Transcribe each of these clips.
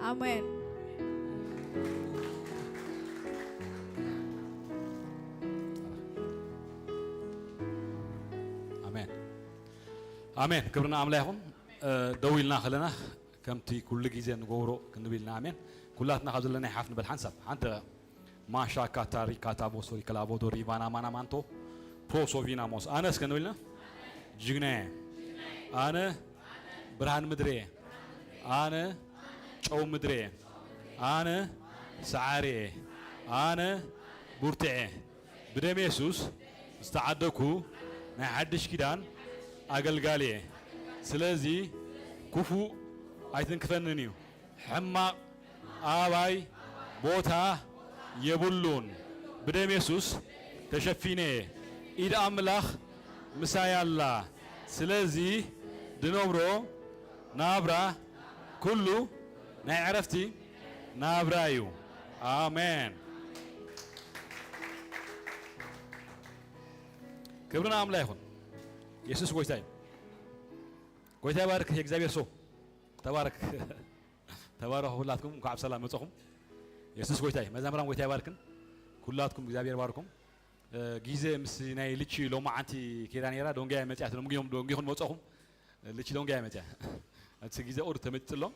ኣሜን። ኣሜን። ኣሜን። ክብርና ኣምላ ይኹን። ደው ኢልና ከለና ከምቲ ኩሉ ግዜ ንገብሮ ክንብል ኢና። ኣሜን። ኩላትና ካብ ዘለና ይሓፍ ንበል ሓንሳብ ሓንቲ ማሻ ካታሪ ካታቦ ሶሪ ከላቦዶ ሪቫና ማና ማንቶ ፕሮሶቪና ሞስ ኣነ እስከ ንብልና ጅግና እየ። ኣነ ብርሃን ምድሪ እየ። ኣነ ጨው ምድሪ እየ። ኣነ ሰዓሪ እየ። ኣነ ብርቱዕ እየ። ብደም የሱስ ዝተዓደግኩ ናይ ሓድሽ ኪዳን ኣገልጋሊ እየ። ስለዚ ክፉእ ኣይትንክፈንን እዩ። ሕማቕ ኣባይ ቦታ የብሉን። ብደም የሱስ ተሸፊነ እየ። ኢድ ኣምላኽ ምሳይ ኣላ። ስለዚ ድነብሮ ናብራ ኩሉ ናይ ዕረፍቲ ናብራ እዩ። ኣሜን። ክብሪ ንኣምላ ይኹን። የሱስ ጎይታ እዩ። ጎይታ ይባርክ። የእግዚኣብሔር ሰው ተባረክ። ተባረኹ። ሁላትኩም እንኳዕ ብሰላም መጻኹም። የሱስ ጎይታ እዩ። መዛምራን ጎይታ ይባርክን። ኩላትኩም እግዚኣብሔር ባርኩም። ግዜ ምስ ናይ ልቺ ሎማዓንቲ ከይዳ ነይራ። ዶንጋያ መጽያ ትሎም ግዮም ዶንጊኹን መጻኹም። ልቺ ዶንጋያ መጽያ እቲ ግዜ ኦር ተመጽሎም።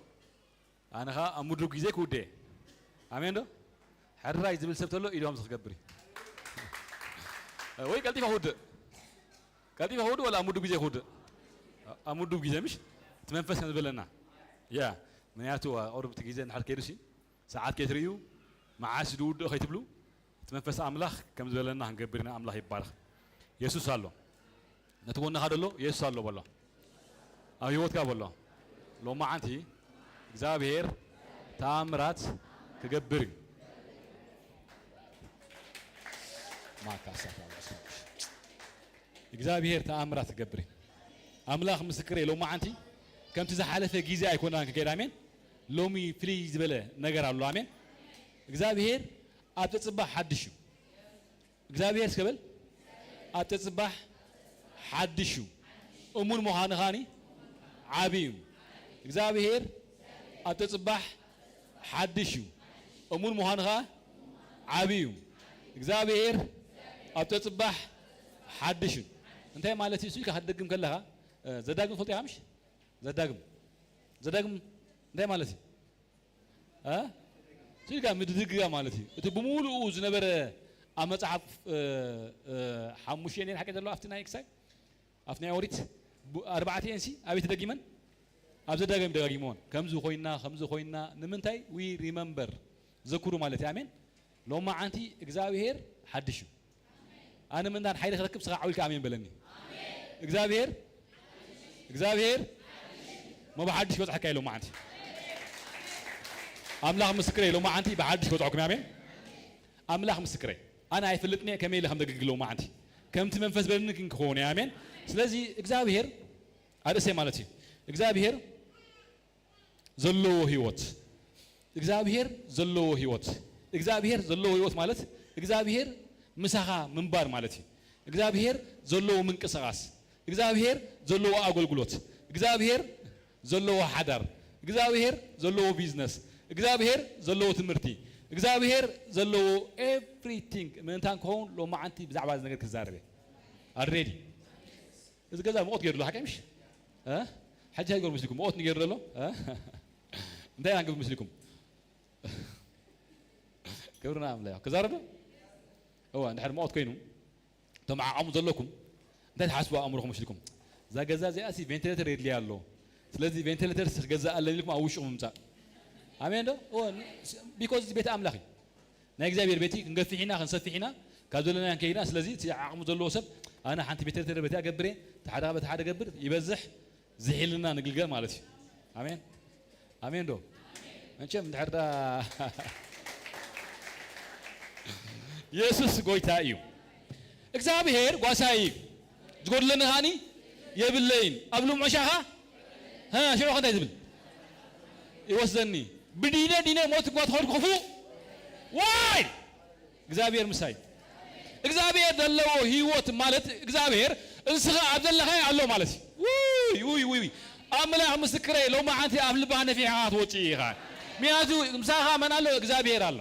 ኣነ ኸኣ ኣብ ምድሩ ግዜ ክውደ። ኣሜን ዶ? ሕራይ ዝብል ሰብ ተሎ ኢዶም ዝክገብር እዩ። ወይ ቀልጢፈ ክውድእ። ቀልጢፈ ክውድእ ወላ ኣብ ምድሩ ግዜ ክውድእ። ኣብ ምድሩ ግዜ ምሽ እቲ መንፈስ ከም ዝበለና። ያ ምክንያቱ ኦር እቲ ግዜ እንድሕር ከይዱ ሲ ሰዓት ከይትርእዩ መዓስ ዝውድእ ከይትብሉ እቲ መንፈስ ኣምላኽ ከም ዝበለና ክንገብር ኢና። ኣምላኽ ይባረኽ። የሱስ ኣሎ። ነቲ ጎንኻ ደሎ የሱስ ኣሎ በሎ። ኣብ ህይወትካ በሎ። ሎማዓንቲ እግዚኣብሔር ተኣምራት ክገብር እዩ። ማካሳታ እግዚኣብሔር ተኣምራት ክገብር እዩ። ኣምላኽ ምስክረይ ሎማዓንቲ ከምቲ ዝሓለፈ ግዜ ኣይኮናን ክንከይድ። ኣሜን። ሎሚ ፍልይ ዝበለ ነገር ኣሎ። ኣሜን። እግዚኣብሔር ኣብ ተጽባሕ ሓድሽ እዩ። እግዚኣብሔር እስከ በል ኣብ ተጽባሕ ሓድሽ እዩ። እሙን ምዃንኻኒ ዓቢ እዩ። እግዚኣብሔር ኣብ ተጽባሕ ሓድሽ እዩ። እሙን ምዃንኻ ዓቢ እዩ። እግዚኣብሔር ኣብ ተጽባሕ ሓድሽ እዩ። እንታይ ማለት እዩ? እሱ ኢልካ ክትደግም ከለኻ ዘዳግም ትፈልጦ ኢኻ ምሽ? ዘዳግም ዘዳግም እንታይ ማለት እዩ? እ? ስልካ ምድግጋ ማለት እዩ። እቲ ብምሉኡ ዝነበረ ኣብ መጽሓፍ ሓሙሽተ እየን ሓቂ ዘለዎ ኣብቲ ናይ ክሳይ ኣብቲ ናይ ኦሪት ኣርባዕተ እየንሲ ኣበይ ተደጊመን? ኣብ ዘዳግም ደጋጊመን ከምዚ ኮይና ከምዚ ኮይና ንምንታይ we remember ዘክሩ ማለት እዩ። ኣሜን። ሎማዓንቲ እግዚኣብሄር ሓድሽ እዩ። ኣነ ምእንታን ሓይሊ ክረክብ ስኻ ዓው ኢልካ ኣሜን በለኒ። እግዚኣብሄር እግዚኣብሄር ሞ ብሓድሽ ክበፅሐካ እዩ ሎማዓንቲ። ኣምላኽ ምስክረይ ሎማዓንቲ ብሓድሽ ክበፅሐኩም ኣሜን። ኣምላኽ ምስክረይ ኣነ ኣይፈልጥን እየ ከመይ ኢለ ከም ደግግል ሎማዓንቲ ከምቲ መንፈስ በለኒ ክንክኸውን እየ ኣሜን። ስለዚ እግዚኣብሄር ኣርእሰይ ማለት እዩ እግዚኣብሄር ዘለዎ ህይወት እግዚኣብሄር ዘለዎ ህይወት እግዚኣብሄር ዘለዎ ህይወት ማለት እግዚኣብሄር ምሳኻ ምንባር ማለት እዩ። እግዚኣብሄር ዘለዎ ምንቅስቃስ እግዚኣብሄር ዘለዎ ኣገልግሎት እግዚኣብሄር ዘለዎ ሓዳር እግዚኣብሄር ዘለዎ ቢዝነስ እግዚኣብሄር ዘለዎ ትምህርቲ እግዚኣብሄር ዘለዎ everything ምእንታን ክኸውን ሎማዓንቲ ብዛዕባ እዚ ነገር ክዛረበ ኣሬዲ እዚ ገዛ መቆት ገይሩ ኣሎ ሓቂ ምሽ? እ? ሓጂ ኣይገሩ ምስልኩም መቆት ንገይሩ ዘሎ? እ? እንታይ ኢና ንገብር ምስልኩም? ክብርና ኣምላኽ ክዛረብ እዋ እንድሕር መቆት ኮይኑ እቶም ዓቐሙ ዘለኩም እንታይ ትሓስቡ ኣእምሮኹም ምስልኩም እዛ ገዛ እዚኣ ሲ ቬንቲሌተር የድልያ ኣሎ ስለዚ ቬንቲሌተር ክገዛእ ኣለኒ ኢልኩም ኣብ ውሽጡ ምምፃእ ኣሜን ዶ ቢኮዝ እዚ ቤት ኣምላኽ እዩ ናይ እግዚኣብሔር ቤቲ ክንገፍሕ ኢና ክንሰፍሕ ኢና ካብ ዘለና ንከይድና ስለዚ እቲ ዓቕሙ ዘለዎ ሰብ ኣነ ሓንቲ ቤተ ተደበቲ ኣገብር እየ እቲ ሓደ በቲ ሓደ ገብር ይበዝሕ ዝሒልና ንግልገል ማለት እዩ ኣሜን ኣሜን ዶ መቸም እንድሕር ዳ የሱስ ጎይታ እዩ እግዚኣብሔር ጓሳይ እዩ ዝጎድለኒ ከዓኒ የብለይን ኣብ ልምዖ ሻኻ ሽዑ እንታይ ዝብል ይወስደኒ ብዲነ ዲነ ሞት እኳ ትኸድ ክፉ ዋይ እግዚኣብሔር ምሳይ እግዚኣብሔር ዘለዎ ህይወት ማለት እግዚኣብሔር እንስኻ ኣብ ዘለኻይ ኣሎ ማለት እዩ ውይ ውይ ውይ ኣምላኽ ምስክረይ ሎማዓንቲ ኣብ ልባኻ ነፊሕኻ ክትወፅእ ኢኻ ምክንያቱ ምሳኻ መን ኣሎ? እግዚኣብሔር ኣሎ።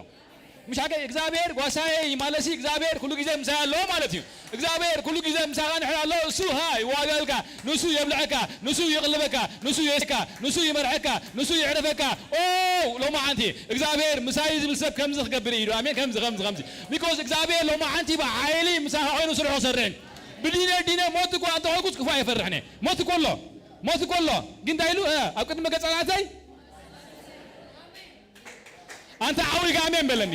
ምሽ ሓቀ እግዚኣብሔር ጓሳየ ማለት ሲ እግዚኣብሔር ኩሉ ግዜ ምሳይ ኣሎ ማለት እዩ። እግዚኣብሔር ኩሉ ግዜ ምሳኻ ንሕር ኣሎ። እሱ ሃ ይዋጋልካ፣ ንሱ የብልዐካ፣ ንሱ ይቕልበካ፣ ንሱ የስካ፣ ንሱ ይመርሐካ፣ ንሱ ይዕረፈካ። ኦ ሎማዓንቲ እግዚኣብሔር ምሳይ ዝብል ሰብ ከምዚ ክገብር እዩ። ኣሜን። ከምዚ ከምዚ ከምዚ because እግዚኣብሔር ሎማዓንቲ ብሓይሊ ምሳኻ ኮይኑ ስርሑ ሰርሕን ብዲነ ዲነ ሞት እኳ እንተኾንኩስ ክፉ ኣይፈርሕን እየ። ሞት እኮ ኣሎ፣ ሞት እኮ ኣሎ። ግን እንታይ ኢሉ ኣብ ቅድሚ ገጸናተይ ኣንተ ዓዊጋ ኣሜን በለኒ።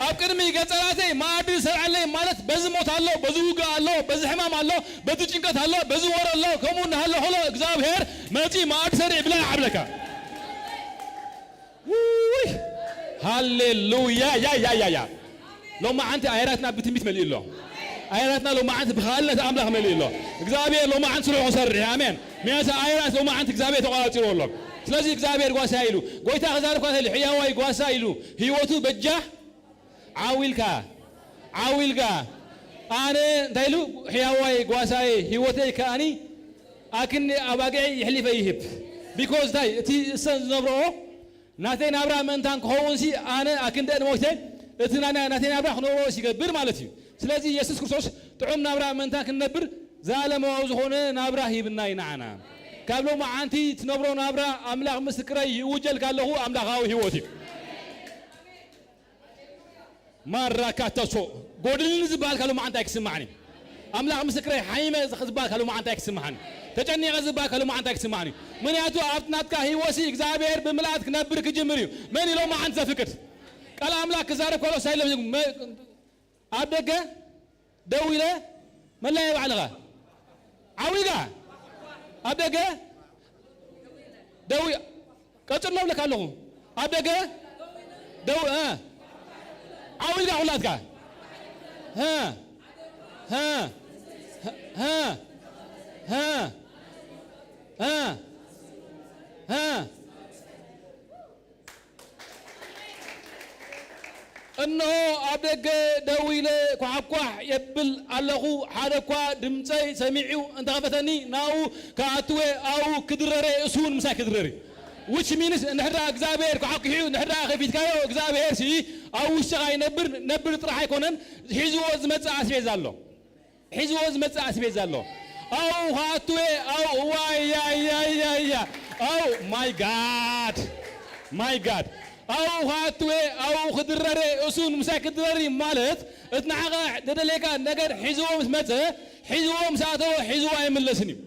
ኣብ ቅድሚ ገጸናተይ መኣዲ ዝሰርዐለይ ማለት በዚ ሞት ኣሎ፣ በዚ ውግእ ኣሎ፣ በዚ ሕማም ኣሎ፣ በዚ ጭንቀት ኣሎ፣ በዚ ወረ ኣሎ። ከምኡ እናሃለ ኸሎ እግዚኣብሔር መጺ መኣዲ ሰሪዕ ብላ ዓብለካ። ውይ ሃሌሉያ። ያ ያ ያ ያ ሎማዓንቲ ኣየራትና ብትንቢት መሊኡ ኣሎ። ኣየራትና ሎማዓንቲ ብኻልነት ኣምላኽ መሊኡ ኣሎ። እግዚኣብሔር ሎማዓንቲ ስርሑ ክሰርሕ ኣሜን። ምክንያቱ ኣየራት ሎማዓንቲ እግዚኣብሔር ተቋራፂሩ ኣሎ። ስለዚ እግዚኣብሔር ጓሳ ኢሉ ጎይታ ክዛርብ ካተል ሕያዋይ ጓሳ ኢሉ ህይወቱ በጃ ዓዊልካ ዓዊልካ ኣነ እንታይ ኢሉ ሕያዋይ ጓሳይ ህይወተይ ከኣኒ ኣክኒ ኣባግዒ ይሕሊፈ ይህብ because እንታይ እቲ እሰን ዝነብረኦ ናተይ ናብራ ምእንታን ክኸውን ሲ ኣነ ኣክንደን ሞይተ እቲ ናና ናተይ ናብራ ክነብሮ ሲገብር ማለት እዩ። ስለዚ ኢየሱስ ክርስቶስ ጥዑም ናብራ ምእንታን ክንነብር ዘላለማዊ ዝኾነ ናብራ ሂብና እዩ ንዓና። ካብ ሎማዓንቲ ትነብሮ ናብራ ኣምላኽ ምስክረይ ይእውጀልካ ኣለኹ ኣምላኻዊ ህይወት እዩ። ማራካተሶ ጎድልኒ ዝበሃል ካብ ሎማዓንቲ ኣይክስማዕን እዩ። ኣምላኽ ምስክረይ ሓይመ ዝበሃል ካብ ሎማዓንቲ ኣይክስማዕን እዩ። ተጨኒቐ ዝበሃል ካብ ሎማዓንቲ ኣይክስማዕን እዩ። ምክንያቱ ኣብቲ ናትካ ህይወሲ እግዚኣብሔር ብምልኣት ክነብር ክጅምር እዩ። መን እዩ ሎማዓንቲ ዘፍቅድ? ቃል ኣምላኽ ክዛረብ ከሎ ሳይለ ኣብ ደገ ደው ኢለ መላየ ባዕልኻ ዓዊጋ ኣብ ደገ ደው ቀጽሎ ብለካ ኣለኹ። ኣብ ደገ ደው እ ዓዊጋ ኩላትካ ሀ ሀ ሀ ሀ ሀ ሀ እነሆ ኣብ ደገ ደው ኢለ ኳሕኳሕ የብል ኣለኹ፣ ሓደ እኳ ድምፀይ ሰሚዑ እንተኸፈተኒ ናኡ ክኣትወ ኣብኡ ክድረረ እሱ እውን ምሳይ ክድረር እዩ። Which means እንድሕር ደኣ እግዚኣብሔር ክሓኩሕዩ እንድሕር ደኣ ከፊትካዮ እግዚኣብሔር ሲ ኣብ ውሽጥኻ ይነብር ነብር ጥራሕ ኣይኮነን ሒዝዎ ዝመፅእ ኣስቤዛ ኣሎ። ሒዝዎ ዝመጽእ ኣስቤዛ ኣሎ። ኣው ኻትዌ ኣው ዋይ ያይ ያይ ያይ ያ ኣው my God my God ኣው ኻትዌ ኣው ክድረረ እሱን ምሳይ ክድረሪ ማለት እቲ ንዓኻ ደደሌካ ነገር ሒዝዎ ምስ መጸ ሒዝዎ ምስ ኣተወ ሒዝዎ ኣይምለስን እዩ።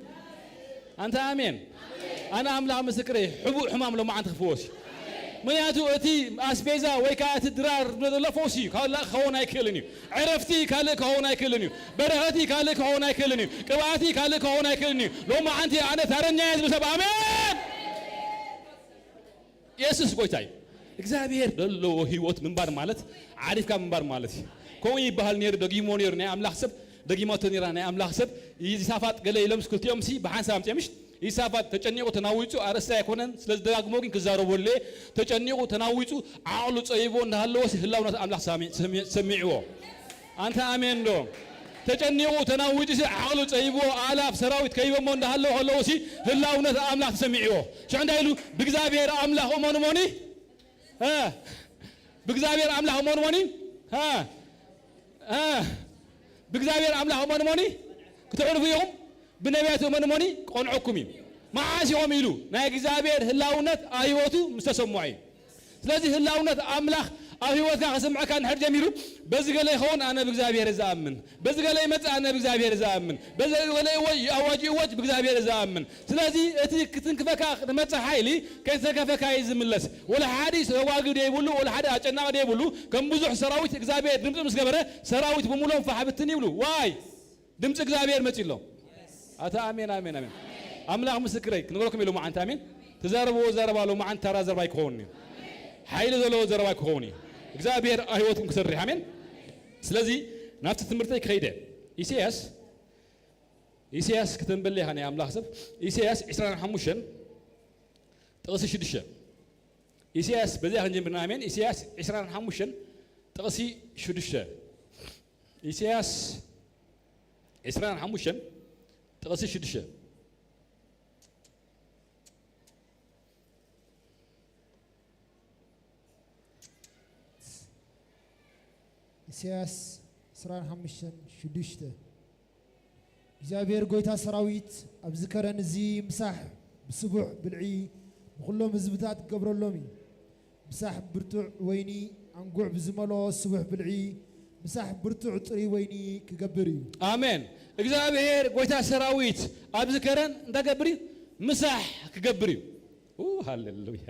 ኣንተ ኣሜን። ኣነ ኣምላኽ ምስክረይ ሕቡእ ሕማም ሎማዓንቲ ክፍወስ እዩ። ምክንያቱ እቲ ኣስቤዛ ወይ ከዓ እቲ ድራር ዘሎ ፈውሲ እዩ። ካልእ ክኸውን ኣይክእልን እዩ። ዕረፍቲ ካልእ ክኸውን ኣይክእልን እዩ። በረኸቲ ካልእ ክኸውን ኣይክእልን እዩ። ቅብኣቲ ካልእ ክኸውን ኣይክእልን እዩ። ሎማዓንቲ ኣነ ታረኛ እየ ዝብል ሰብ ኣሜን። የሱስ ጎይታ እዩ። እግዚኣብሔር ዘለዎ ህይወት ምንባር ማለት ዓሪፍካ ምንባር ማለት እዩ። ከምኡ ይበሃል ነይሩ፣ ደጊሞ ነይሩ ናይ ኣምላኽ ሰብ፣ ደጊማቶ ነይራ ናይ ኣምላኽ ሰብ። ይሳፋጥ ገለ ኢሎም ክልቲኦም ሲ ብሓንሳብ ኣምፅኦም ምሽ ይሳፋጥ ተጨኒቑ ተናዊፁ ኣርእስቲ ኣይኮነን፣ ስለ ዝደጋግሞ ግን ክዛረቦ ኣለ። ተጨኒቑ ተናዊፁ ዓቕሉ ፀቢቦ እንዳሃለወ ህላውነት ኣምላኽ ሳሚ- ሰሚ- ሰሚዕዎ። ኣንታ ኣሜን ዶ? ተጨኒቑ ተናዊጹ ዓቕሉ ጸቢብዎ ኣእላፍ ሰራዊት ከቢቦሞ እንዳሃለዉ ከለዉ ሲ ህላውነት ኣምላኽ ተሰሚዕዎ። ሽዑ እንታይ ኢሉ? "ብእግዚኣብሔር ኣምላኽ እመኑ እመኒ። እ፣ ብእግዚኣብሔር ኣምላኽ እመኑ እመኒ። እ፣ እ፣ ብእግዚኣብሔር ኣምላኽ እመኑ እመኒ። ክትዕርፉ ኢኹም። ብነቢያት እመኑ እመኒ። ክቐንዐኩም እዩ። መዓስ ኢኹም?" ኢሉ ናይ እግዚኣብሔር ህላውነት ኣብ ህይወቱ ምስ ተሰምዖ እዩ። ስለዚ ህላውነት ኣምላኽ ኣብ ህይወትካ ክስምዐካ እንድሕር ጀሚሩ፣ በዚ ገለ ይኸውን ኣነ ብእግዚኣብሔር እዝኣምን፣ በዚ ገለ ይመጽእ ኣነ ብእግዚኣብሔር እዝኣምን፣ በዚ ገለ ይወ- ኣዋጅ ይወጅ ብእግዚኣብሔር እዝኣምን። ስለዚ እቲ ክትንክፈካ ዝመጽእ ሓይሊ ከይተንከፈካ እዩ ዝምለስ። ወላ ሓዲ ሰጓጊ ደይብሉ፣ ወላ ሓደ ኣጨናቂ ደይብሉ፣ ከም ብዙሕ ሰራዊት እግዚኣብሔር ድምፂ ምስ ገበረ ሰራዊት ብምሎም ፋሕ ብትን ይብሉ። ዋይ ድምፂ እግዚኣብሔር መፂ ኣሎ። ኣታ ኣሜን ኣሜን ኣሜን። ኣምላኽ ምስክረይ ክንበለኩም ኢሉ መዓንት ኣሜን። ትዛረብዎ ዘረባ ሎ መዓንት ታራ ዘረባ ኣይክኸውን እዩ። ሓይሊ ዘለዎ ዘረባ ኣይክኸውን እዩ። እግዚኣብሔር ኣብ ህይወትኩም ክሰርሕ ኣሜን። ስለዚ ናብቲ ትምህርተይ ክኸይደ ኢሳያስ ኢሳያስ ክትንበል ኢኻ ናይ ኣምላኽ ሰብ። ኢሳያስ ዕስራን ሓሙሽተን ጥቕሲ ሽዱሽተ። ኢሳያስ በዚኣ ክንጀምርና ኣሜን። ኢሳያስ ዕስራን ሓሙሽተን ጥቕሲ ሽዱሽተ። ኢሳያስ ዕስራን ሓሙሽተን ጥቕሲ ሽዱሽተ። ኢሳያስ ዕስራን ሓሙሽተን ሽዱሽተ። እግዚኣብሔር ጐይታ ሰራዊት ኣብዚ ከረን እዚ ምሳሕ ብስቡሕ ብልዒ ንኹሎም ህዝብታት ክገብረሎም እዩ። ምሳሕ ብርቱዕ ወይኒ ኣንጉዕ ብዝመልኦ ስቡሕ ብልዒ፣ ምሳሕ ብርቱዕ ጽሩይ ወይኒ ክገብር እዩ። ኣሜን። እግዚኣብሔር ጐይታ ሰራዊት ኣብዚ ከረን እንታይ ክገብር እዩ? ምሳሕ ክገብር እዩ። ኡ፣ ሃሌሉያ።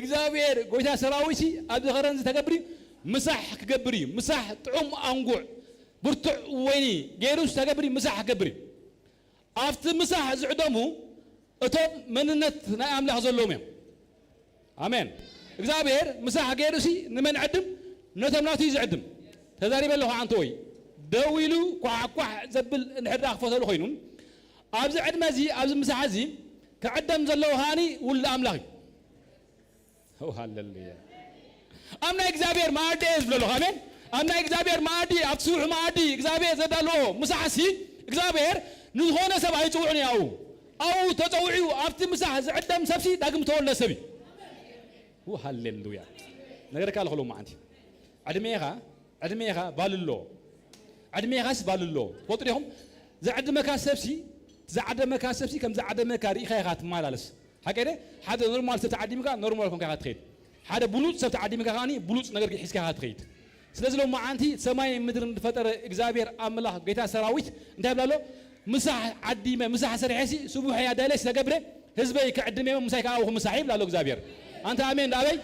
እግዚኣብሔር ጐይታ ሰራዊት ኣብዚ ከረን እዚ እንታይ ክገብር እዩ? ምሳሕ ክገብር እዩ። ምሳሕ ጥዑም ኣንጉዕ ብርቱዕ ወይኒ ገይሩ እንታይ ክገብር እዩ? ምሳሕ ክገብር እዩ። ኣብቲ ምሳሕ ዝዕደሙ እቶም መንነት ናይ ኣምላኽ ዘለዎም እዮም። ኣሜን። እግዚኣብሔር ምሳሕ ገይሩሲ ንመን ዕድም? ነቶም ናቱ እዩ ዝዕድም። ተዛሪበ ኣለኹ ኣንተ ወይ ደው ኢሉ ኳሕኳሕ ዘብል እንድሕር ደኣ ክፈተሉ ኮይኑ፣ ኣብዚ ዕድመ እዚ፣ ኣብዚ ምሳሕ እዚ ክዕደም ዘለዎ ከኣኒ ውሉድ ኣምላኽ እዩ። ኦ፣ ሃሌሉያ። ኣብ ናይ እግዚኣብሔር መኣዲ እየ ዝብሎ ኣለኹ። ኣሜን። ኣብ ናይ እግዚኣብሔር መኣዲ፣ ኣብቲ ስዉሕ መኣዲ እግዚኣብሔር ዘዳለዎ ምሳሕሲ፣ እግዚኣብሔር ንዝኾነ ሰብ ኣይጽውዕን እዩ። ኣብኡ፣ ኣብኡ ተጸዊዑ፣ ኣብቲ ምሳሕ ዝዕደም ሰብሲ ዳግም ተወልደ ሰብ እዩ። ው፣ ሃሌሉያ። ነገርካ ኣለኹ ሎማዓንቲ። ዕድሜኻ፣ ዕድሜኻ ባልሎ። ዕድሜኻስ ባልሎ። ትፈልጡ ዲኹም? ዘዕድመካ ሰብሲ፣ ዝዓደመካ ሰብሲ ከም ዝዓደመካ ርኢኻ ኢኻ ትመላለስ። ሓቀይ ደ? ሓደ ኖርማል ሰብ ተዓዲምካ ኖርማል ኮንካ ኢኻ ትኸይድ። ሓደ ብሉጽ ሰብ ተዓዲምካ ከኣኒ ብሉጽ ነገር ሒዝካ ኢኻ ትኸይድ። ስለዚ ሎማዓንቲ ሰማይ ምድርን ዝፈጠረ እግዚኣብሔር ኣምላኽ ጌታ ሰራዊት እንታይ ይብላ ኣሎ? ምሳሕ ዓዲመ፣ ምሳሕ ሰሪሐሲ፣ ስቡሕ እያ ዳይለስ ተገብረ፣ ህዝበይ ክዕድም እየ፣ ምሳይ ከዓ ኣብኹ ምሳሕ ይብላ ኣሎ እግዚኣብሔር። ኣንተ ኣሜን ዳ ኣበይ?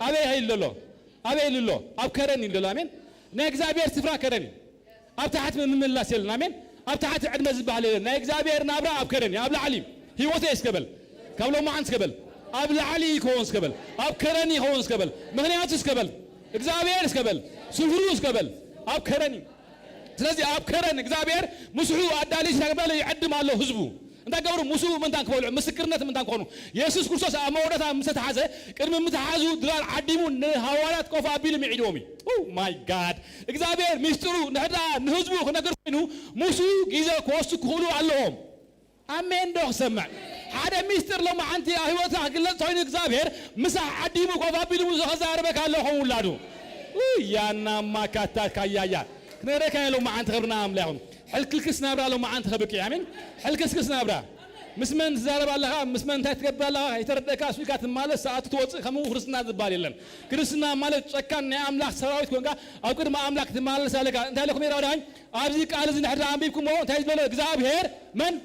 ኣበይ ኢሉ ኣሎ? ኣበይ ኢሉ ኣሎ? ኣብ ከረን ኢሉ ኣሎ። ኣሜን። ናይ እግዚኣብሔር ስፍራ ከረን እዩ። ኣብ ታሕቲ ምምላስ የለን። ኣሜን። ኣብ ታሕቲ ዕድመ ዝበሃል የለን። ናይ እግዚኣብሔር ናብራ ኣብ ከረን እዩ። ኣብ ላዕሊ እዩ። ህይወተይ እስከ በል። ካብ ሎማዓንቲ እስከ በል። ኣብ ላዕሊ ይኸውን እስከ በል። ኣብ ከረን ይኸውን እስከ በል። ምኽንያቱ እስከ በል። እግዚኣብሔር እስከ በል። ስፍሩ እስከ በል። ኣብ ከረን እዩ። ስለዚ ኣብ ከረን እግዚኣብሔር ምስሑ ኣዳልዩ ይሰግዳሉ፣ ይዕድም ኣሎ ህዝቡ። እንታይ ገብሩ? ምስኡ ምእንታን ክበልዑ፣ ምስክርነት ምእንታን ክኾኑ። የሱስ ክርስቶስ ኣብ መወዳእታ ምስ ተታሓዘ፣ ቅድሚ ምትሓዙ ድራር ዓዲሙ ንሃዋርያት ኮፍ ኣቢሉ ምዒድዎም እዩ። ኦ ማይ ጋድ! እግዚኣብሔር ሚስጥሩ ንሕዳ ንህዝቡ ክነግር ኮይኑ፣ ምስኡ ግዜ ክወስዱ ክኽእሉ ኣለዎም። ኣሜን ዶ ክሰምዕ? ሓደ ሚስጥር ሎማዓንቲ ኣብ ህይወትካ ክግለጽ ኮይኑ እግዚኣብሔር ምሳሕ ዓዲሙ ኮፍ ኣቢሉ ምስኡ ክዛረበካ ኣሎ ኸውን ውላዱ። ኡ ያና ማካታ ካያያ። ክነግረካ እየ ሎማዓንቲ ክብርና ኣምላኽ ይኹን። ሕልክልክስ ናብራ ሎማዓንቲ ከብቅዕ። ኣሜን። ሕልክስክስ ናብራ። ምስ መን ትዛረብ ኣለኻ? ምስ መን እንታይ ትገብር ኣለኻ? ኣይተረደእካ፣ እሱ ኢልካ ትማለስ፣ ሰዓቱ ትወጽእ፣ ከምኡ ክርስትና ዝበሃል የለን። ክርስትና ማለት ጨካን ናይ ኣምላኽ ሰራዊት ኮንካ ኣብ ቅድሚ ኣምላኽ ትማለስ ኣለካ። እንታይ ኢለኩም እየ ዳውዳይ? ኣብዚ ቃል እዚ እንድሕር ኣንቢብኩሞ እንታይ ዝበሎ እግዚኣብሔር መን?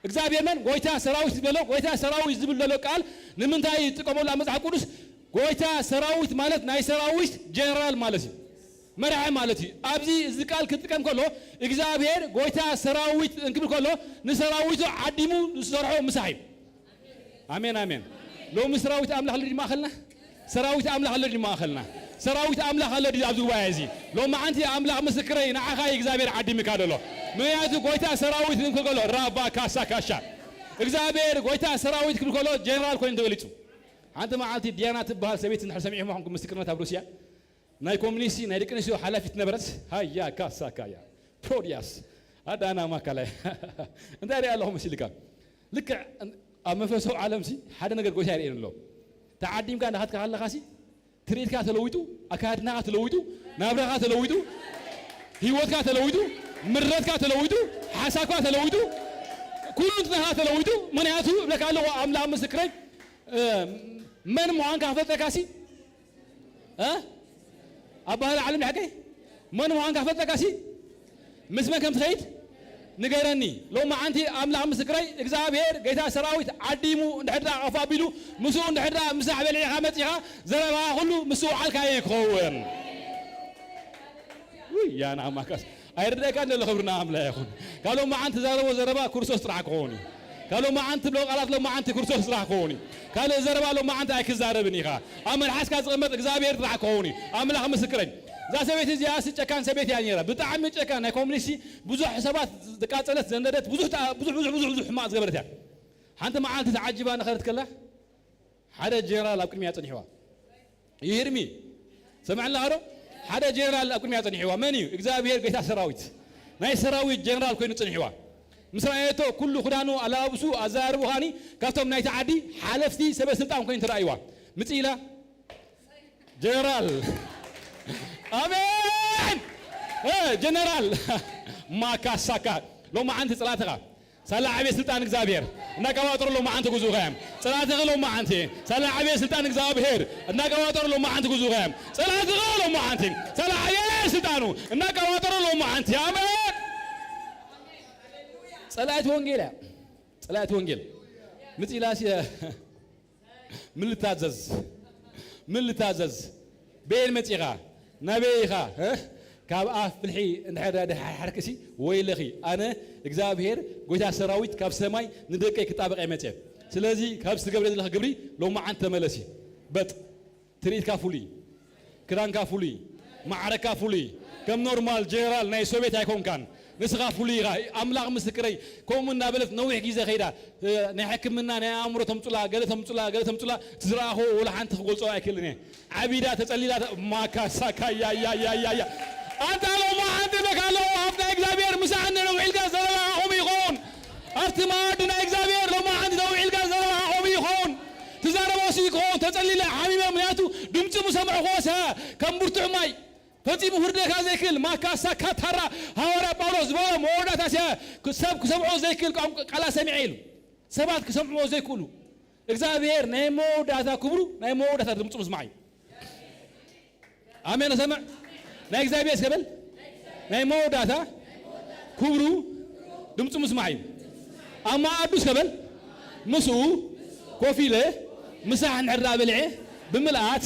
እግዚኣብሔር መን? ጎይታ ሰራዊት ዝበሎ፣ ጎይታ ሰራዊት ዝብል ዘሎ ቃል ንምንታይ ይጥቀመሉ ኣብ መጽሓፍ ቅዱስ? ጎይታ ሰራዊት ማለት ናይ ሰራዊት ጀነራል ማለት እዩ። መራሒ ማለት እዩ። ኣብዚ እዚ ቃል ክጥቀም ከሎ እግዚኣብሔር ጎይታ ሰራዊት እንክብል ከሎ ንሰራዊቱ ዓዲሙ ዝሰርሖ ምሳሕ እዩ። ኣሜን፣ ኣሜን። ሎሚ ሰራዊት ኣምላኽ ኣሎ ድዩ ማእኸልና? ሰራዊት ኣምላኽ ኣሎ ድዩ ማእኸልና? ሰራዊት ኣምላኽ ኣሎ ድዩ ኣብዚ ጉባኤ እዚ? ሎማዓንቲ ኣምላኽ ምስክረይ ንዓኻ እዩ እግዚኣብሔር ዓዲምካ ዘሎ። ምኽንያቱ ጎይታ ሰራዊት እንክብል ከሎ ራባ ካሳ ካሻ። እግዚኣብሔር ጎይታ ሰራዊት ክብል ከሎ ጀነራል ኮይኑ ተገሊጹ። ሓንቲ መዓልቲ ዲያና ትበሃል ሰበይቲ እንድሕር ሰሚዕኹም ኾንኩም ምስክርነት ኣብ ሩስያ ናይ ኮሚኒስት ናይ ደቂ ኣንስትዮ ሓላፊት ነበረት። ሃያ ካሳ ካያ ፕሮድያስ ኣዳና ማካላይ እንታይ ሪኣ ኣለኹ መሲልካ? ልክዕ ኣብ መንፈሳዊ ዓለም ሲ ሓደ ነገር ጎይታ ይርእየን ኣሎ። ተዓዲምካ እናኸድካ ከለኻ ሲ ትርኢትካ ተለዊጡ፣ ኣካያድናኻ ተለዊጡ፣ ናብራኻ ተለዊጡ፣ ህይወትካ ተለዊጡ፣ ምረትካ ተለዊጡ፣ ሓሳብካ ተለዊጡ፣ ኩሉ እንትናኻ ተለዊጡ። ምኽንያቱ እብለካ ኣለኹ ኣምላኽ ምስክረይ፣ እ፣ መን ምዃንካ ክፈልጠካ ሲ እ? ኣባህላ ዓለም ሓቀይ መን ምዃንካ ክፈልጠካ ሲ ምስ መን ከም ትኸይድ ንገረኒ። ሎማዓንቲ ኣምላኽ ምስክረይ እግዚኣብሔር ጌታ ሰራዊት ዓዲሙ እንድሕር ደኣ ኮፍ ኣቢሉ ምስኡ እንድሕር ደኣ ምሳሕ በሊዕኻ መጺኻ ዘረባኻ ኩሉ ምስ ዝወዓልካዮ እዩ ክኸውን። ውይ ያና ማካስ ኣይርደእካን ዘሎ ክብርና ኣምላኽ ይኹን። ካብ ሎማዓንቲ ትዛረቦ ዘረባ ክርስቶስ ጥራሕ ክኸውን እዩ። ካብ ሎማዓንቲ ትብሎ ቃላት ሎማዓንቲ ክርስቶስ ጥራሕ ክኸውን እዩ። ካልእ ዘረባ ሎማዓንቲ ኣይክዛረብን ኢኻ። ኣብ መልሓስካ ዝቕመጥ እግዚኣብሔር ጥራሕ ክኸውን እዩ። ኣምላኽ ምስክረይ። እዛ ሰበይቲ እዚኣ ሲ ጨካን ሰበይቲ እያ ነይራ። ብጣዕሚ ጨካን ናይ ኮሚኒስት ብዙሕ ሰባት ዝቃጸለት ዘንደደት ብዙሕ ተኣ-፣ ብዙሕ ብዙሕ ብዙሕ ብዙሕ ሕማቕ ዝገበረት እያ። ሓንቲ መዓልቲ ተዓጂባ ንኸደት ከላ ሓደ ጀነራል ኣብ ቅድሚያ ጸኒሕዋ። ይህርሚ ሰምዐላ ዶ? ሓደ ጀነራል ኣብ ቅድሚያ ጸኒሕዋ። መን እዩ? እግዚኣብሔር ጌታ ሰራዊት። ናይ ሰራዊት ጀነራል ኮይኑ ጸኒሕዋ። ምስ ረኣየቶ ኩሉ ክዳኑ፣ ኣለባብሱ፣ ኣዘራርቡ ኻኒ ካብቶም ናይቲ ዓዲ ሓለፍቲ ሰበ ስልጣን ኮይኑ ተራእይዋ። ምጽእ ኢላ ጀነራል። ኣሜን። እ፣ ጀነራል ማካሳካ ሎማዓንቲ ጽላትኻ ሳላ ዓብየ ስልጣን እግዚኣብሔር እናቀባጠሩ ሎማዓንቲ ጉዙኻ እዮም። ጽላትኺ ሎማዓንቲ ሳላ ዓብየ ስልጣን እግዚኣብሔር እናቀባጠሩ ሎማዓንቲ ጉዙኻ እዮም። ጽላትኻ ሎማዓንቲ ሳላ ዓብየ ስልጣኑ እናቀባጠሩ ሎማዓንቲ። ኣሜን። ጸላእቲ ወንጌል እያ። ጸላእቲ ወንጌል ምጽኢላሲ ምን ልታዘዝ? ምን ልታዘዝ? በየን መጺኻ? ናበይ ኢኻ? እ? ካብ ኣፍ ፍልሒ እንድሕር ደሓርክሲ ወይለኺ። ኣነ እግዚኣብሔር ጎይታ ሰራዊት ካብ ሰማይ ንደቀይ ክጣበቕ እየ መጽየ። ስለዚ ካብ ዝትገብረ ዘለኺ ግብሪ ሎማዓንቲ ተመለሲ። በጥ ትርኢትካ ፍሉይ፣ ክዳንካ ፍሉይ፣ ማዕረካ ፍሉይ። ከም ኖርማል ጀነራል ናይ ሶቪየት ኣይኮንካን። ንስኻ ፍሉይ ኢኻ። ኣምላኽ ምስክረይ፣ ከምኡ እናበለት ነዊሕ ግዜ ኸይዳ፣ እ፣ ናይ ሕክምና፣ ናይ ኣእምሮ ተምጹላ፣ ገለ ተምጹላ፣ ገለ ተምጹላ፣ እቲ ዝረኣኹ ወላ ሓንቲ ክገልጾ ኣይክእልን እየ። ዓቢዳ፣ ተጸሊላ፣ ተ-፣ ማካ ሳካ፣ ያ፣ ያ። ኣንታ ሎማዓንቲ በካ ኣለዉ፣ ኣብ ናይ እግዚኣብሔር ምሳሕ እንድሕር ውዒልካ ዘረባኹም ይኹን። ኣብቲ መኣዲ ናይ እግዚኣብሔር ሎማዓንቲ ደው ኢልካ ዘረባኹም ይኹን። ትዛረቦ ሲ ይኹን፣ ተጸሊለ፣ ሓሚመ፣ ምኽንያቱ ድምጺ ምሰምዕኹዎ ሰ-፣ ከም ብርቱዕ ማይ ፈጺሙ ክርደካ ዘይክእል፣ ማካ ሳካ ታራ፣ ሃዋርያ ጳውሎስ ዝበሎ መወዳእታ ሰ-፣ ሰብ ክሰምዖ ዘይክእል ቋንቋ ቃላት ሰሚዐ ኢሉ። ሰባት ክሰምዕዎ ዘይክእሉ። እግዚኣብሔር ናይ መወዳእታ ክብሩ፣ ናይ መወዳእታ ድምጹ ምስማዕ እዩ። ኣሜን። ሰምዕ ናይ እግዚኣብሔር እስከ በል። ናይ መወዳእታ ክብሩ ድምጹ ምስማዕ እዩ። ኣብ መኣዱ እስከ በል። ምስኡ ኮፍ ኢለ ምሳሕ እንድሕር ደኣ በልዐ ብምልኣት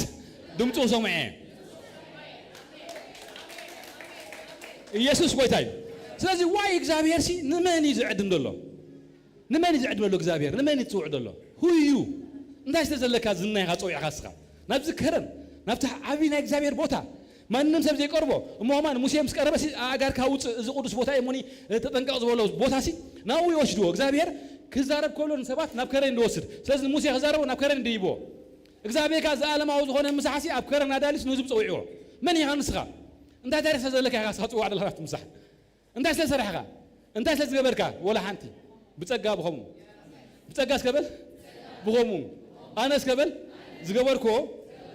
ድምጹ ክሰምዖ እየ። ኢየሱስ ጎይታ እዩ። ስለዚ ዋይ እግዚኣብሔር ሲ ንመን እዩ ዝዕድም ዘሎ? ንመን እዩ ዝዕድመሉ እግዚኣብሔር? ንመን እዩ ዝጽውዕ ዘሎ? ሁዩ እንታይ ስለ ዘለካ ዝና ኢኻ ጸዊዕካ እስኻ? ናብዚ ከረን፣ ናብቲ ዓብዪ ናይ እግዚኣብሔር ቦታ፣ ማንም ሰብ ዘይቀርቦ። እሞ ከማን ሙሴ ምስ ቀረበ ሲ፣ "ኣእጋርካ ውጽእ፣ እዚ ቅዱስ ቦታ እዩ እሞኒ፣ ተጠንቀቕ" ዝበሎ ቦታ ሲ፣ ናብኡ ይወስድዎ። እግዚኣብሔር ክዛረብ ከሎ ንሰባት ናብ ከረን ዝወስድ። ስለዚ ሙሴ ክዛረቦ ናብ ከረን ድይብዎ። እግዚኣብሔር ከኣ ዘኣለማዊ ዝኾነ ምሳሕ ሲ ኣብ ከረን ኣዳልዩስ ንህዝቡ ጸዊዕዎ። መን ኢኻ ንስኻ? እንታይ ታሪኽ ስለ ዘለካ ኢኻ እስኻ ጽዋዕ ዘለኻ ናብቲ ምሳሕ? እንታይ ስለ ሰራሕካ? እንታይ ስለ ዝገበርካ? ወላ ሓንቲ። ብጸጋ ብኸምኡ። ብጸጋ እስከ በል። ብኸምኡ። ኣነ እስከ በል። ዝገበርክዎ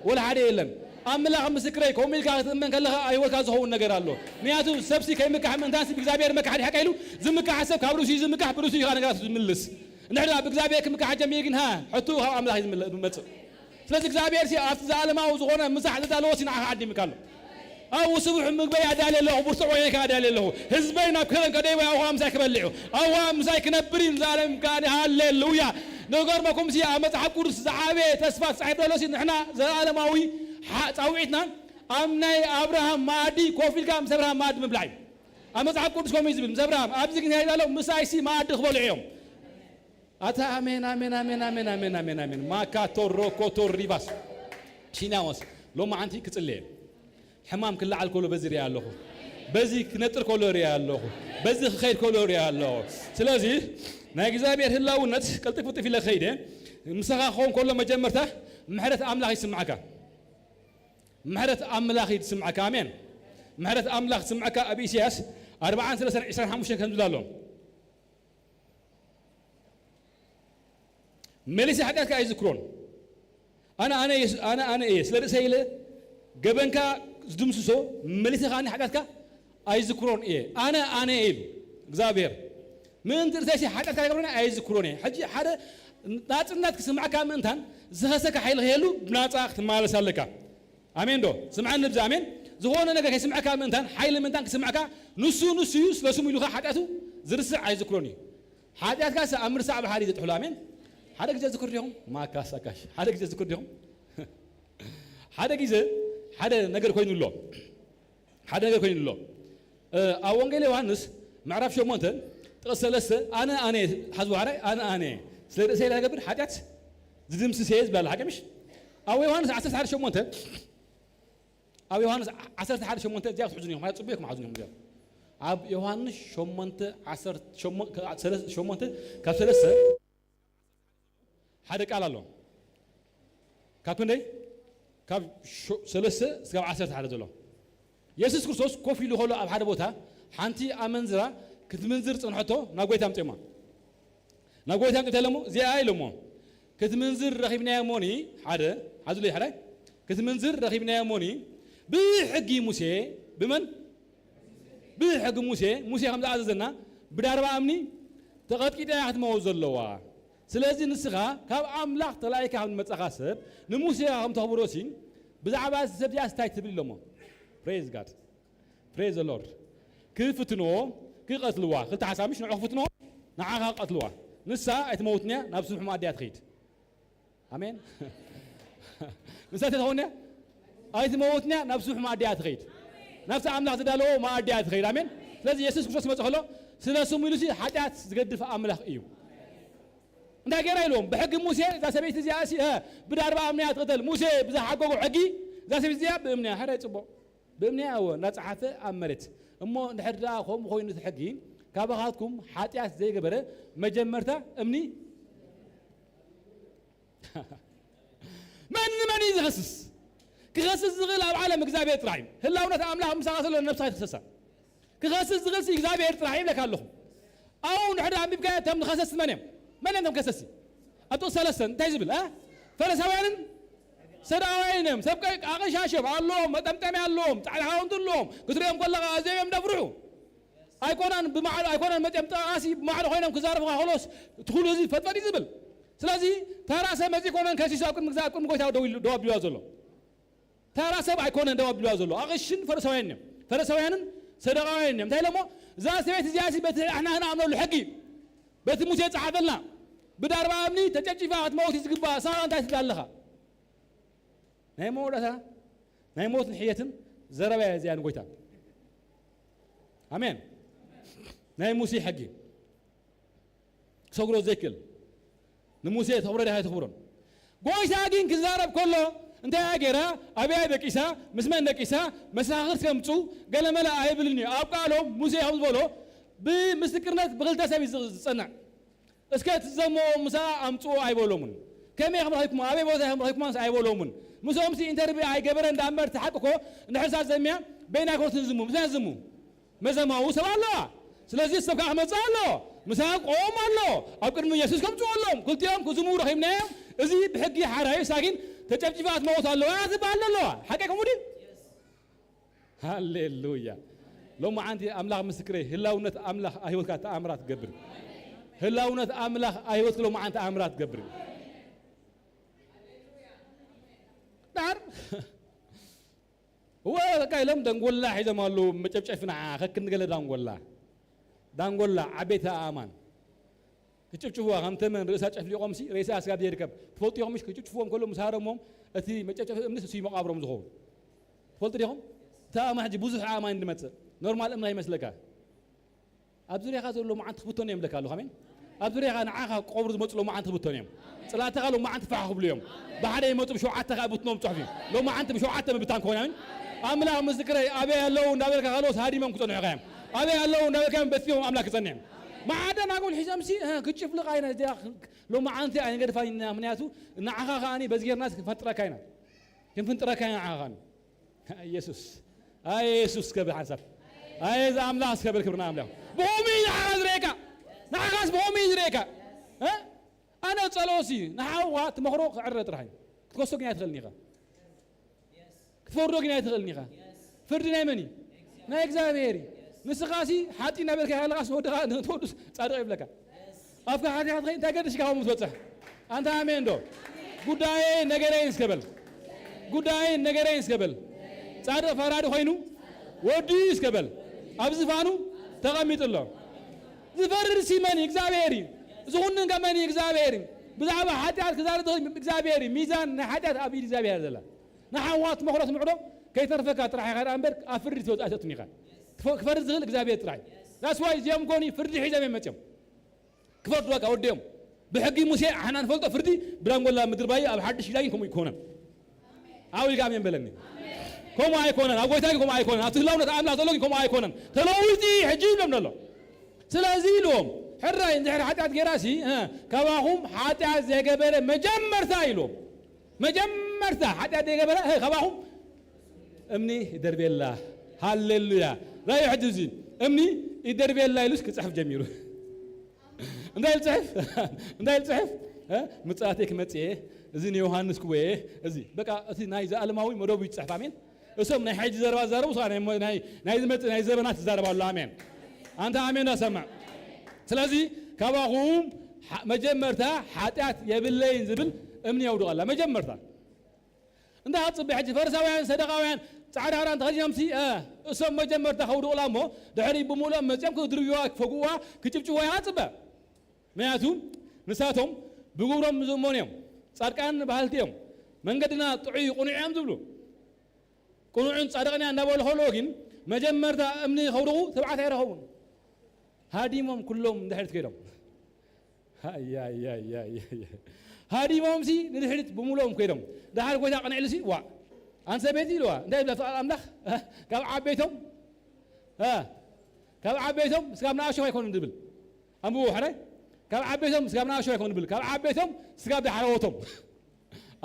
ወላ ሓደ የለን። ኣምላኽ ምስክረይ፣ ከምኡ ኢልካ ክትእመን ከለኻ ኣብ ህይወትካ ዝኸውን ነገር ኣሎ። ምኽንያቱ ሰብሲ ከይምካሕ ምእንታንሲ ብእግዚኣብሔር መካሕ ሓቂ ኢሉ ዝምካሕ ሰብ ካብ ርእሱ እዩ ዝምካሕ፣ ብርእሱ እዩ ነገራቱ ዝምልስ። እንድሕር ደኣ ብእግዚኣብሔር ክምካሕ ጀሚሩ ግን፣ ሃ፣ ሕቶኡ ካብ ኣምላኽ እዩ ዝምለ-፣ ዝመጽእ። ስለዚ እግዚኣብሔር ሲ ኣብቲ ዘኣለማዊ ዝኾነ ምሳሕ ዘዳለዎ ሲ ንዓኻ ዓዲምካ ኣሎ። ኣብኡ ስቡሕ ምግበይ ኣዳልየ ኣለኹ፣ ብርቱዕ ወይነይ ከኣ ኣዳልየ ኣለኹ። ህዝበይ ናብ ከረን ከደይቦ ኣብኡ ምሳይ ክበልዕ እዩ። ኣብኡ ምሳይ ክነብር እዩ ንዘኣለም ከኣ። ሃሌሉያ። ንገርመኩም ሲ ኣብ መጽሓፍ ቅዱስ ዝዓበየ ተስፋ ተጻሒፉ ዘሎ ሲ ንሕና ዘኣለማዊ ሓ-፣ ጻውዒትና ኣብ ናይ ኣብርሃም መኣዲ ኮፍ ኢልካ ምስ ኣብርሃም መኣዲ ምብላዕ እዩ። ኣብ መጽሓፍ ቅዱስ ከምኡ እዩ ዝብል፣ ምስ ኣብርሃም ኣብዚ ግን እንታይ ኣሎ? ምሳይ ሲ መኣዲ ክበልዑ እዮም። ኣታ ኣሜን፣ ኣሜን፣ ኣሜን፣ ኣሜን፣ ኣሜን፣ ኣሜን፣ ኣሜን። ማካቶ ሮኮቶ ሪባስ። ሺናዎስ፣ ሎማዓንቲ ክጽልየ። ሕማም ክለዓል ከሎ በዚ ሪኣ ኣለኹ። በዚ ክነጥር ከሎ ሪኣ ኣለኹ። በዚ ክኸይድ ከሎ ሪኣ ኣለኹ። ስለዚ ናይ እግዚኣብሔር ህላውነት ቅልጥፍ ቅልጥፍ ኢለ ከይደ። ምሳኻ ክኸውን ከሎ መጀመርታ ምሕረት ኣምላኽ ይስምዓካ። ምሕረት ኣምላኽ ይስምዓካ። ኣሜን። ምሕረት ኣምላኽ ይስምዓካ። ኣብ ኢሳያስ ኣርብዓን ሰለስተን ዕስራን ሓሙሽተን ከም ዝብል ኣሎ። መሊሰ ሓጢኣትካ ኣይዝክሮን። ኣነ፣ ኣነ እየ፣ ኣነ፣ ኣነ እየ፣ ስለ ርእሰይ ኢለ ገበንካ ዝድምስሶ፣ መሊሰ ከኣኒ ሓጢኣትካ ኣይዝክሮን እየ። ኣነ፣ ኣነ እየ ኢሉ እግዚኣብሔር። ምእንቲ ርእሰይሲ ሓጢኣትካ ይገብረኒ ኣይዝክሮን እየ። ሕጂ ሓደ ናጽነት ክስምዓካ ምእንታን ዝኸሰካ ሓይሊ ከይህሉ ብናጻ ክትመላለስ ኣለካ። ኣሜን ዶ? ስምዓኒ ብዛ ኣሜን። ዝኾነ ነገር ከይስምዓካ ምእንታን ሓይሊ ምእንታን ክስምዓካ ንሱ፣ ንሱ እዩ፣ ስለ ስሙ ኢሉኻ ሓጢኣቱ ዝርስዕ ኣይዝክሮን እዩ። ሓጢኣትካ ስ-፣ ኣብ ምርሳዕ ብሓደ እዩ ዘጥሕሎ። ኣሜን። ሓደ ግዜ ዝክር ዲኹም? ማካስ ኣካሽ። ሓደ ግዜ ዝክር ዲኹም? ሓደ ግዜ ሓደ ነገር ኮይኑ ኣሎ። ሓደ ነገር ኮይኑ ኣሎ። እ፣ ኣብ ወንጌል ዮሃንስ ምዕራፍ ሸሞንተ ጥቕስ ሰለስተ፣ ኣነ፣ ኣነ፣ ሓዝዋ ሓራይ፣ ኣነ፣ ኣነ፣ ስለ ርእሰይ ዝገብር ሓጢኣት ዝድምስስ እየ ዝብል ኣሎ። ሓቂ ምሽ? ኣብ ዮሃንስ ዓሰርተ ሓደ ሸሞንተ፣ ኣብ ዮሃንስ ዓሰርተ ሓደ ሸሞንተ እዚኣ ክትሕዙኒ ኢኹም፣ ማለት ጽቡቕ ኢኹም ሓዙኒ ኢኹም እዚኣ። ኣብ ዮሃንስ ሸሞንተ፣ ዓሰርተ ሸሞንተ፣ ካብ ሰለስተ ሓደ ቃል ኣሎ። ካብ ክንደይ? ካብ ሾ-፣ ሰለስተ እስካብ ዓሰርተ ሓደ ዘሎ። የሱስ ክርስቶስ ኮፍ ኢሉ ከሎ ኣብ ሓደ ቦታ ሓንቲ ኣመንዝራ ክትምንዝር ጽንሐቶ ናብ ጎይታ ኣምጺኦማ። ናብ ጎይታ ኣምጺኦማ ኢሎሞ፣ "እዚኣ" ኢሎሞ፣ "ክትምንዝር ረኺብናያ እሞኒ?" ሓደ፣ ሓዙለይ ሓዳይ፣ "ክትምንዝር ረኺብናያ እሞኒ? ብሕጊ ሙሴ ብመን?" ብሕጊ ሙሴ፣ ሙሴ ከም ዝኣዘዘና፣ ብዳርባ እምኒ ተቐጥቂጣ እያ ክትመውት ዘለዋ። ስለዚ ንስኻ ካብ ኣምላኽ ተላኢካ ከም ዝመጻኻ ሰብ፣ ንሙሴ ከም ተኽብሮ ሲ፣ ብዛዕባ እዚ ሰብ እዚኣ ስታይ ትብል ኢሎሞ። Praise God. Praise the Lord. ክፍትንዎ፣ ክቐትልዋ። ክልተ ሓሳብ ምሽ ንዑ ክፍትንዎ፣ ንዓኻ ክቐትልዋ። ንሳ ኣይትመውትን እያ፣ ናብ ስብሑ መኣዲ እያ ትኸይድ። ኣሜን። ንሳ ተትኸውን እያ ኣይትመውትን እያ፣ ናብ ስብሑ መኣዲ እያ ትኸይድ። ናብቲ ኣምላኽ ዝዳለዎ መኣዲ እያ ትኸይድ። ኣሜን። ስለዚ የሱስ ክርስቶስ ይመጽእ ከሎ ስለ ስሙ ኢሉ ሲ ሓጢኣት ዝገድፍ ኣምላኽ እዩ። እንታይ ገይራ ኢልዎም? ብሕጊ ሙሴ እዛ ሰበይቲ እዚኣ ሲ፣ እ፣ ብዳርባ እምኒ እያ ትቕተል። ሙሴ ብዝሓጎጎ ሕጊ እዛ ሰበይቲ እዚኣ ብእምኒ እያ። ሕራይ ጽቡቕ። ብእምኒ እያ እወ እንዳጸሓፈ ኣብ መሬት። እሞ እንድሕር ደኣ ከምኡ ኮይኑ እቲ ሕጊ ካባኻትኩም ሓጢኣት ዘይገበረ መጀመርታ እምኒ መን ንመን እዩ ዝኸስስ? ክኸስስ ዝኽእል ኣብ ዓለም እግዚኣብሔር ጥራሕ እዩ። ህላውነት ኣምላኽ ምሳኻ ዘሎ ነብስኻ ኣይትኽሰሳ። ክኸስስ ዝኽእል ሲ እግዚኣብሔር ጥራሕ እዩ ይብለካ ኣለኹ። ኣብኡ እንድሕር ኣንቢብካዮ እቶም ዝኸሰስቲ መን እዮም? መን እዮም እቶም ከሰስቲ? ኣብ ጥቕሲ ሰለስተ እንታይ ዝብል? እ? ፈሪሳውያንን ሰዱቃውያንን እዮም። ሰብ ቀ-፣ ኣቐሻሽም ኣለዎም፣ መጠምጠሚ ኣለዎም፣ ጻዕዳ ክዳውንቲ ኣለዎም። ክትሪኦም ከለኻ ኣዝዮም እዮም ደፍርሑ። ኣይኮናን ብማዕዶ፣ ኣይኮናን መጤም ጠቓሲ ብማዕዶ ኮይኖም ክዛረቡ ከሎስ እቲ ኩሉ እዚ ፈጥፈጥ እዩ ዝብል። ስለዚ ተራ ሰብ መጺኡ ኣይኮነን ከሲሱ ኣብ ቅድሚ ግዛ-፣ ኣብ ቅድሚ ጎይታ ደው ኢሉ፣ ደው ኣቢልዋ ዘሎ። ተራ ሰብ ኣይኮነን ደው ኣቢልዋ ዘሎ። ኣቕሽን ፈሪሳውያንን እዮም። ፈሪሳውያንን ሰዱቃውያንን እዮም። እንታይ ኢሎሞ? እዛ ሰበይቲ እዚኣ ሲ በቲ ኣሕና ክንኣምነሉ ሕጊ፣ በቲ ሙሴ ዝጸሓፈልና፣ ብዳርባ እምኒ ተጨፍጪፋ ክትመውት እዩ ዝግባእ። ንስኻ እንታይ ትብል ኣለኻ? ናይ መወዳእታ ናይ ሞትን ሕየትን ዘረባ እያ እዚኣ ንጎይታ። ኣሜን። ናይ ሙሴ ሕጊ ክሰግሮ ዘይክእል ንሙሴ ተኽብሮ ዲኻ ኣይተኽብሮን? ጎይታ ግን ክዛረብ ከሎ እንታይ እያ ገይራ? ኣበይ እያ ደቂሳ? ምስ መን ደቂሳ? መሰኻኽር ከምፁ ገለመለ ኣይብልን እዩ። ኣብ ቃሎም ሙሴ ከም ዝበሎ ብምስክርነት ብክልተ ሰብ እዩ ዝፀንዕ። እስከ እቲ ዘመዎ ምሳኣ ኣምጽኡ ኣይበሎምን። ከመይ ከም ረኺብኩሞ፣ ኣበይ ቦታ ከም ረኺብኩሞስ ኣይበሎምን። ምስኦምሲ ኢንተርቪው ኣይገበረን ደኣ እምበር፣ እቲ ሓቂ እኮ እንድሕር እሳ ዘምያ በይና ኣይኮነትን ዝሙ፣ ምሳና ዝሙ። መዘማዊ ሰብ ኣለዋ። ስለዚ ሰብ ከኣ ክመጽእ ኣለዎ። ምሳኣ ክቆም ኣለዎ። ኣብ ቅድሚ የሱስ ከምጽኡ ኣለዎም። ክልቲኦም ክዝሙ ረኺብናዮም። እዚ ብሕጊ ሓራዩ፣ እሳ ግን ተጨፍጭፋ ክትመውት ኣለዋ ትበሃል ኣለዋ። ሓቂ ከምኡ ድዩ? ሃሌሉያ። ሎማዓንቲ ኣምላኽ ምስክረይ፣ ህላውነት ኣምላኽ ኣብ ህይወትካ ተኣምራት ትገብር። ህላውነት ኣምላኽ ኣብ ህይወትክ ሎማዓንቲ ተኣምራት ትገብር። ዳር እወ፣ በቃ ኢሎም ደንጎላ ሒዞም ኣለዉ፣ መጨፍጨፊ ንዓ፣ ከክንዲ ገለ ዳንጎላ። ዳንጎላ፣ ዓበይቲ ኣእማን። ክጭፍጭፍዋ፣ ከም ተመን ርእሳ ጨፍሊቖምሲ፣ ሬሳ ስጋብ ዘይርከብ። ትፈልጡ ኢኹም ምሽ? ክጭፍጭፍዎም ከሎ ምስ ሃረሞም፣ እቲ መጨፍጨፊ እምንስ እሱ እዩ መቓብሮም ዝኸውን። ትፈልጡ ዲኹም? እቲ ኣእማን ሕጂ ብዙሕ ኣእማን ዝመጽእ፣ ኖርማል እምኒ ኣይመስለካ። ኣብ ዙርያኻ ዘሎ መዓንቲ ክብተኑ እዮም ለካ ኣለኹ፣ ኣሜን። ኣብ ዙርያኻ ንዓኻ ክቐብሩ ዝመጹ ሎ መዓንቲ ክብተኑ እዮም። ጽላእትኻ ሎ መዓንቲ ፋሕ ክብሉ እዮም። ብሓደ ይመጹ፣ ብሸውዓተ ከኣ ብትኖም ጽሑፍ እዩ። ሎ መዓንቲ ብሸውዓተ ምብታን ክኾን፣ ኣሜን። ኣምላኽ ምስክረይ፣ ኣበይ ኣለዉ እንዳበልካ ካልኦስ ሃዲሞም ክጸንሑኻ እዮም። ኣበይ ኣለዉ እንዳበልካ እዮም በቲኖም ኣምላኽ ክጸንሕ እዮም። ማዕደ ናጎል ሒዞምሲ፣ እ፣ ክጭፍልቕ ኣይነ፣ እዚኣ ሎ መዓንቲ ኣይንገድፋን ኢና፣ ምኽንያቱ ንዓኻ ከኣኒ በዚ ጌርናስ ክንፈጥረካ ኢና። ክንፍንጥረካ ኢና ንዓኻ ከኣኒ። ኢየሱስ። ኣይ ኢየሱስ ክብር ሓንሳብ። ኣይ እዚ ኣምላኽ ክብር ክብርና ኣምላኽ። ብኸምኡ እዩ ንዓኻ ዝርእየካ። ንዓኻስ ብኸምኡ እዩ ዝርእየካ። እ? ኣነ ጸሎሲ ንሓውኻ ትመኽሮ ክዕረ ጥራሕ እዩ። ክትከሶ ግን ኣይትኽእልን ኢኻ። ክትፈርዶ ግን ኣይትኽእልን ኢኻ። ፍርዲ ናይ መን እዩ? ናይ እግዚኣብሔር እዩ። ንስኻሲ ሓጢ እናበልካ ከለኻስ ንወድኻ ንትወዱስ ጻድቕ ይብለካ። ኣፍካ ሓጢኣት ኸይ እንታይ ገድሽካ ከምኡ ትበጽሕ? ኣንታ ኣሜን ዶ? ጉዳየይ ነገረይን እስከ በል። ጉዳየይን ነገረይን እስከ በል። ጻድቕ ፈራዲ ኾይኑ ወዲ እስከ በል። ኣብ ዝፋኑ ተቐሚጡ ኣሎ። ዝፈርድ ሲ መን እዩ? እግዚኣብሔር እዩ። ዝኹንን ከ መን እዩ? እግዚኣብሔር እዩ። ብዛዕባ ሓጢኣት ክዛረብ ዝኽእል እግዚኣብሔር እዩ። ሚዛን ናይ ሓጢኣት ኣብ ኢድ እግዚኣብሔር ዘላ። ንሓዋ ትመኽሮ ትምዕዶ ከይተርፈካ ጥራሕ ኢኻ ደኣ እምበር ኣብ ፍርዲ ትወጽእ ኣይትእቱን ኢኻ። ትፈ-፣ ክፈርድ ዝኽእል እግዚኣብሔር ጥራሕ እዩ። That's why እዚኦም ኮኒ ፍርዲ ሒዞም እዮም መጽዮም። ክፈርዱካ ወዲኦም ብሕጊ ሙሴ ኣሕና ንፈልጦ ፍርዲ ብዳንጎላ ምድሪ ባየ ኣብ ሓድሽ ኪዳን ግን ከምኡ ኣይኮነን። ዓው ኢልካ ኣሜን በለኒ። ከምኡ ኣይኮነን። ኣብ ጎይታ ግን ከምኡ ኣይኮነን። ኣብቲ ህላውነት ኣምላኽ ዘሎ ግን ከምኡ ኣይኮነን። ተለዊጢ ሕጂ ይብሎም ዘሎ። ስለዚ ኢልዎም፣ ሕራይ እንድሕር ሓጢኣት ጌራሲ፣ እ፣ ካባኹም ሓጢኣት ዘይገበረ መጀመርታ ኢልዎም። መጀመርታ ሓጢኣት ዘይገበረ፣ እ፣ ካባኹም እምኒ ይደርብየላ። ሃሌሉያ። ራእዩ ሕጂ እዚ እምኒ ይደርብየላ ኢሉስ ክጽሕፍ ጀሚሩ። እንታይ ይጽሕፍ? እንታይ ይጽሕፍ? እ? ምጽኣተይ ክመጽእ እየ። እዚ ንዮሃንስ ክወየ። እዚ በቃ እቲ ናይ ዘኣለማዊ መደቡ ይጽሕፍ። ኣሜን። እሶም ናይ ሕጂ ዘረባ ዝዛረቡ፣ እሶም ናይ፣ ናይ፣ ናይ ዝመጽእ ናይ ዘበናት ዝዛረባ ኣሎ። ኣሜን። ኣንታ ኣሜን ኣሰምዕ። ስለዚ ካባኹም ሓ-፣ መጀመርታ ሓጢኣት የብለይን ዝብል እምኒ የውድቐላ። መጀመርታ እንታ ጽበ ሕጂ ፈሪሳውያን፣ ሰደቃውያን ጻዕዳ ክዳን ተኸዲኖም ሲ፣ እ፣ እሶም መጀመርታ ከውድቑላ እሞ ድሕሪ ብምሉኦም መጺኦም ክድርብዋ፣ ክፈግዋ፣ ክጭብጭዋ ኢኻ ጽበ። ምክንያቱ ንሳቶም ብግብሮም ዝእመኑ እዮም፣ ጻድቃን በሃልቲ እዮም፣ መንገድና ጥዑይ ቅኑዕ እዮም ዝብሉ። ቅኑዕን ጻድቕን እያ እንዳበሉ ከለዉ ግን መጀመርታ እምኒ ከውድቑ ትብዓት ኣይረኸቡን። ሃዲሞም ኩሎም ንድሕሪት ከይዶም። ኣያያያያ። ሃዲሞም ሲ ንድሕሪት ብምሉኦም ከይዶም። ደሓር ጎይታ ቀንዕሉ ሲ፣ ዋ፣ ኣንተ ሰበይቲ ኢልዋ። እንታይ ይብላ ፍቓድ ኣምላኽ? ካብ ዓበይቶም? እ፣ ካብ ዓበይቶም ስጋብ ንኣሽቱ ኣይኮኑን ዝብል። ኣንብቡ ሕራይ። ካብ ዓበይቶም ስጋብ ንኣሽቱ ኣይኮኑን ዝብል። ካብ ዓበይቶም ስጋብ ዳሕረዎቶም።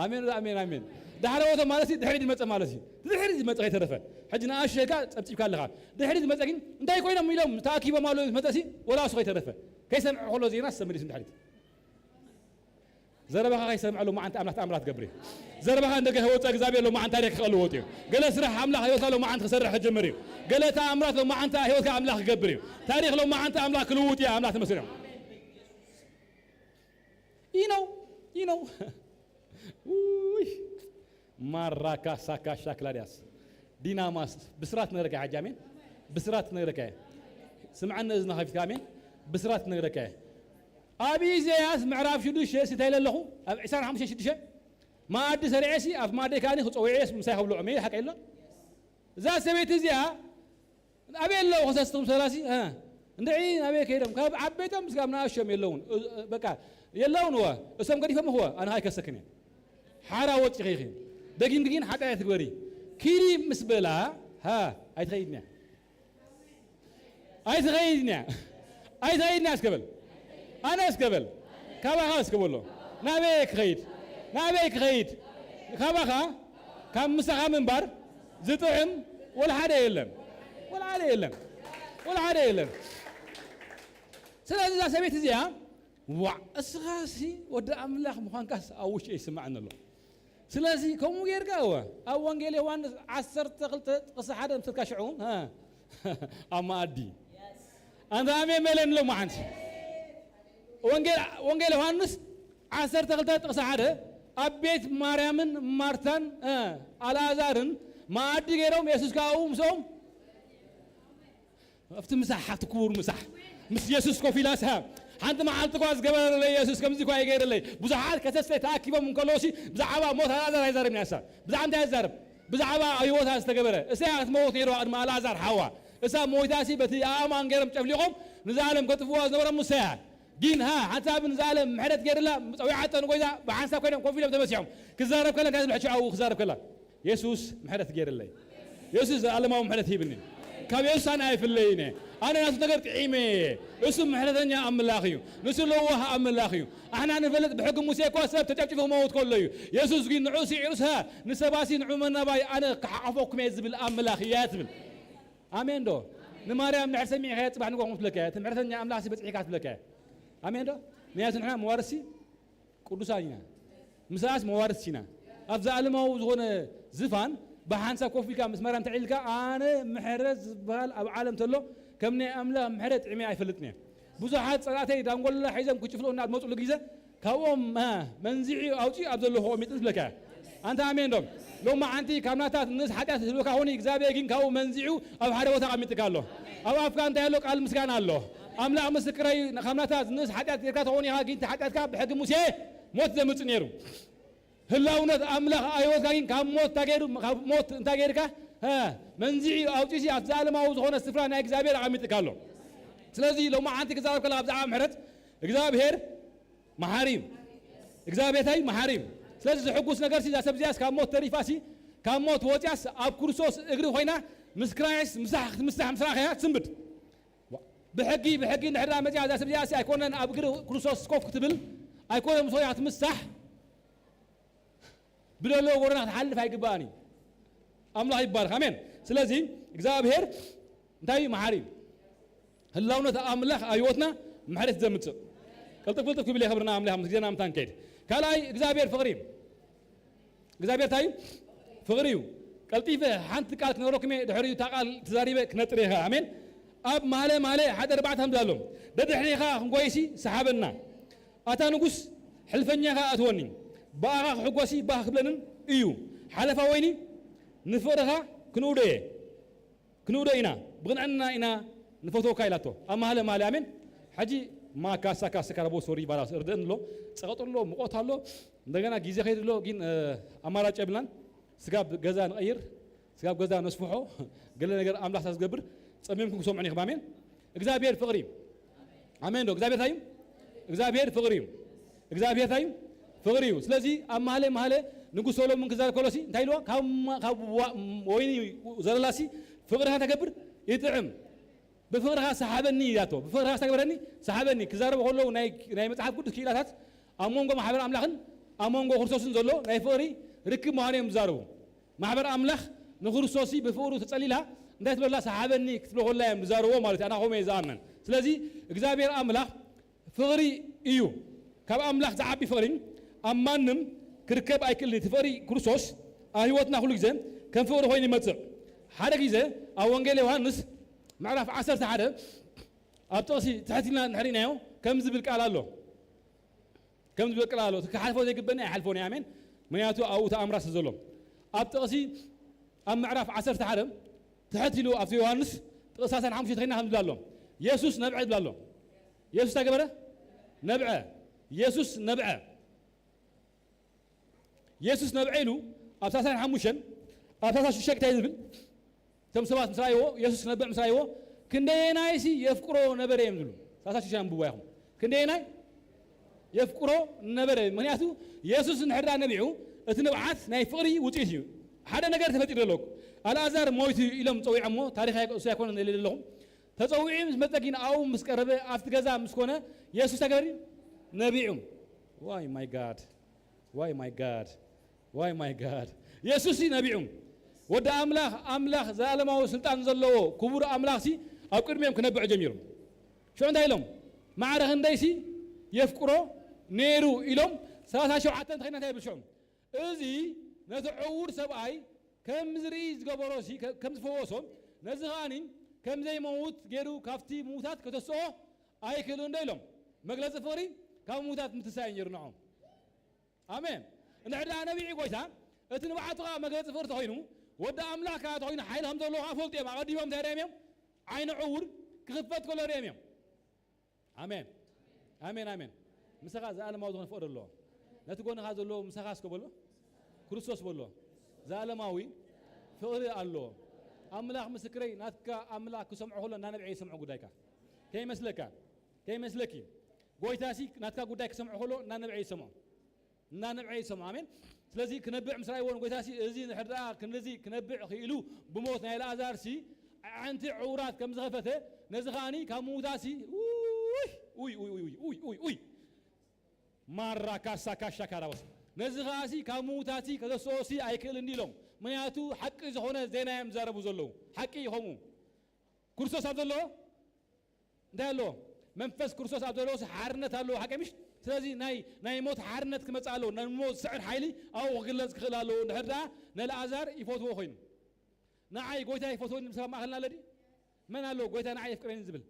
ኣሜን፣ ኣሜን፣ ኣሜን። ዳሕረዎቶም ማለት ሲ ድሕሪት ዝመጸ ማለት ሲ። ድሕሪት ዝመጸ ከይተረፈ። ሕጂ ንኣሽቱ ኢልካ ጸብጺብካ ኣለኻ። ድሕሪት ዝመጸ ግን እንታይ ኮይኖም ኢሎም ተኣኪቦም ኣለዉ ዝመጸ ሲ ወላ እሱ ከይተረፈ። ከይሰምዐ ከሎ ዜና ሰምሪ ሲ ድሕሪት። ዘረባኻ ከይሰምዐ ሎማዓንቲ ኣምላኽ ተኣምራት ክገብር እዩ። ዘረባኻ እንደ ገና ወፀ እግዚኣብሔር ሎማዓንቲ ታሪኽ ክቐልወጥ እዩ። ገለ ስራሕ ኣምላኽ ህይወትካ ሎማዓንቲ ክሰርሕ ክጅምር እዩ። ገለ ተኣምራት ሎማዓንቲ ህይወትካ ኣምላኽ ክገብር እዩ። ታሪኽ ሎማዓንቲ ኣምላኽ ክልውጥ እዩ። ኣምላኽ ተመስገን። ይነው፣ ይነው። ውይ፣ ማራካ ሳካ ሻክላድያስ ዲናማስ ብስራት ነግረካ ሕጂ። ኣሜን። ብስራት ነግረካ። ስምዓኒ እዝኒ ከፊትካ። ኣሜን። ብስራት ነግረካ። ኣብ ኢሳያስ ምዕራፍ ሽዱሽተ እንታይ ኢለ ኣለኹ? ኣብ ዕስራን ሓሙሽተን ሽዱሽተ መኣዲ ሰሪዐ ሲ ኣብቲ መኣዲ ከኣኒ ክጸውዕ እየ ምሳይ ከብልዖም እየ። ሓቀይ ኣሎ። እዛ ሰበይቲ እዚኣ ኣበይ ኣለዉ ከሰስቶም ሰላሲ? እ፣ እንድዒ ናበይ ከይዶም? ካብ ዓበይቶም ስጋብ ንኣሽዮም የለውን። እ፣ እ፣ በቃ የለውን። እወ፣ እሶም ገዲፎም እኽወ፣ ኣነ ኣይከሰክን እየ። ሓራ ወፂኺ ኢኺ። ደጊምኪ ግን ሓጢኣት ኣይትግበሪ። ኪዲ ምስ በላ፣ ሃ፣ ኣይትኸይድን እያ። ኣይትኸይድን እያ። ኣይትኸይድን እያ እስከ በል። ኣነ እስከ በል። ካባኻ እስከ በሎ። ናበይ ክኸይድ? ናበይ ክኸይድ? ካባኻ፣ ካብ ምሳኻ ምንባር ዝጥዕም ወላ ሓደ የለን። ወላ ሓደ የለን። ወላ ሓደ የለን። ስለዚ እዛ ሰበይቲ እዚኣ፣ ዋዕ፣ እስኻሲ ወዲ ኣምላኽ ምዃንካስ ኣብ ውሽጢ ይስምዓኒ ኣሎ። ስለዚ ከምኡ ጌርካ እወ፣ ኣብ ወንጌል ዮሃንስ ዓሰርተ ክልተ ጥቕሲ ሓደ ምሰልካ ሽዑ፣ ሃ፣ ኣብ መኣዲ። ኣንታ ኣሜን በለኒ ሎማዓንቲ። ወንጌል፣ ወንጌል ዮሃንስ ዓሰርተ ክልተ ጥቕሲ ሓደ፣ ኣብ ቤት ማርያምን ማርታን፣ እ፣ ኣልኣዛርን መኣዲ ገይሮም፣ የሱስ ከኣ ኣብኡ ምስኦም ኣብቲ ምሳሕ፣ ኣብቲ ክቡር ምሳሕ ምስ የሱስ ኮፍ ኢላስ፣ ሓንቲ መዓልቲ እኳ ዝገበረለይ የሱስ ከምዚ እኳ ይገይረለይ። ብዙሓት ከሰስተ ተኣኪቦም እንከለዉ ሲ ብዛዕባ ሞት ኣልኣዛር ኣይዛረብን እያ እሳ። ብዛዕባ እንታይ ትዛረብ? ብዛዕባ ህይወታ ዝተገበረ። እሳ እያ ክትመውት ነይርዋ ቅድሚ ኣልኣዛር ሓዋ። እሳ ሞይታ ሲ በቲ ኣእማን ገይሮም ጨፍሊቖም ንዘኣለም ከጥፍዋ ዝነበሮም እሳ እያ። ግን ሃ፣ ሓንሳብ ንዘኣለም ምሕረት ገይርላ፣ ጸዊዓቶ ንጎይታ ብሓንሳብ ኮይኖም ኮፍ ኢሎም ተመሲሖም። ክዛረብ ከላ እንታይ ዝብል ሕጂ ኣብኡ ክዛረብ ከላ? የሱስ ምሕረት ገይርለይ። የሱስ ዘለኣለማዊ ምሕረት ሂብኒ። ካብ የሱስ ኣነ ኣይፍለይን እየ። ኣነ ናቱ ነገር ጥዒመ እየ። እሱ ምሕረተኛ ኣምላኽ እዩ። ንሱ ለዋህ ኣምላኽ እዩ። ኣሕና ንፈልጥ ብሕጊ ሙሴ እኳ ሰብ ተጨፍጭፉ ክመውት ከሎ እዩ። የሱስ ግን ንዑ ስዒሩስ፣ ሃ፣ ንሰባሲ ንዑ መናባይ ኣነ ክሓቆፈኩም እየ ዝብል ኣምላኽ እያ ትብል። ኣሜን ዶ? ንማርያም እንድሕር ሰሚዕካያ ጽባሕ ንግሆ ትብለካ እያ። እቲ ምሕረተኛ ኣምላኽሲ በጺሕካ ትብለካ እያ። ኣሜን ዶ? ምክንያቱ ንሕና መዋርሲ ቅዱሳን ኢና። ምሳስ መዋርስ ኢና። ኣብ ዘኣለማዊ ዝኾነ ዝፋን ብሓንሳብ ኮፍ ኢልካ ምስ ማርያም ተዕሊልካ፣ ኣነ ምሕረት ዝበሃል ኣብ ዓለም ተሎ ከም ናይ ኣምላኽ ምሕረት ጥዕሜ ኣይፈልጥን እየ። ብዙሓት ጸላእተይ ዳንጎላ ሒዞም ክጭፍልቑና ኣብ ዝመጹሉ ግዜ ካብኦም፣ እ፣ መንዚዒ ኣውጺኡ ኣብ ዘለኹ ኣቐሚጡ ዝብለካ። ኣንታ ኣሜን ዶ? ሎማዓንቲ ካብ ናታ ንእስ ሓጢኣት ዝህልወካ ኾኒ እግዚኣብሔር ግን ካብኡ መንዚዑ ኣብ ሓደ ቦታ ኣቐሚጥካ ኣሎ። ኣብ ኣፍካ እንታይ ኣሎ? ቃል ምስጋና ኣሎ። ኣምላኽ ምስክረይ፣ ካብ ናታ ንእስ ሓጢኣት ጌርካ ተኾኒ ኢኻ፣ ግን እቲ ሓጢኣትካ ብሕጊ ሙሴ ሞት ዘምጽእ ነይሩ። ህላውነት ኣምላኽ ኣይወትካ ግን ካብ ሞት እንታይ ገይሩ፣ ካብ ሞት እንታይ ገይርካ? ሀ፣ መንዚዒ ኣውጺሲ ኣብ ዘላለማዊ ዝኾነ ስፍራ ናይ እግዚኣብሔር ኣቐሚጥካ ኣሎ። ስለዚ ሎማዓንቲ ክዛረብ ከለኻ ብዛዕባ ምሕረት እግዚኣብሔር መሓሪ እዩ። እግዚኣብሔር እንታይ መሓሪ እዩ። ስለዚ ዘሕጉስ ነገር ሲ እዛ ሰብ እዚኣስ ካብ ሞት ተሪፋ ሲ ካብ ሞት ወፂኣስ ኣብ ክርስቶስ እግሪ ኮይና ምስ ክራይስት ምሳሕ ክትምሳሕ ምስ ረኣኸያ ትስንብድ። ብሕጊ፣ ብሕጊ እንድሕር ደኣ መፂኣ እዛ ሰብ እዚኣስ ኣይኮነን ኣብ እግሪ ክርስቶስ ኮፍ ክትብል ኣይኮነን ምስ ወዲኣ ክትምሳሕ ብደለዎ ጎደና ክትሓልፍ ኣይግባእን እዩ። ኣምላኽ ይባረክ። ኣሜን። ስለዚ እግዚኣብሔር እንታይ እዩ? መሓሪ እዩ። ህላውነት ኣምላኽ ኣብ ህይወትና ምሕረት ዘምጽእ። ቅልጥፍ ቅልጥፍ ክብል እየ ክብርና ኣምላኽ ምስ ግዜና ምታን ከይድ። ካልኣይ እግዚኣብሔር ፍቕሪ እዩ። እግዚኣብሔር እንታይ እዩ? ፍቕሪ እዩ። ቀልጢፈ ሓንቲ ቃል ክነግረኩም እየ፣ ድሕሪኡ እታ ቃል ተዛሪበ ክነጥር እየ። ኣሜን። ኣብ ማለ ማለ ሓደ ኣርባዕተ ከምዚ ኣሎ፣ ደድሕሪኻ ክንጎይሲ ሰሓበና። ኣታ ንጉስ፣ ሕልፈኛኻ ኣትወኒ፣ ብኣኻ ክሕጎሲ ባህ ክብለንን እዩ። ሓለፋ ወይኒ ንፍቕርኻ ክንእዶ እየ፣ ክንእዶ ኢና፣ ብቕንዕና ኢና ንፈትወካ ኢላቶ። ኣብ ማለ ማለ። ኣሜን። ሕጂ ማካሳ ካስካ ረቦ ሶሪ ባላስ እርደን ኣሎ፣ ጸቐጥ ኣሎ፣ ሙቐት ኣሎ፣ እንደገና ግዜ ከይድ ኣሎ፣ ግን፣ እ፣ ኣማራጭ የብልናን። ስጋብ ገዛ ንቐይር፣ ስጋብ ገዛ ነስፍሖ፣ ገለ ነገር ኣምላኽ ዝገብር ጸሚምኩም ክሰምዑን ኢኹም። ኣሜን። እግዚኣብሔር ፍቕሪ እዩ። ኣሜን ዶ? እግዚኣብሔር እንታይ እዩ? እግዚኣብሔር ፍቕሪ እዩ። እግዚኣብሔር እንታይ እዩ? ፍቕሪ እዩ። ስለዚ ኣብ ማህለ ማህለ ንጉስ ሰሎሞን ክዛረብ ከሎሲ እንታይ ኢልዎ? ካብ ማ-፣ ካብ ዋ-፣ ወይኒ ዘለላሲ ፍቕርኻ ተገብር ይጥዕም። ብፍቕርኻ ሰሓበኒ ኢላቶ። ብፍቕርኻ ዝተግበረኒ ሰሓበኒ። ክዛረቡ ከለዉ ናይ፣ ናይ መጽሓፍ ቅዱስ ክኢላታት ኣብ መንጎ ማሕበር ኣምላኽን ኣብ መንጎ ክርስቶስን ዘሎ ናይ ፍቕሪ ርክብ ምዃኑ እዮም ዝዛረቡ። ማሕበር ኣምላኽ ንክርስቶስ ብፍቕሩ ተጸሊላ እንታይ ትብለላ? ሰሓበኒ ክትብሎ ከላ እዮም ዝዛረብዎ ማለት እዩ። ኣና ከምኡ እየ ዝኣምን። ስለዚ እግዚኣብሔር ኣምላኽ ፍቕሪ እዩ። ካብ ኣምላኽ ዝዓቢ ፍቕሪ ኣብ ማንም ክርከብ ኣይክእልን። እቲ ፍቕሪ ክርስቶስ ኣብ ህይወትና ኩሉ ግዜ ከም ፍቕሪ ኮይኑ ይመጽእ። ሓደ ግዜ ኣብ ወንጌል ዮሃንስ ምዕራፍ ዓሰርተ ሓደ ኣብ ጥቕሲ ትሕት ኢልና እንድሕር ርኢናዮ ከም ዝብል ቃል ኣሎ። ከም ዝብል ቃል ኣሎ። እቲ ክሓልፎ ዘይግበኒ ኣይሓልፎን እየ። ኣሜን። ምክንያቱ ኣብኡ ተኣምራት ስለ ዘሎ። ኣብ ጥቕሲ ኣብ ምዕራፍ ዓሰርተ ሓደ ትሕት ኢሉ ኣብቲ ዮሃንስ ጥቕሲ ሰላሳን ሓሙሽተ ተኸይና ከም ዝብል ኣሎ። የሱስ ነብዐ ዝብል ኣሎ። የሱስ እንታይ ገበረ? ነብዐ። የሱስ ነብዐ። የሱስ ነብዐ ኢሉ ኣብ ሰላሳን ሓሙሽተን፣ ኣብ ሰላሳ ሽዱሽተ እንታይ ዝብል? እቶም ሰባት ምስ ረኣይዎ፣ የሱስ ክነብዕ ምስ ረኣይዎ፣ "ክንደየናይሲ የፍቅሮ ነበረ" እዮም ዝብሉ። ሰላሳ ሽዱሽተ ኣንብብዋ ኢኹም። ክንደየናይ የፍቅሮ ነበረ። ምክንያቱ የሱስ እንድሕር ደኣ ነቢዑ፣ እቲ ንብዓት ናይ ፍቕሪ ውጽኢት እዩ። ሓደ ነገር ተፈጢሩ ኣሎ። ኣልኣዛር ሞይቱ ኢሎም ጸዊዖሞ፣ ታሪኽ ኣይኮ-፣ እሱ ኣይኮነን ኢለ ዘለኹም። ተጸዊዑ ምስ መጸ ግን ኣብኡ ምስ ቀረበ፣ ኣብቲ ገዛ ምስ ኮነ፣ የሱስ እንታይ ገበረ? ነቢዑ። ዋይ ማይ ጋድ፣ ዋይ ማይ ጋድ፣ ዋይ ማይ ጋድ። የሱስ ነቢዑ። ወዲ ኣምላኽ፣ ኣምላኽ ዘላለማዊ ስልጣን ዘለዎ ክቡር ኣምላኽሲ ኣብ ቅድሚኦም ክነብዕ ጀሚሩ። ሽዑ እንታይ ኢሎም? "ማዕረ ክንደይሲ የፍቅሮ ነይሩ" ኢሎም ሰላሳ ሸውዓተ ተኸይና እንታይ ይብል ሽዑ? "እዚ ነቲ ዕዉር ሰብኣይ ከም ዝርኢ ዝገበሮሲ፣ ከ-፣ ከም ዝፈወሶ፣ ነዚ ከኣኒ ከም ዘይመውት ገይሩ ካብቲ ምዉታት ከተስኦ ኣይክእልን ዶ?" ኢሎም። መግለጺ ፍቕሪ ካብ ምዉታት ምትሳእ እዩ ነይሩ ንዖም። ኣሜን። እንድሕር ደኣ ነቢዒ ጎይታ፣ እቲ ንብዓቱ ኸዓ መግለጺ ፍቕሪ ተኾይኑ፣ ወዲ ኣምላኽ ከኣ ተኾይኑ፣ ሓይሊ ከም ዘለዎ ኸዓ ፈልጡ እዮም። ኣቐዲሞም እንታይ ርኣዮም እዮም? ዓይኒ ዕዉር ክኽፈት ከሎ ርኣዮም እዮም። ኣሜን። ኣሜን፣ ኣሜን። ምሳኻ ዘኣለማዊ ዝኾነ ፍቕሪ ኣለዎ። ነቲ ጎንኻ ዘለዎ ምሳኻ እስከ በሎ፣ ክርስቶስ በሎ። ዘኣለማዊ ፍቕሪ ኣለዎ። ኣምላኽ ምስክረይ፣ ናትካ ኣምላኽ ክሰምዖ ከሎ እናነብዐ ይሰምዖ ጉዳይካ። ከይመስለካ፣ ከይመስለኪ። ጎይታሲ ናትካ ጉዳይ ክሰምዖ ከሎ እናነብዐ ይሰምዖ። እናነብዐ ይሰምዖ። ኣሜን። ስለዚ ክነብዕ ምስ ረኣይዎ ንጎይታሲ፣ እዚ እንድሕር ደኣ ክንድዚ ክነብዕ ክኢሉ ብሞት ናይ ኣልኣዛርሲ ኣዕንቲ ዕውራት ከም ዝኸፈተ፣ ነዚ ከኣኒ ካብ ምዉታሲ፣ ውይ፣ ውይ፣ ውይ። ማራ ካሳ ካሻ ካራቦስ። ነዚ ከኣሲ ካብ ምዉታሲ ከተስኦሲ ኣይክእልን ኢሎም። ምክንያቱ ሓቂ ዝኾነ ዜና እዮም ዝዛረቡ ዘለዉ። ሓቂ እዩ ከምኡ። ክርስቶስ ኣብ ዘለዎ እንታይ ኣለዎ? መንፈስ ክርስቶስ ኣብ ዘለዎስ ሓርነት ኣለዎ። ሓቂ ምሽ? ስለዚ ናይ፣ ናይ ሞት ሓርነት ክመጽእ ኣለዎ። ናይ ሞት ስዕር ሓይሊ ኣብኡ ክግለጽ ክኽእል ኣለዎ። እንድሕር ደኣ ነልኣዛር ይፈትዎ ኮይኑ። ንዓይ ጎይታ ይፈትወኒ ምስ ኣብ ማእኸልና ኣሎ ድዩ? መን ኣሎ ጎይታ ንዓይ የፍቅረኒ ዝብል?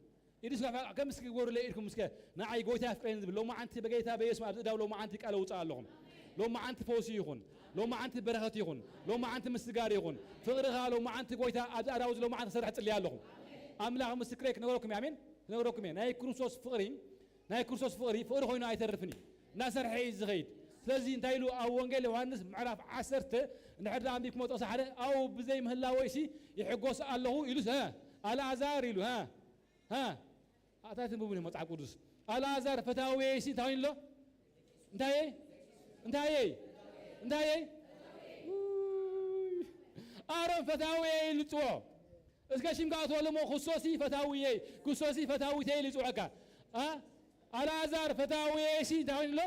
ኢዱ እስከ ከም እስኪ ግበሩለይ ኢድኩም እስከ ንዓይ ጎይታ የፍቅረኒ ዝብል። ሎማዓንቲ በጌታ በየሱስ ኣብዚ እዳው ሎማዓንቲ ቃል ኣውፅእ ኣለኹም። ሎማዓንቲ ፈውሲ ይኹን። ሎማዓንቲ በረኸት ይኹን። ሎማዓንቲ ምስጋር ይኹን። ፍቕርኻ ሎማዓንቲ ጎይታ ኣብዚ ኣዳው እዚ ሎማዓንቲ ክሰርሕ ጽልያ ኣለኹም። ኣምላኽ ምስክረይ ክነግረኩም እየ። ኣሜን። ክነግረኩም እየ። ናይ ክርስቶስ ፍቕሪ፣ ናይ ክርስቶስ ፍቕሪ፣ ፍቕሪ ኮይኑ ኣይተርፍን እዩ። እናሰርሐ እዩ ዝኸይድ። ስለዚ እንታይ ኢሉ ኣብ ወንጌል ዮሃንስ ምዕራፍ ዓሰርተ እንድሕር ደኣ ኣንቢብኩሞ ጥቕሲ ሓደ፣ ኣብኡ ብዘይ ምህላወይሲ ይሕጎስ ኣለኹ ኢሉስ፣ ሀ፣ ኣልኣዛር ኢሉ፣ ሀ፣ ሀ፣ ኣታ ትንብቡን መጽሓፍ ቅዱስ። ኣልኣዛር ፈታውየይሲ እንታይ ኮይኑ ኣሎ? እንታየይ? እንታየይ? እንታየይ? ውይ። ኣሮን ፈታውየይ ኢሉ ጽውዖ። እስከ ሽምካ ኣትወሉ እሞ፣ ክሶሲ ፈታውየይ፣ ክሶሲ ፈታዊተይ ኢሉ ይጽውዐካ። አ? ኣልኣዛር ፈታውየይሲ እንታይ ኮይኑ ኣሎ?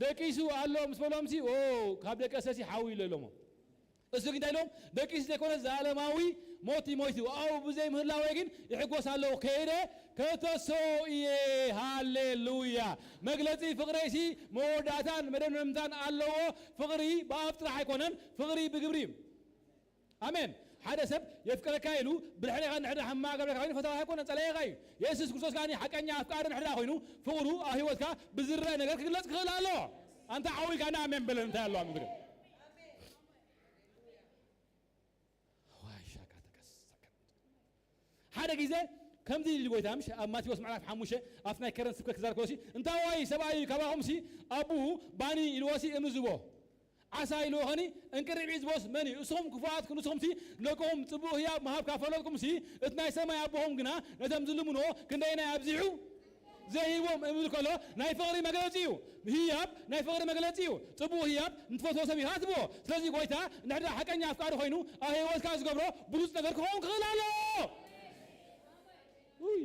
ደቂሱ ኣሎ ምስ በሎምሲ፣ ኦ፣ ካብ ደቀሰሲ ሓዊ ኢሎ ኢሎሞ። እሱ ግን እንታይ ኢሎም? ደቂሱ ዘይኮነ ዘላለማዊ ሞት ይሞይቱ። ኣብኡ ብዘይ ምህላወይ ግን ይሕጎስ ኣለኹ። ከይደ ከተስኦ እየ። ሃሌሉያ። መግለጺ ፍቕረይሲ መወዳእታን መደምደምታን ኣለዎ። ፍቕሪ ብኣፍ ጥራሕ ኣይኮነን፣ ፍቕሪ ብግብሪ እዩ። ኣሜን። ሓደ ሰብ የፍቅረካ ኢሉ ብድሕሪኻ እንድሕር ሕማቕ ገብረካ ኮይኑ ፈታዊ ኣይኮነን፣ ጸላኢኻ እዩ። የሱስ ክርስቶስ ከኣ ሓቀኛ ኣፍቃሪ እንድሕር ኮይኑ ፍቕሩ ኣብ ህይወትካ ብዝረአ ነገር ክግለጽ ክኽእል ኣለዎ። ኣንታ ዓው ኢልካ ኣሜን በለን እንታይ ኣለዋ ምድሪ። ዋይ ሻካ ተከሰከ። ሓደ ግዜ ከምዚ ኢሉ ጎይታ ምሽ ኣብ ማቴዎስ ምዕራፍ ሓሙሽተ ኣብቲ ናይ ከረን ስብከት ክዛረብ ከሎሲ፣ እንታዋይ ሰብኣይ ካባኹምሲ ኣቡኡ ባኒ ኢልዎሲ እምዝቦ ዓሳ ኢልዎ ኸኒ እንቅርቢት ዝቦስ መን እዩ? እስኹም ክፉኣት ክንስኹምሲ ነቅኹም ጽቡቕ ህያብ ምሃብ ካብ ፈለጥኩምሲ እቲ ናይ ሰማይ ኣቦኹም ግና ነቶም ዝልምንዎ ክንደይናይ ኣብዚሑ ዘይህቦም እብል ከሎ ናይ ፍቕሪ መግለጺ እዩ። ህያብ ናይ ፍቕሪ መግለጺ እዩ። ጽቡቕ ህያብ ንትፈትዎ ሰብ ኢኻ ትብዎ። ስለዚ ጎይታ እንድሕር ደኣ ሓቀኛ ኣፍቃሪ ኮይኑ ኣብ ህይወትካ ዝገብሮ ብሉጽ ነገር ክኸውን ክኽእል ኣለዎ። ውይ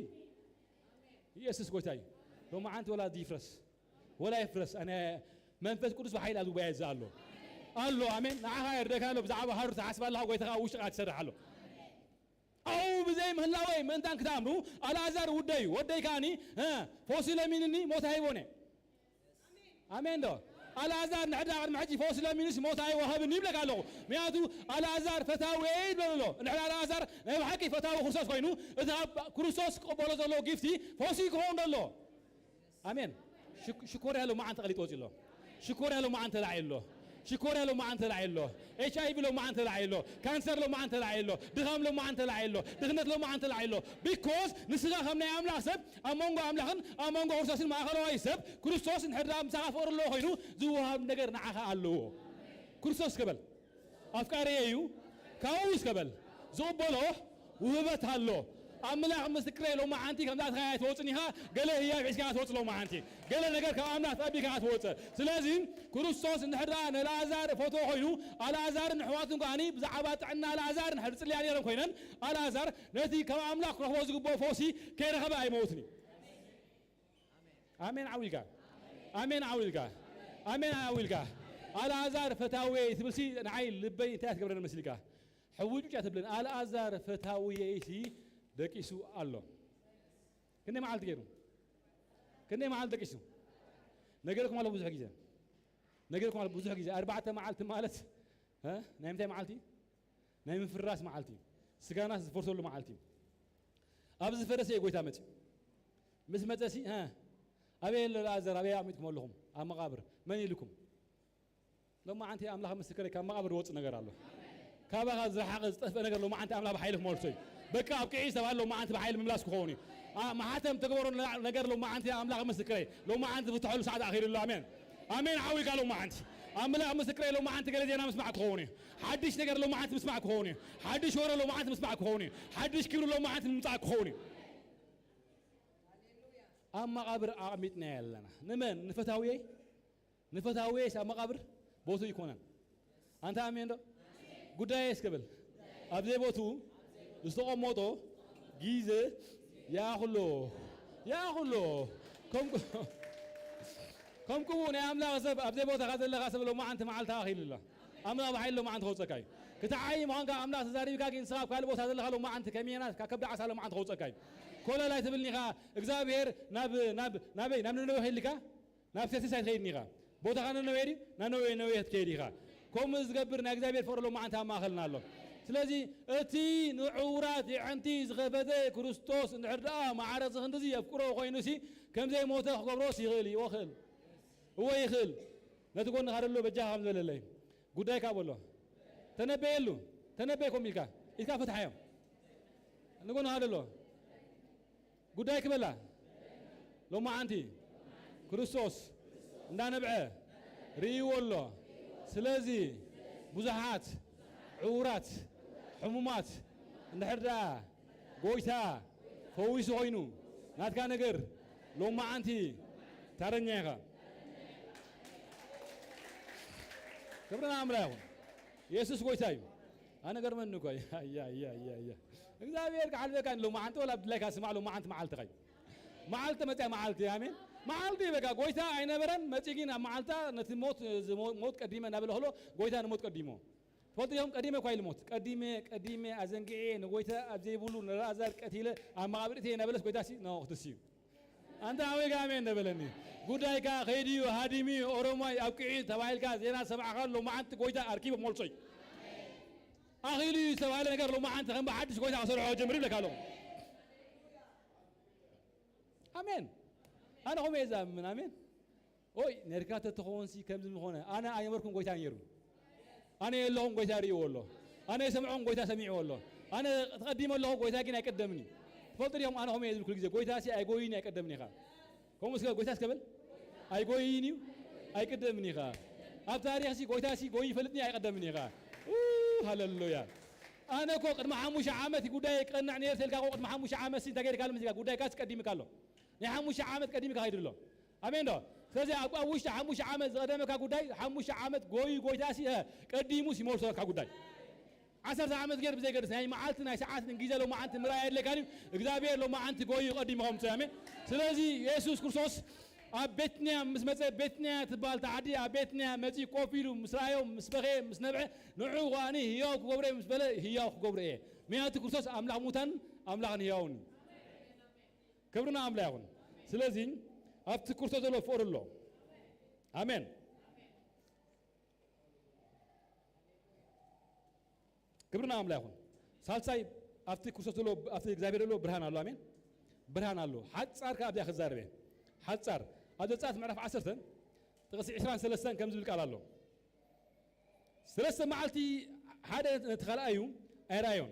ኢየሱስ ጎይታ እዩ። ሎማዓንቲ ወላ ይፍረስ ወላ ይፍረስ ኣነ መንፈስ ቅዱስ ብሓይል ኣብ ጉባኤ እዚ ኣሎ ኣሎ። ኣሜን። ንዓኻ የርደካ ኣሎ። ብዛዕባ ሃሩ ትሓስብ ኣለኻ፣ ጎይታኻ ኣብ ውሽጥኻ ትሰርሕ ኣሎ። ኣው ብዘይ ምህላወይ ምእንታን ክትኣምሩ ኣልኣዛር ውደዩ ወደይ ከኣኒ እ፣ ፈውሲ ለሚንኒ ሞት ሃይቦነ። ኣሜን ዶ? ኣልኣዛር ንሕዳ ቅድሚ ሕጂ ፈውሲ ለሚንስ ሞት ኣይወሃብን ይብለካ ኣለኹ። ምክንያቱ ኣልኣዛር ፈታዊ ይብለሉ ኣሎ። እንድሕር ኣልኣዛር ናይ ብሓቂ ፈታዊ ክርስቶስ ኮይኑ እቲ ኣብ ክርስቶስ ክቕበሎ ዘለዎ ጊፍቲ ፈውሲ ክኸውን ደሎ። ኣሜን። ሽክ- ሽኮር ያለው መዓንተ ቀሊጥ ወፂ ኣሎ። ሽኮር ያለው መዓንተ ላዒ ኣሎ። ሽኮር ያለው መዓንተ ላዒ ኣሎ። ኤች ኣይ ቪ ለው መዓንተ ላዒ ኣሎ። ካንሰር ለው መዓንተ ላዒ ኣሎ። ድኻም ለው መዓንተ ላዒ ኣሎ። ድኽነት ለው መዓንተ ላዒ ኣሎ። ቢኮዝ ንስኻ ከም ናይ ኣምላኽ ሰብ ኣብ መንጎ ኣምላኽን ኣብ መንጎ ክርስቶስን ማእኸላዋይ ሰብ ክርስቶስ እንድሕር ደኣ ምሳኻ ፍቕሪ ኣለዎ ኮይኑ ዝወሃብ ነገር ንዓኻ ኣለዎ። ክርስቶስ ክበል ኣፍቃሪ እዩ። ካብኡ እስከ በል ዝቕበሎ ውህበት ኣሎ። ኣምላኽ ምስክረይ ሎማዓንቲ ከምዛ ኣትኻ ኣይትወፅን ኢኻ። ገለ ህያብ ሒዝካ ትወፅ ሎማዓንቲ። ገለ ነገር ካብ ኣምላኽ ጠቢካ ትወፅእ። ስለዚ ክርስቶስ እንድሕር ደኣ ንኣልኣዛር ፈቶ ኮይኑ ኣልኣዛርን ኣሕዋቱን ከኣኒ ብዛዕባ ጥዕና ኣልኣዛር እንድሕር ዝፅልያ ነይሮም ኮይነን ኣልኣዛር ነቲ ካብ ኣምላኽ ክረኽቦ ዝግብኦ ፈውሲ ከይረኸበ ኣይመውትን እዩ። ኣሜን ዓው ኢልካ ኣሜን ዓው ኢልካ ኣሜን ዓው ኢልካ። ኣልኣዛር ፈታውየይ ትብልሲ ንዓይ ልበይ እንታይ ትገብረን መስልካ? ሕውጭ እያ ትብለን። ኣልኣዛር ፈታውየይሲ ደቂሱ ኣሎ። ክንደይ መዓልቲ ገይሩ? ክንደይ መዓልቲ ደቂሱ? ነገርኩም ኣሎ ብዙሕ ግዜ ነገርኩም ኣሎ ብዙሕ ግዜ ኣርባዕተ መዓልቲ ማለት እ? ናይ ምንታይ መዓልቲ? ናይ ምፍራስ መዓልቲ እዩ። ስጋናስ ዝፈርሰሉ መዓልቲ እዩ። ኣብዚ ፈረሰ እዩ ጎይታ መፂኡ። ምስ መፀሲ እ፣ ኣበይ ኣሎ ላዘር? ኣበይ ኣቕሚጥኩም ኣለኹም? ኣብ መቓብር። መን ኢልኩም? ሎማዓንቲ ኣምላኽ ምስክረይ ካብ መቓብር ዝወፅእ ነገር ኣሎ። ካባኻ ዝረሓቐ ዝጠፍአ ነገር ሎማዓንቲ ኣምላኽ ብሓይሊ ክመልሶ እዩ። በቃ ኣብ ቅዒ ዝተባህለ ሎማዓንቲ ብሓይሊ ምምላስ ክኸውን እዩ። ኣ- ማሕተም ተግበሮ ነገር ሎማዓንቲ ኣምላኽ ምስክረይ ሎማዓንቲ ዝፍትሐሉ ሰዓት ኣኺሉ ኣሎ። ኣሜን ኣሜን። ዓዊልካ ሎማዓንቲ ኣምላኽ ምስክረይ ሎማዓንቲ ገለ ዜና ምስማዕ ክኸውን እዩ። ሓድሽ ነገር ሎማዓንቲ ምስማዕ ክኸውን እዩ። ሓድሽ ወረ ሎማዓንቲ ምስማዕ ክኸውን እዩ። ሓድሽ ክብሪ ሎማዓንቲ ምምፃእ ክኸውን እዩ። ኣብ መቓብር ኣቕሚጥና ኣለና። ንመን? ንፈታውየይ? ንፈታውየይስ ኣብ መቓብር ቦቱ ይኮነን። ኣንታ ኣሜን ዶ? ጉዳየይስ ክብል ኣብ ዘይቦቱ ዝተቐመጦ ግዜ ይኣኽሎ ይኣኽሎ። ከም ከም ቅቡእ ናይ ኣምላኽ ሰብ ኣብ ዘይቦታኻ ዘለኻ ሰብ ሎማዓንቲ መዓልቲ ኣኺሉ ኣሎ። ኣምላኽ ብሓይሊ ሎማዓንቲ ከውፀካ እዩ። ክትዓይ ምዃንካ ኣምላኽ ተዛሪብካ ግን ንስኻ ኣብ ካልእ ቦታ ዘለኻ ሎማዓንቲ ከመየናት ካብ ከብዲ ዓሳ ሎማዓንቲ ከውፀካ እዩ። ኮለል ኣይትብልኒ ኢኻ እግዚኣብሔር ናብ ናብ ናበይ ናብ ነነዌ ከይልካ ናብ ሴስስ ኣይትኸይድን ኢኻ። ቦታኻ ነነዌ ድዩ? ናብ ነነዌ ነዌ ክትከይድ ኢኻ። ከምኡ ዝገብር ናይ እግዚኣብሔር ፍቕሪ ሎማዓንቲ ኣብ ማእኸልና ኣሎ። ስለዚ እቲ ንዕውራት የዕንቲ ዝኸፈተ ክርስቶስ እንድሕር ደኣ ማዕረ ዝኽንድዚ የፍቅሮ ኮይኑሲ ከም ዘይሞተ ክገብሮስ ይኽእል እዩ። ይኽእል። እወ ይኽእል። ነቲ ጎንኻ ደሎ በጃኻ ከም ዝበለለይ ጉዳይካ በሎ። ተነበየሉ። ተነበይ ኮም ኢልካ ኢልካ ፈትሓዮም። ንጎንኻ ደሎ ጉዳይ ክበላ ሎማዓንቲ ክርስቶስ እንዳነብዐ ርእይዎ ኣሎ። ስለዚ ብዙሓት ዕውራት ሕሙማት እንድሕር ደኣ ጎይታ ፈዊሱ ኮይኑ ናትካ ነገር ሎማዓንቲ ታረኛ ኢኻ። ክብሪ ንኣምላኽ ይኹን። የሱስ ጎይታ እዩ። ኣነ ገርመኒ እኮ እዩ። ኣያ፣ ኣያ፣ ኣያ፣ ኣያ። እግዚኣብሔር ክሓልፈካ ሎማዓንቲ ወላ ብድላይካ ስማዕ ሎማዓንቲ መዓልትኻ እዩ። መዓልቲ መፅያ መዓልቲ ኣሜን። መዓልቲ በቃ ጎይታ ኣይነበረን መፂ ግን ኣብ መዓልታ ነቲ ሞት ዝሞ- ሞት ቀዲመ እናበለ ከሎ ጎይታ ንሞት ቀዲሞ ትፈልጡ እዮም። ቀዲመ እኳ ኢሉ ሞት ቀዲመ ቀዲመ ኣዘንግዔ ንጎይታ ኣብ ዘይብሉ ንላዛር ቀቲለ ኣብ መቓብር እትየ እናበለስ ጎይታ ሲ ኖ ክትስ እዩ ኣንታ ኣበይ ጋሜ እንደበለኒ ጉዳይካ ከይድዩ ሃዲሚ ኦሮማይ ኣብቅዒ ተባሂልካ ዜና ሰማዕካ ኣሎ መዓንቲ ጎይታ ኣርኪቡ መልሶይ ኣኺሉ እዩ ዝተባህለ ነገር ሎማዓንቲ ከም ብሓድሽ ጎይታ ክሰርሖ ጀምር ይብለካ ኣሎ። ኣሜን። ኣነ ከምኡ እየ ዝኣምን። ኣሜን። ኦይ፣ ነርካ ተተኾንሲ ከምዚ ምኾነ። ኣነ ኣይነበርኩን፣ ጎይታ ነይሩ። ኣነ የለኹን፣ ጎይታ ርእይዎ ኣሎ። ኣነ የሰምዖን፣ ጎይታ ሰሚዕዎ ኣሎ። ኣነ ተቐዲመ ኣለኹ፣ ጎይታ ግን ኣይቀደምኒ። ትፈልጡ ዲኹም? ኣነ ከምኡ እየ ዝብል ኩሉ ግዜ። ጎይታ ሲ ኣይጎይን ኣይቀደምን ኢኻ። ከምኡ እስከ ጎይታ እስከ በል። ኣይጎይን እዩ፣ ኣይቀደምን ኢኻ። ኣብ ታሪኽ ሲ ጎይታ ሲ ጎይ ይፈልጥኒ ኣይቀደምን ኢኻ። ኡ፣ ሃሌሉያ። ኣነ እኮ ቅድሚ ሓሙሽተ ዓመት ጉዳይ ቀናዕ ነይር ተልካ እኮ ቅድሚ ሓሙሽተ ዓመት ሲ እንታይ ገይርካ ኣሎ መሲልካ? ጉዳይካ ሲ ቀዲምካ ኣሎ። ናይ ሓሙሽተ ዓመት ቀዲምካ ከይዱ ኣሎ። ኣሜን ዶ? ስለዚ ኣብ፣ ኣብ ውሽጢ ሓሙሽተ ዓመት ዝቐደመካ ጉዳይ፣ ሓሙሽተ ዓመት ጎዩ ጎይታ ሲ፣ እ፣ ቀዲሙ ሲ መልሶ ናትካ ጉዳይ። ዓሰርተ ዓመት ገይር ብዘይገድስ፣ ናይ መዓልቲ፣ ናይ ሰዓት፣ ንግዜ ሎማዓንቲ ምርኣይ የድለካን እዩ። እግዚኣብሔር ሎማዓንቲ ጎዩ ቀዲሙ ከም ዝፅእ። ኣሜን። ስለዚ የሱስ ክርስቶስ ኣብ ቤትንያ ምስ መፀ፣ ቤትንያ ትበሃል እታ ዓዲ፣ ኣብ ቤትንያ መፂኡ ኮፍ ኢሉ ምስ ረኣዮም፣ ምስ በኸየ፣ ምስ ነብዐ፣ ንዑ ከኣኒ ህያው ክገብሮ እየ ምስ በለ፣ ህያው ክገብሮ እየ። ምክንያቱ ክርስቶስ ኣምላኽ ሙታን ኣምላኽ ንህያውን እዩ። ክብሪ ንኣምላኽ ይኹን። ስለዚ ኣብቲ ክርስቶስ ዘሎ ፍቕሪ ኣሎ። ኣሜን። ክብሪ ንኣምላኽ ይኹን። ሳልሳይ ኣብቲ ክርስቶስ ዘሎ፣ ኣብቲ እግዚኣብሔር ዘሎ ብርሃን ኣሎ። ኣሜን። ብርሃን ኣሎ። ሓጻር ከኣ ኣብዚኣ ክዛረብ እየ። ሓጻር ኣብ ዘጸኣት ምዕራፍ ዓሰርተ ጥቕሲ ዕስራን ሰለስተን ከም ዝብል ቃል ኣሎ። ሰለስተ መዓልቲ ሓደ ነቲ ካልኣዩ ኣይረኣዮን።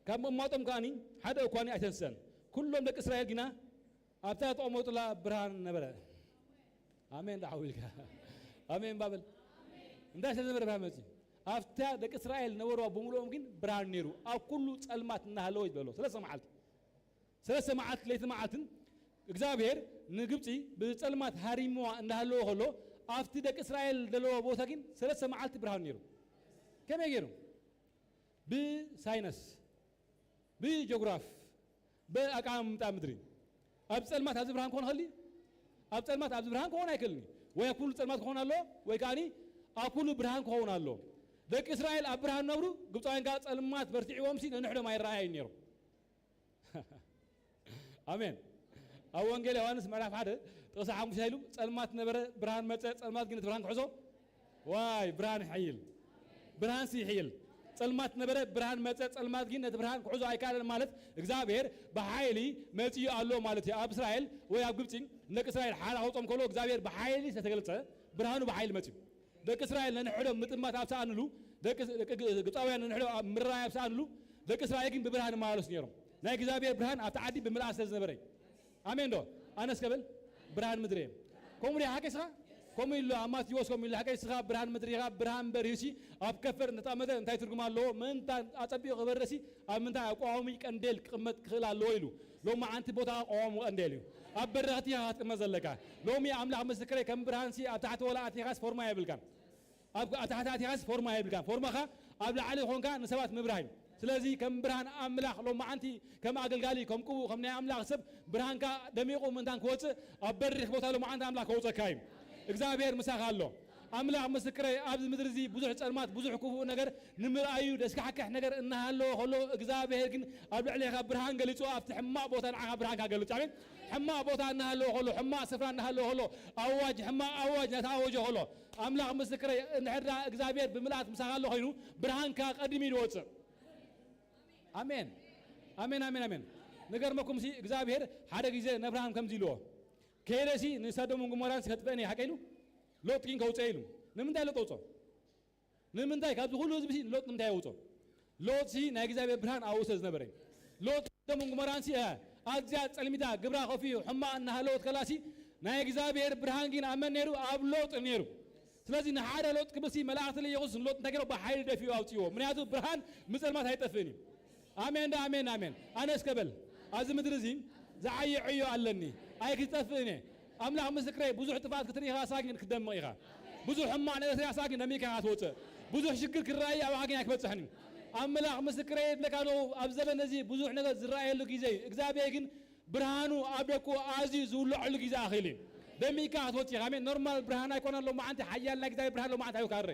ካብ ምቕማጦም ከኣኒ ሓደ እኳኒ ኣይተንስአን። ኩሎም ደቂ እስራኤል ግና ኣብታ ተቐመጡላ ብርሃን ነበረ። ኣሜን ዳሓው ኢልካ። ኣሜን ባብል። እንታይ ስለ ዝነበረ ብርሃን መጺ? ኣብታ ደቂ እስራኤል ነበርዋ ብምልኦም ግን ብርሃን ነይሩ። ኣብ ኩሉ ጸልማት እናሃለወ ይበሎ። ሰለስተ መዓልቲ። ሰለስተ መዓልቲ ለይቲ መዓልትን እግዚኣብሔር ንግብጺ ብጸልማት ሃሪምዋ እንዳሃለወ ከሎ፣ ኣብቲ ደቂ እስራኤል ዘለዎ ቦታ ግን ሰለስተ መዓልቲ ብርሃን ነይሩ። ከመይ ገይሩ? ብሳይነስ፣ ብጂኦግራፍ፣ ብኣቀማምጣ ምድሪ። ኣብ ጸልማት ኣብዚ ብርሃን ክኾን ይኽእል እዩ? ኣብ ጸልማት ኣብዚ ብርሃን ክኾን ኣይክእልን እዩ። ወይ ኣብ ኩሉ ጸልማት ክኾን ኣለዎ፣ ወይ ከኣኒ ኣብ ኩሉ ብርሃን ክኸውን ኣለዎ። ደቂ እስራኤል ኣብ ብርሃን ነብሩ፣ ግብጻውያን ከኣ ጸልማት በርቲዕዎም ሲ ነንሕዶም ኣይረኣይን ነይሮም። ኣሜን። ኣብ ወንጌል ዮሃንስ ምዕራፍ ሓደ ጥቕሲ ሓሙሽተ ኢሉ፣ "ጸልማት ነበረ፣ ብርሃን መጸ፣ ጸልማት ግን ነቲ ብርሃን ክሕዞ" ዋይ፣ ብርሃን ይሕይል። ብርሃንሲ ይሕይል። ጸልማት ነበረ፣ ብርሃን መጸ፣ ጸልማት ግን ነቲ ብርሃን ክሕዞ ኣይከኣለን ማለት እግዚኣብሔር ብሓይሊ መጺኡ ኣሎ ማለት እዩ። ኣብ እስራኤል ወይ ኣብ ግብጺ ንደቂ እስራኤል ሓራ ከውጾም ከሎ እግዚኣብሔር ብሓይሊ ዝተገልጸ ብርሃኑ ብሓይሊ መጺኡ። ደቂ እስራኤል ነንሕዶም ምጥማት ኣብ ሰኣንሉ፣ ደቂ፣ ደቂ ግ-፣ ግብጻውያን ነንሕዶም ኣብ ምርራይ ኣብ ሰኣንሉ፣ ደቂ እስራኤል ግን ብብርሃን ይመላለሱ ነይሮም። ናይ እግዚኣብሔር ብርሃን ኣብቲ ዓዲ ብምልኣት ስለ ዝነበረ እዩ። ኣሜን ዶ? ኣነስ ከብል ብርሃን ምድሪ እየ። ከምኡ ድዩ ሓቂ ስኻ? ከምኡ ኢሉ ኣብ ማቴዎስ ከምኡ ኢሉ ሓቂ ስኻ ብርሃን ምድሪ ኢኻ፣ ብርሃን በሪሁሲ ኣብ ከፈር እንተተቐመጠ እንታይ ትርጉም ኣለዎ? ምእንታ ኣጸቢቑ ክበርሲ ኣብ ምንታይ ኣብ ቀዋሚ ቀንዴል ክቕመጥ ክኽእል ኣለዎ ኢሉ። ሎሚ ዓንቲ ቦታ ቀዋሚ ቀንዴል እዩ። ኣብ በረኽቲ ኢኻ ክትቅመጥ ዘለካ። ሎሚ ኣምላኽ ምስክረይ ከም ብርሃንሲ ኣብ ታሕቲ ወላ ኣቲኻስ ፎርማ የብልካን። ኣብ፣ ኣብ ታሕቲ ኣቲኻስ ፎርማ የብልካን። ፎርማኻ ኣብ ላዕሊ ኾንካ ንሰባት ምብራህ እዩ። ስለዚ ከም ብርሃን ኣምላኽ ሎማዓንቲ ከም ኣገልጋሊ፣ ከም ቅቡእ፣ ከም ናይ ኣምላኽ ሰብ ብርሃንካ ደሚቑ ምእንታን ክወጽእ ኣብ በሪኽ ቦታ ሎማዓንቲ ኣምላኽ ከውጸካ እዩ። እግዚኣብሔር ምሳኻ ኣሎ። ኣምላኽ ምስክረይ፣ ኣብዚ ምድሪ እዚ ብዙሕ ጸልማት፣ ብዙሕ ክፉእ ነገር ንምርኣዩ ደስካሕክሕ ነገር እናሃለወ ከሎ፣ እግዚኣብሔር ግን ኣብ ልዕሌኻ ብርሃን ገሊጹ ኣብቲ ሕማቕ ቦታ ንዓኻ ብርሃንካ ገልጽ። ኣሜን። ሕማቕ ቦታ እናሃለወ ከሎ፣ ሕማቕ ስፍራ እናሃለወ ከሎ፣ ኣዋጅ፣ ሕማቕ ኣዋጅ እናተኣወጀ ከሎ፣ ኣምላኽ ምስክረይ፣ እንድሕር ደኣ እግዚኣብሔር ብምልኣት ምሳኻ ኣሎ ኮይኑ፣ ብርሃንካ ቀዲሙ እዩ ዝወጽእ። ኣሜን። ኣሜን፣ ኣሜን፣ ኣሜን። ንገርመኩም ሲ፣ እግዚኣብሔር ሓደ ግዜ ነብርሃም ከምዚ ኢልዎ፣ "ከይደ ሲ ንሰዶምን ጎሞራን ሲ ከጥፍአን እየ፣ ሓቀ?" ኢሉ፣ "ሎጥ ግን ከውፅኦ" ኢሉ። ንምንታይ ሎጥ ኣውፅኦ? ንምንታይ ካብዚ ኩሉ ህዝቢ ሲ ሎጥ ንምንታይ ኣውፅኦ? ሎጥ ሲ ናይ እግዚኣብሔር ብርሃን ኣብኡ ስለ ዝነበረ እዩ። ሎጥ ሰዶምን ጎሞራን ሲ፣ እ፣ ኣዝያ ጸልሚታ፣ ግብራ ከፊኡ፣ ሕማቕ እናሃለወት ከላ ሲ፣ ናይ እግዚኣብሔር ብርሃን ግን ኣብ መን ነይሩ? ኣብ ሎጥ ነይሩ። ስለዚ ንሓደ ሎጥ ክብል ሲ መላእኽቲ ለኢኹስ ንሎጥ እንታይ ገይሮ? ብሓይሊ ደፊኡ ኣውፅእዎ። ምክንያቱ ብርሃን ምጸልማት ኣይጠፍእን እዩ። ኣሜን ዶ ኣሜን ኣሜን። ኣነ እስከ በል፣ ኣብዚ ምድሪ እዚ ዝዓየ ዕዮ ኣለኒ፣ ኣይክጠፍእን እየ። ኣምላኽ ምስክረይ፣ ብዙሕ ጥፍኣት ክትርኢ ኢኻ፣ እሳ ግን ክትደምቕ ኢኻ። ብዙሕ ሕማቕ ነገር ክትርኢ፣ እሳ ግን ደሚቕካ ኢኻ ትወፅእ። ብዙሕ ሽግር ክረኣይ፣ ኣባኻ ግን ኣይክበፅሕን እዩ። ኣምላኽ ምስክረይ፣ ይብለካ ኣለኹ፣ ኣብ ዘበን እዚ ብዙሕ ነገር ዝረኣየሉ ግዜ እዩ። እግዚኣብሔር ግን ብርሃኑ ኣብ ደቁ ኣዝዩ ዝውልዐሉ ግዜ ኣኺሉ እዩ። ደሚቕካ ክትወፅእ ኢኻ። ኣሜን። ኖርማል ብርሃን ኣይኮነን ሎማዓንቲ፣ ሓያል ናይ እግዚኣብሔር ብርሃን ሎማዓንቲ ኣይወካረ።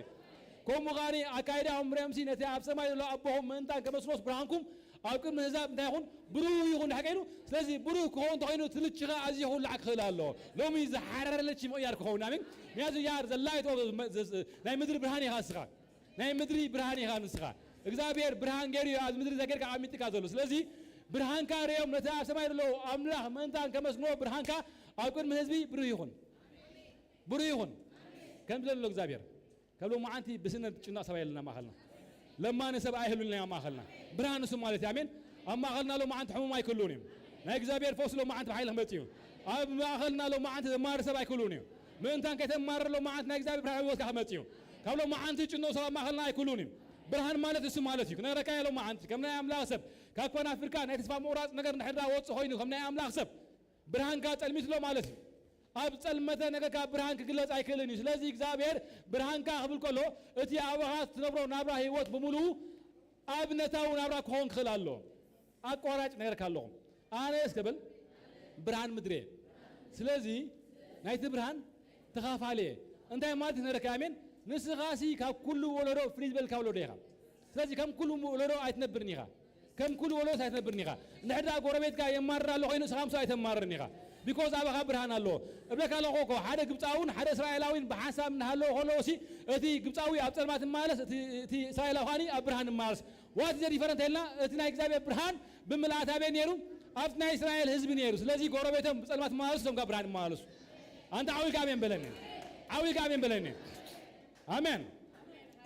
ከምኡ ከኣኒ ኣካይዳኹም ርእዮምሲ ነቲ ኣብ ሰማይ ዘሎ ኣቦኹም ምእንታን ከመስሎስ ብርሃንኩም ኣብ ቅድሚ ህዛብ እንታይ ይኹን? ብሩህ ይኹን። ሓቀ ኢሉ። ስለዚ ብሩህ ክኸውን እንተኾይኑ እቲ ልችኻ ኣዝዩ ክውላዕ ክኽእል ኣለዎ። ሎሚ ዝሓረረ ልቺ ምቕያር ክኸውን። ኣሜን። ምክንያቱ you are the light of the፣ ናይ ምድሪ ብርሃን ኢኻ ንስኻ። ናይ ምድሪ ብርሃን ኢኻ ንስኻ። እግዚኣብሔር ብርሃን ገይሩ እዩ ኣብዚ ምድሪ ዘገርካ ኣሚጥካ ዘሎ። ስለዚ ብርሃንካ ርእዮም ነቲ ኣብ ሰማይ ዘለዉ ኣምላኽ ምእንታን ከመስግንዎ ብርሃንካ ኣብ ቅድሚ ህዝቢ ብሩህ ይኹን፣ ብሩህ ይኹን። ከም ዘሎ እግዚኣብሔር ከም ሎማዓንቲ ብስነ ጭናቕ ሰብ ኣየለና ማእኸልና። ለማኒ ሰብ ኣይህሉን ኣብ ማእኸልና። ብርሃን ንሱ ማለት እዩ። ኣሜን። ኣብ ማእኸልና ሎማዓንቲ ሕሙም ኣይክህልውን እዮም። ናይ እግዚኣብሔር ፈውሲ ሎማዓንቲ ብሓይሊ ክመጽእ እዩ። ኣብ ማእኸልና ሎማዓንቲ ዘማሪ ሰብ ኣይክህልውን እዩ። ምእንታን ከይተማርር ሎማዓንቲ ናይ እግዚኣብሔር ብርሃን ህይወትካ ክመጽእ እዩ። ካብ ሎማዓንቲ ጭኑቕ ሰብ ኣብ ማእኸልና ኣይክህልውን እዩ። ብርሃን ማለት እሱ ማለት እዩ። ክነግረካ እየ ሎማዓንቲ ከም ናይ ኣምላኽ ሰብ ካብ ኮን ኣፍሪካ ናይ ተስፋ ምቑራጽ ነገር እንድሕር ወጽእ ኮይኑ ከም ናይ ኣምላኽ ሰብ ብርሃንካ ጸልሚትሎ ማለት እዩ። ኣብ ጸልመተ ነገርካ ብርሃን ክግለጽ ኣይክእልን እዩ። ስለዚ እግዚኣብሔር ብርሃንካ ክብል ከሎ እቲ ኣባኻ ትነብሮ ናብራ ህይወት ብምሉኡ ኣብነታዊ ናብራ ክኸውን ክኽእል ኣሎ። ኣቋራጭ ነገርካ ኣለኹም። ኣነ እስከ በል ብርሃን ምድሪ እየ። ስለዚ ናይቲ ብርሃን ተኻፋሊ እየ። እንታይ ማለት ነረካ ኣሜን? ንስኻ ሲ ካብ ኩሉ ወለዶ ፍልይ ዝበልካ ወለዶ ኢኻ። ስለዚ ከም ኩሉ ወለዶ ኣይትነብርን ኢኻ። ከም ኩሉ ወለዶ ኣይትነብርን ኢኻ። እንድሕር ደኣ ጎረቤትካ የማርር ኣሎ ኮይኑ ንስኻ ምስኡ ኣይተማርርን ኢኻ። ቢኮዝ ኣባኻ ብርሃን ኣለዎ። እብለካ ኣለኹ እኮ ሓደ ግብፃውን ሓደ እስራኤላዊን ብሓንሳብ እናሃለዎ ከለዎ ሲ እቲ ግብፃዊ ኣብ ፀልማት ይመላለስ፣ እቲ እቲ እስራኤላዊ ከዓኒ ኣብ ብርሃን ይመላለስ። ዋት ዘ ዲፈረንት ኢልና እቲ ናይ እግዚኣብሔር ብርሃን ብምልኣት ኣበይ ነይሩ? ኣብቲ ናይ እስራኤል ህዝቢ ነይሩ። ስለዚ ጎረቤቶም ብፀልማት ይመላለሱ፣ እቶም ካብ ብርሃን ይመላለሱ። ኣንተ ዓው ኢልካ ኣሜን በለኒ። ዓው ኢልካ ኣሜን በለኒ። ኣሜን።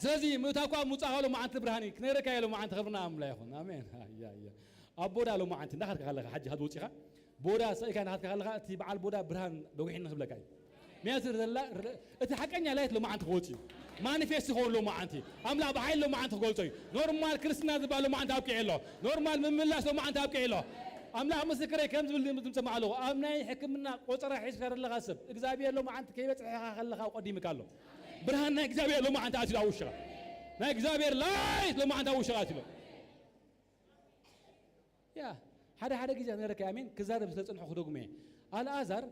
ስለዚ ምእታኳ ምውፃእካ ሎማዓንቲ ብርሃን እዩ። ክነግረካ እየ ሎማዓንቲ ክብርና ኣምላ ይኹን። ኣሜን። ኣያ፣ ኣያ። ኣብ ቦዳ ሎማዓንቲ እንዳኸድካ ከለኻ፣ ሓጂ ካብ ወፂኻ፣ ቦዳ ሰኢካ እንዳኸድካ ከለኻ፣ እቲ በዓል ቦዳ ብርሃን ደጉሒኒ ክብለካ እዩ። ምክንያቱ ዘላ ር-፣ እቲ ሓቀኛ ላይት ሎማዓንቲ ክወፅ እዩ። ማኒፌስት ይኸውን ሎማዓንቲ። ኣምላኽ ብሓይሊ ሎማዓንቲ ክገልጾ እዩ። ኖርማል ክርስትና ዝበሃል ሎማዓንቲ ኣብቂዑ ኣሎ። ኖርማል ምምላስ ሎማዓንቲ ኣብቂዑ ኣሎ። ኣምላኽ ምስክረይ ከም ዝብል ድምፂ ሰማዕ ኣለኹ። ኣብ ናይ ሕክምና ቆፀራ ሒዝካ ዘለኻ ሰብ እግዚኣብሔር ሎማዓንቲ ከይበፅሐካ ከለኻ ቀዲምካ ኣሎ። ብርሃን ናይ እግዚኣብሔር ሎማዓንቲ ኣትዩ ኣብ ውሽኻ። ናይ እግዚኣብሔር ላይት ሎማዓንቲ ኣብ ውሽኻ ኣትዩ ኣሎ። ያ፣ ሓደ ሓደ ግዜ ነረካ ኣሜን ክዛረብ ስለ ጸንሑ ክደግሞ እየ። ኣልኣዛር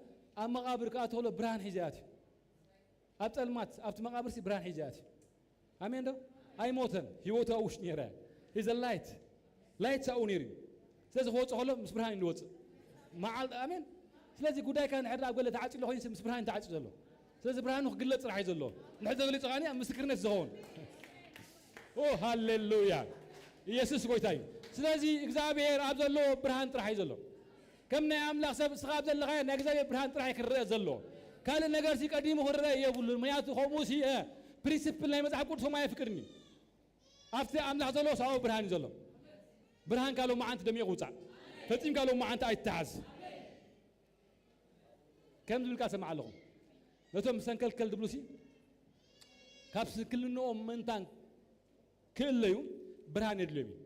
ኣብ መቓብር ክኣቱ ከሎ ብርሃን ሒዘ ኣትዩ። ኣብ ጸልማት ኣብቲ መቓብርሲ ብርሃን ሒዘ ኣትዩ። ኣሜን ዶ? ኣይሞተን፣ ህይወቱ ኣብ ውሽጢ ነይራ። He's a light። ላይት ሳኡ ነይሩ እዩ። ስለዚ ክወጽእ ከሎ ምስ ብርሃን እዩ ዝወጽእ። መዓል-፣ ኣሜን። ስለዚ ጉዳይካ እንድሕር ኣብ ገለ ተዓጽዩ ኣሎ ኮይኑ ምስ ብርሃን እዩ ተዓጽዩ ዘሎ። ስለዚ ብርሃኑ ክግለጽ ጥራሕ እዩ ዘሎ። እንድሕር ተገሊጹ ከዓኒ ኣብ ምስክርነት ዝኸውን። ኦ ሃሌሉያ። ኢየሱስ ጎይታ እዩ። ስለዚ እግዚኣብሔር ኣብ ዘለዎ ብርሃን ጥራሕ እዩ ዘሎ። ከም ናይ ኣምላኽ ሰብ እስኻ ኣብ ዘለኻዮ ናይ እግዚኣብሔር ብርሃን ጥራሕ እዩ ክረአ ዘሎ። ካልእ ነገርሲ ቀዲሙ ክረአ የብሉን። ምኽንያቱ ከምኡ ሲ፣ እ፣ ፕሪንሲፕል ናይ መጽሓፍ ቅዱስ ከምኡ ኣየፍቅድን እዩ። ኣብቲ ኣምላኽ ዘሎ ሳኦ ብርሃን እዩ ዘሎ። ብርሃንካ ሎማዓንቲ ደሚቑ ውጻእ። ፈጺምካ ሎማዓንቲ ኣይትተሓዝ። ከም ዝብል ቃል ሰምዓ ኣለኹ። ነቶም ሰንከልከል ዝብሉ ሲ ካብ ስንክልንኦም ምእንታን ክእለዩ ብርሃን የድልዮም እዩ።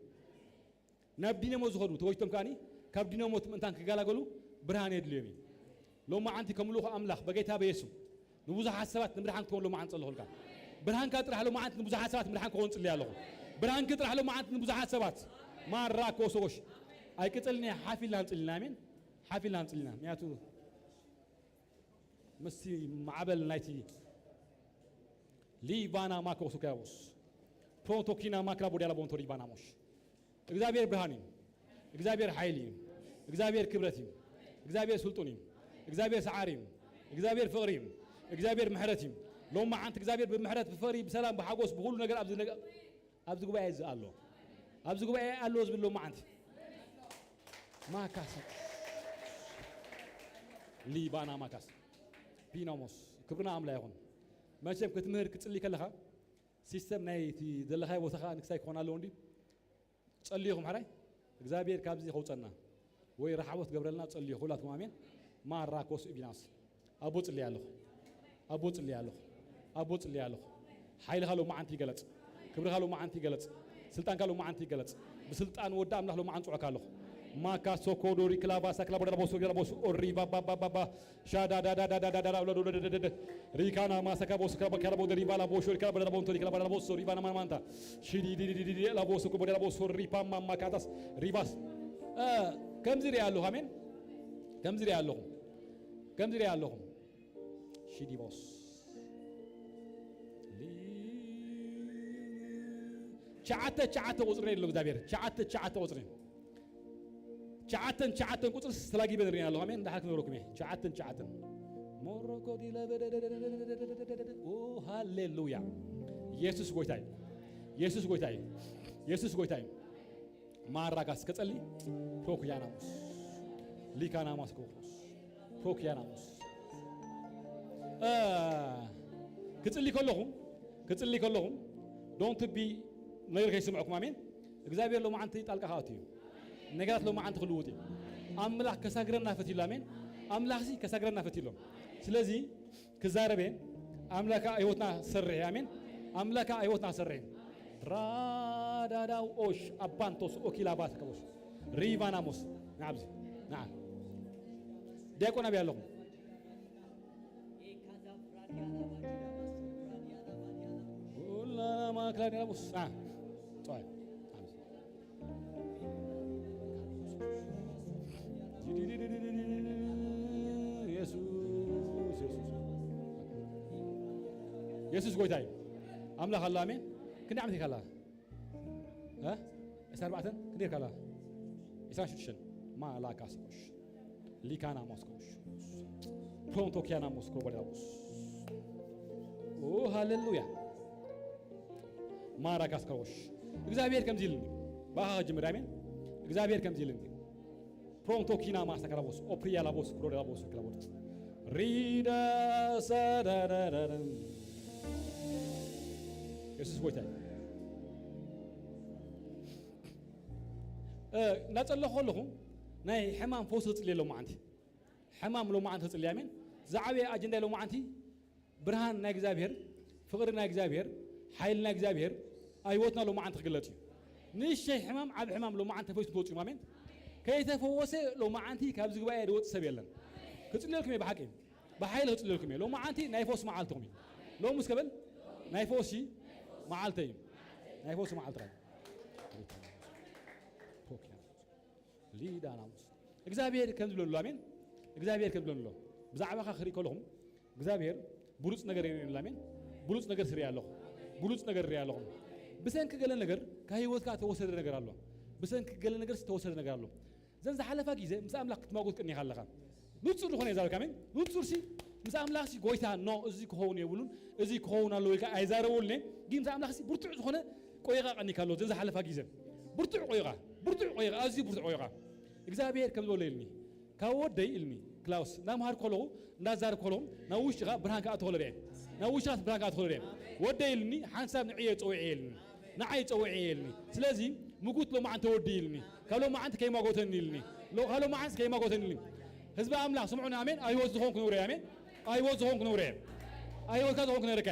ናብ ዲነሞ ዝኸዱ ተወጅቶም ከዓኒ ካብ ዲነሞ እቲ ምእንታን ክገላገሉ ብርሃን የድልዮም እዩ። ሎማዓንቲ ከም ልኡኽ ኣምላኽ በጌታ በየሱስ ንብዙሓት ሰባት ንምድሓን ክትኮን ሎማዓንቲ ጸለኹልካ። ብርሃንካ ጥራሕ ሎማዓንቲ ንብዙሓት ሰባት ምድሓን ክኾን ጽልያ ኣለኹ። ብርሃንኪ ጥራሕ ሎማዓንቲ ንብዙሓት ሰባት ማራ ኮሶሽ ኣይቅጽልን እየ። ሓፍ ኢልና ንጽሊ ኢና። ኣሜን። ሓፍ ኢልና ንጽሊ ኢና። ምክንያቱ ምስቲ ማዕበል ናይቲ ሊባና ማኮ ሱካያቦስ ፕሮንቶኪና ማክላ ቦዲያላ ቦንቶ ሊባና ሞሽ። እግዚኣብሔር ብርሃን እዩ። እግዚኣብሔር ሓይሊ እዩ። እግዚኣብሔር ክብረት እዩ። እግዚኣብሔር ስልጡን እዩ። እግዚኣብሔር ሰዓሪ እዩ። እግዚኣብሔር ፍቕሪ እዩ። እግዚኣብሔር ምሕረት እዩ። ሎማዓንቲ እግዚኣብሔር ብምሕረት፣ ብፍቕሪ፣ ብሰላም፣ ብሓጎስ፣ ብኹሉ ነገር ኣብዚ ነገ-፣ ኣብዚ ጉባኤ እዚ ኣሎ። ኣብዚ ጉባኤ ኣሎ ዝብል ሎማዓንቲ ማካስ ሊባና ማካስ ፒኖሞስ ክብርና ኣምላ ይኹን። መቸም ክትምህር ክትጽሊ ከለኻ ሲስተም ናይ እቲ ዘለኻዮ ቦታ ኸዓ ንክሳይ ክኾን ኣለዎ እንዲ ጸልዩኹም ሕራይ እግዚኣብሔር ካብዚ ከውጸና ወይ ረሓቦት ገብረልና ጸልዩ ኩላትኩም ኣሜን። ማራ ኮስ ቢናስ ኣቦ ጽልያ ኣለኹ። ኣቦ ጽልያ ኣለኹ። ኣቦ ጽልያ ኣለኹ። ሓይልኻ ሎማዓንቲ ይገለጽ። ክብርኻ ሎማዓንቲ ይገለጽ። ስልጣንካ ሎማዓንቲ ይገለጽ። ብስልጣን ወዲ ኣምላኽ ሎማዓንቲ ጽዖካ ኣለኹ። ማካ ሶኮ ዶሪ ክላባ ሳክላ ቦዳ ቦሶ ገላ ቦሶ ኦሪ ባባ ባባ ባባ ሻዳ ዳ ዳ ዳ ዳ ዳ ዳ ዳ ዳ ዳ ዳ ሪካና ማሳካ ቦሶ ክላባ ክላቦ ሪባ ላ ቦሾ ሪካ ባዳ ቦንቶ ሪካ ባዳ ቦሶ ሪባ ና ማንታ ሺዲ ዲ ዲ ዲ ዲ ላ ቦሶ ኮ ቦዳ ቦሶ ሪፓ ማማ ካታስ ሪባስ ከምዚ ሪያ ኣለኹ። ኣሜን። ከምዚ ሪያ ኣለኹ። ከምዚ ሪያ ኣለኹ። ሺዲቦስ ሊ-፣ ትሽዓተ ትሽዓተ ቁፅሪ የድሎ እግዚኣብሔር። ትሽዓተ ትሽዓተ ቁፅሪ። ትሽዓተን ትሽዓተን ቁፅሪ ተላጊበ ንሪና ኣለኹ። ኣሜን። እንዳሓር ክነግረኩም እየ። ትሽዓተን ትሽዓተን። ሞሮኮ ዲለ በደደደደደደደደደደ። ኦ፣ ሃሌሉያ። ኢየሱስ ጎይታ እዩ። ኢየሱስ ጎይታ እዩ። የሱስ ጎይታ እዩ። ማራጋስ ከጸሊ ፕሮክያናሞስ ሊካናማስ ኮክሮስ ፕሮክያናሞስ እ፣ ክጽሊ ከለኹም ክጽሊ ከለኹም ዶንት ቢ ነገር ከይስምዕኩም። ኣሜን። እግዚኣብሔር ሎማዓንቲ ጣልቃ ክኣቱ እዩ። ነገራት ሎማዓንቲ ክልውጥ እዩ። ኣምላኽ ከሳግረና ፈትዩ ኣሎ። ኣሜን። ኣምላኽሲ ከሳግረና ፈትዩ ኣሎ። ስለዚ ክዛረብ እየ። ኣምላካ ህይወትና ሰርሕ። ኣሜን። ኣምላካ ህይወትና ሰርሕ። ራዳዳው ኦሽ ኣባንቶስ ኦኪላባት ከቦስ ሪቫናሞስ ናብዚ ና ዲያቆን ኣብያ ኣለኹም። ኡላና ማክላ ዲያቦስ ና ጾይ ናብዚ የሱስ የሱስ የሱስ ጎይታ እዩ። ኣምላኽ ኣሎ። ኣሜን። ክንደይ ዓመት ኢኻ ኣላ? እ? ዕስራን ኣርባዕተን ክንደይ ኢኻ ኣላ? ዕስራን ሽዱሽተን ማላካስ ኮሽ ሊካና ሞስኮሽ ፕሮንቶኪያና ሞስኮ በዳቡስ ኦ ሃሌሉያ። ማራካስ ከሮሽ እግዚኣብሔር ከምዚ ኢልኒ ባኻ ጅምር። ኣሜን። እግዚኣብሔር ከምዚ ኢልኒ ፕሮንቶ ኪና ማስታ ከራቦስ ኦፕሪያ ላቦስ ክሮዳ ላቦስ ክራቦስ ሪዳ ሳዳዳዳዳ የሱስ ጎይታ እዩ። እ፣ እናጸለኹ ከለኹ ናይ ሕማም ፈውሲ ክጽልየ ሎማዓንቲ ሕማም ሎማዓንቲ ክጽልየ። ኣሜን። ዝዓበየ ኣጀንዳ ሎማዓንቲ ብርሃን ናይ እግዚኣብሔር፣ ፍቕሪ ናይ እግዚኣብሔር፣ ሓይሊ ናይ እግዚኣብሔር ኣብ ህይወትና ሎማዓንቲ ክግለጽ እዩ። ንእሽተይ ሕማም ዓቢ ሕማም ሎማዓንቲ ተፈዊሱ ትወጽኡ። ኣሜን። ከይተፈወሰ ሎማዓንቲ ካብዚ ጉባኤ ዝወጽእ ሰብ የለን። ክጽልየልኩም እየ ብሓቂ። ብሓይሊ ክጽልየልኩም እየ። ሎማዓንቲ ናይ ፈውሲ መዓልትኹም እዩ። ሎሚ እስከ በል ናይ ፈውሲ መዓልተይ እዩ። ናይ ፈውሲ መዓልትኻ እዩ። ሊዳናሙስ እግዚኣብሔር ከም ዝብለሉ። ኣሜን። እግዚኣብሔር ከም ዝብለሉ። ብዛዕባኻ ክርኢ ከለኹም እግዚኣብሔር ብሉጽ ነገር የርእየኒ ኣሎ። ኣሜን። ብሉጽ ነገር ስርኢ ኣለኹ። ብሉጽ ነገር ርኢ ኣለኹ። ብሰንኪ ገለ ነገር ካብ ህይወትካ ተወሰደ ነገር ኣሎ። ብሰንኪ ገለ ነገር ዝተወሰደ ነገር ኣሎ። ዘን ዝሓለፋ ግዜ ምስ ኣምላኽ ክትማጎት ቀኒኻ ኣለኻ። ንጹር ዝኾነ የዛረብካ። ኣሜን። ንጹር ሲ ምስ ኣምላኽ ሲ ጎይታ ኖ እዚ ክኸውን የብሉን፣ እዚ ክኸውን ኣለዎ ኢልካ ኣይዛረበሉን እየ። ግን ምስ ኣምላኽ ሲ ብርቱዕ ዝኾነ ቆይቓ ቀኒካ ኣሎ። ዘን ዝሓለፋ ግዜ ብርቱዕ ቆይቓ፣ ብርቱዕ ቆይቓ፣ ኣዝዩ ብርቱዕ ቆይቓ። እግዚኣብሔር ከም ዝበሎ ኢልኒ፣ ካብ ወደይ ኢልኒ፣ ክላውስ፣ እናምሃር ከለኹ፣ እንዳዛረብ ከለኹ፣ ናብ ውሽጥኻ ብርሃን ክኣቱ ከሎ ርኤ። ናብ ውሽጥኻ ብርሃን ክኣቱ ከሎ ርኤ። ወደይ ኢልኒ፣ ሓንሳብ ንዕየ ጸዊዐ ኢልኒ። ንዓይ ጸዊዐ ኢልኒ። ስለዚ፣ ምጉት ሎማዓንቲ ወዲ ኢልኒ። ካብ ሎማዓንቲ ከይማጎተኒ ኢልኒ። ሎ-፣ ካብ ሎማዓንቲ ከይማጎተኒ ኢልኒ። ህዝቢ ኣምላኽ፣ ስምዑኒ፣ ኣሜን። ኣብ ህይወት ዝኾንኩ ነውረ፣ ኣሜን። ኣብ ህይወት ዝኾንኩ ነውረ። ኣብ ህይወትካ ዝኾንኩ ነውረካ።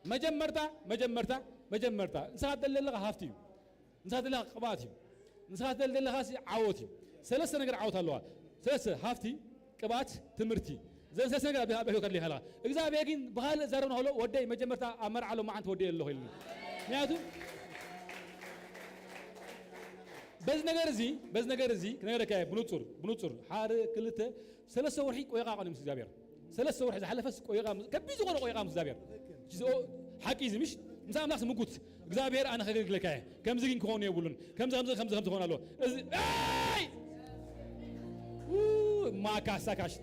መጀመርታ፣ መጀመርታ፣ መጀመርታ፣ ንስኻ ትደሊ ዘለኻ ሃፍቲ እዩ። ንስኻ ትደሊ ዘለኻ ቅብኣት እዩ። ንስኻ ትደሊ ዘለኻ ሲ ዓወት እዩ። ሰለስተ ነገር ዓወት ኣለዋ። ሰለስተ፣ ሃፍቲ፣ ቅብኣት፣ ትምህርቲ። ዘን ሰለስተ ነገር ኣብ፣ ኣብ ህይወትካ ኣድልየካ ኣለኻ። እግዚኣብሔር ግን ብኻልእ ዛረብና ከሎ፣ "ወደይ መጀመርታ ኣብ መርዓ ሎማዓንቲ ወደይ ኣለኹ" ኢልኒ። ምክንያቱ በዚ ነገር እዚ፣ በዚ ነገር እዚ ክነገረካ እየ ብንጹር፣ ብንጹር። ሓደ፣ ክልተ፣ ሰለስተ ወርሒ ቆይቓ ቀንዩ ምስ እግዚኣብሔር። ሰለስተ ወርሒ ዝሓለፈስ ቆይቓ ምስ፣ ከቢድ ዝኾነ ቆይቓ ምስ እግዚኣብሔር። ኦ፣ ሓቂ እዚ ምሽ? ምስ ኣምላኽ ምጉት። እግዚኣብሔር ኣነ ከገልግለካ እየ። ከምዚ ግን ክኸውን የብሉን። ከምዚ፣ ከምዚ፣ ከምዚ፣ ከምዚ ክኸውን ኣለዎ። እዚ፣ ኣይ! ኡ፣ ማካሳካሽ።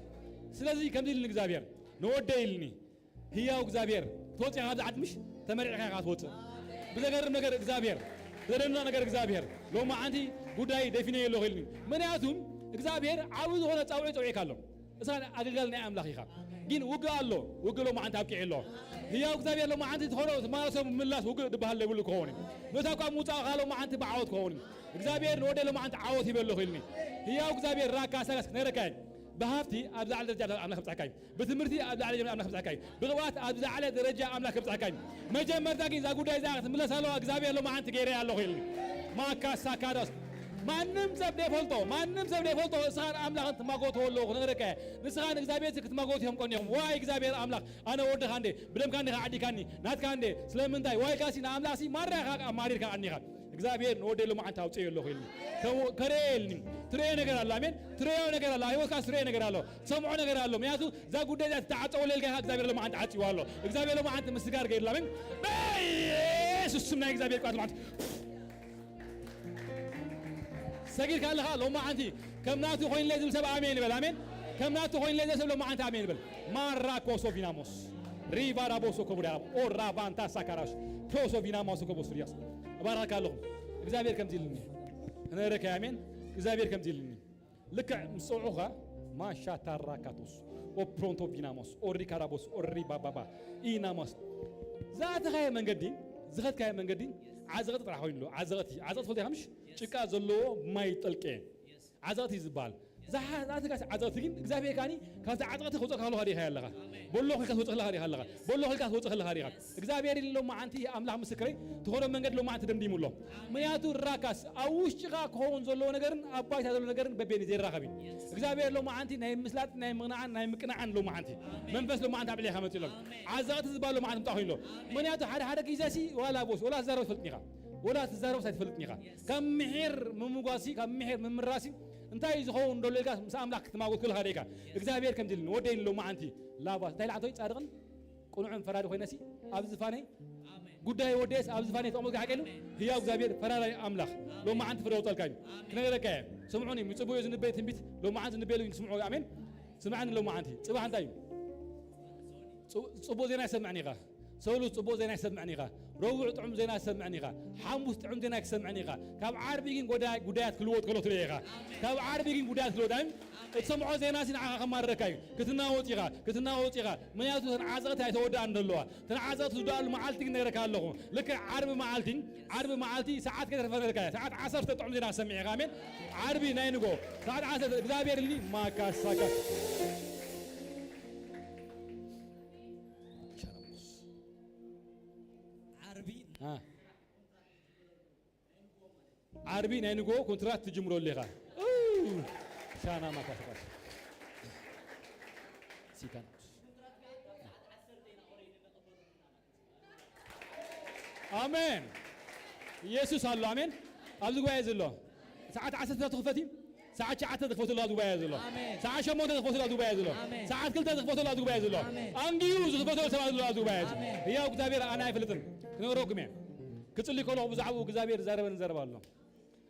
ስለዚ ከምዚ ኢልኒ እግዚኣብሔር፣ "ንወደይ" ኢልኒ። ህያው እግዚኣብሔር፣ ክትወጽእ ኢኻ ካብዚ ዓዲ ምሽ? ተመሪዕካ ኢኻ ክትወጽእ። ብዘገርም ነገር እግዚኣብሔር፣ ብዘደንቕ ነገር እግዚኣብሔር፣ ሎማዓንቲ ጉዳይ ደፊነዮ ኣለኹ ኢልኒ። ምኽንያቱም እግዚኣብሔር ዓቢ ዝኾነ ጻውዒት ጸዊዕካ ኣሎ። እሳ ኣገልጋሊ ናይ ኣምላኽ ኢኻ። ግን ውግእ ኣሎ፣ ውግእ ሎማዓንቲ ኣብቂዑ ኣሎ። ህያው እግዚኣብሔር ሎማዓንቲ ትኾኖ ትማለሶ ምምላስ ውግእ ዝበሃል ዘይብሉ ክኸውን እዩ። ነታ እኳ ምውጻእኻ ሎማዓንቲ ብዓወት ክኸውን እዩ። እግዚኣብሔር ንወደይ ሎማዓንቲ ዓወት ሂበ ኣለኹ ኢልኒ። ህያው እግዚኣብሔር ራካ ሳጋስ ክነግረካ እየ። ብሃብቲ ኣብ ዝለዓለ ደረጃ ኣምላኽ ከብጽሓካ እዩ። ብትምህርቲ ኣብ ዝለዓለ ደረጃ ኣምላኽ ከብጽሓካ እዩ። ብቕብኣት ኣብ ዝለዓለ ደረጃ ኣምላኽ ከብጽሓካ እዩ። መጀመርታ ግን እዛ ጉዳይ እዛ ክትምለስ ኣለዋ። እግዚኣብሔር ሎማዓንቲ ገይረ ኣለኹ ኢልኒ። ማካሳካዳስ ማንም ሰብ ዘይፈልጦ፣ ማንም ሰብ ዘይፈልጦ እስኻን ኣምላኽን ትማጎትዎ ኣለኹ ክነግረካ እየ። ንስኻን እግዚኣብሔር ክትማጎቱ እዮም ቀኒኹም። ዋይ እግዚኣብሔር ኣምላኽ፣ ኣነ ወድኻ እንዴ፣ ብደምካ እንዲኻ ዓዲካኒ፣ ናትካ እንዴ፣ ስለምንታይ? ዋይ ካሲ ንኣምላኽሲ ማራ ኢኻ ኣማሪርካ ቀኒኻ። እግዚኣብሔር ንወደይ ሎማዓንቲ ኣውፅኤ ኣለኹ ኢልኒ። ከው-፣ ከርእየልኒ። ትርእዮ ነገር ኣሎ። ኣሜን። ትርእዮ ነገር ኣሎ። ኣብ ህይወትካ ትርእዮ ነገር ኣሎ። ትሰምዖ ነገር ኣሎ። ምክንያቱ እዛ ጉዳይ እዚኣ ትተዓፀወለልካ ኢኻ እግዚኣብሔር ሎማዓንቲ ዓፅዋ ኣሎ። እግዚኣብሔር ሎማዓንቲ ምስጋር ገይርላ። ኣሜን። በኢየሱስ ስም ናይ እግዚኣብሔር ቅባት ሎማዓንቲ ሰጊድካ ኣለኻ ሎማዓንቲ ከም ናቱ ኮይንለይ ዝብል ሰብ ኣሜን ይበል። ኣሜን። ከም ናቱ ኮይንለይ ዝብል ሰብ ሎማዓንቲ ኣሜን ይበል። ማራ ኮሶ ቪናሞስ ሪቫ ራቦሶ ኮቡዳ ኦራ ቫንታ ሳካራሽ ፕሮሶ ቪናሞስ ኮቦስ ሪያስ እባርኸካ ኣለኹ። እግዚኣብሔር ከምዚ ኢልኒ። ክነረካ ኣሜን። እግዚኣብሔር ከምዚ ኢልኒ። ልክዕ ምስ ጸውዑኻ ማሻ ታራካቶስ ኦፕሮንቶ ቢናሞስ ኦሪ ካራቦስ ኦሪ ባባባ ኢናሞስ። ዝኣተኻዮ መንገዲ፣ ዝኸድካዮ መንገዲ ዓዘቕቲ ጥራሕ ኮይኑ ኣሎ። ዓዘቕቲ፣ ዓዘቕቲ ፈልጢኻ ምሽ? ጭቃ ዘለዎ ማይ ጠልቀ ዓዘቕቲ እዩ ዝበሃል። ዝሓዛትካ ዓዘቕቲ ግን እግዚኣብሔር ካኒ ካብቲ ዓዘቕቲ ከውፅእካ ከለኻ ዲኻ ኣለኻ። በሎ ከልካ ትወፅእ ከለኻ ዲኻ ኣለኻ። በሎ ከልካ ትወፅእ ከለኻ ዲኻ። እግዚኣብሔር ኢሉ ሎማዓንቲ ኣምላኽ ምስክረይ ትኾዶ መንገድ ሎማዓንቲ ደምዲሙ ኣሎ። ምክንያቱ ራካስ ኣብ ውሽጢኻ ክኸውን ዘለዎ ነገርን ኣብ ባይታ ዘሎ ነገርን በቤን ዘይራኸብ እዩ። እግዚኣብሔር ሎማዓንቲ ናይ ምስላጥ ናይ ምቕናዓን ናይ ምቅናዓን ሎማዓንቲ መንፈስ ሎማዓንቲ ኣብ ልዕሌኻ መፂኡ ኣሎ። ዓዘቕቲ ዝበሃል ሎማዓንቲ ምጣ ኮይኑ ኣሎ። ምክንያቱ ሓደ ሓደ ግዜ ሲ ዋላ ቦስ ዋላ ትዛረብ ትፈልጥኒ ኢኻ። ወላ ትዛረብስ ኣይትፈልጥን ኢኻ። ካብ ምሒር ምምጓሲ ካብ ምሒር ምምራሲ እንታይ እዩ ዝኸውን ደሎ ኢልካ ምስ ኣምላኽ ክትማጎት ከለኻ ደይካ እግዚኣብሔር ከምዚ ኢልኒ ወደይ ኢሉ ሎማዓንቲ ላባ እንታይ ኢልዓንቶይ ጻድቕን ቅኑዕን ፈራዲ ኮይነሲ ኣብ ዝፋነይ ጉዳይ ወደየስ ኣብ ዝፋነይ ተቐመጥካ ሓቀሉ ህያው እግዚኣብሔር ፈራዳይ ኣምላኽ ሎማዓንቲ ፍረ ወጸልካ እዩ ክነገረካ እየ። ስምዑኒ ምጽቡዮ ዝንበይ ትንቢት ሎማዓንቲ ዝንበየሉ እዩ። ስምዑ ኣሜን። ስምዓኒ ሎማዓንቲ ጽባሕ እንታይ እዩ? ጽ- ጽቡቕ ዜና ይሰምዕን ኢኻ። ሰሉስ ጽቡቕ ዜና ይሰምዕን ኢኻ። ረቡዕ ጥዑም ዜና ይሰምዕን ኢኻ። ሓሙስ ጥዑም ዜና ይሰምዕን ኢኻ። ካብ ዓርቢ ግን ጎዳ- ጉዳያት ክልወጥ ከሎ ትርኢ ኢኻ። ካብ ዓርቢ ግን ጉዳያት ክልወጥ ኣይም እትሰምዖ ዜና ሲ ንዓኻ ከማርረካ እዩ። ክትናወጽ ኢኻ፣ ክትናወጽ ኢኻ። ምክንያቱ እተን ዓዘቕቲ ኣይተወድኣን ዘለዋ። እተን ዓዘቕቲ ዝወድኣሉ መዓልቲ ግን ነግረካ ኣለኹ። ልክዕ ዓርቢ መዓልቲ፣ ዓርቢ መዓልቲ ሰዓት ከይተረፈ ነግረካ እየ። ሰዓት ዓሰርተ ጥዑም ዜና ክትሰምዕ ኢኻ። ኣሜን። ዓርቢ ናይ ንጎ ሰዓት ዓሰርተ እግዚኣብሔር ኢልኒ ማካሳካ ዓርቢ አ። ዓርቢ ናይ ንጎ ኮንትራት ትጅምረሉ ኢኻ። ኡ፣ ሻና ማካሰካስ። ሲካን። ኣሜን። ኢየሱስ ኣሎ። ኣሜን። ኣብዚ ጉባኤ ዘሎ ሰዓት ዓሰርተ ትኽፈት እዩ። ሰዓት ትሽዓተ ዝኽፈተሉ ኣብዚ ጉባኤ ዘሎ። ኣሜን። ሰዓት ሸሞንተ ዝኽፈተሉ ኣብዚ ጉባኤ ዘሎ። ኣሜን። ሰዓት ክልተ ዝኽፈተሉ ኣብዚ ጉባኤ ዘሎ። ኣሜን። ኣንጊዩ ዝኽፈተሉ ሰባት ዘሎ ኣብዚ ጉባኤ ዘሎ። ኣሜን። ህያው እግዚኣብሔር ኣነ ኣይፈልጥን። ክነግረኩም እየ። ክጽሊ ከለኹ ብዛዕባኡ እግዚኣብሔር ዛረበን ዘረባ ኣሎ።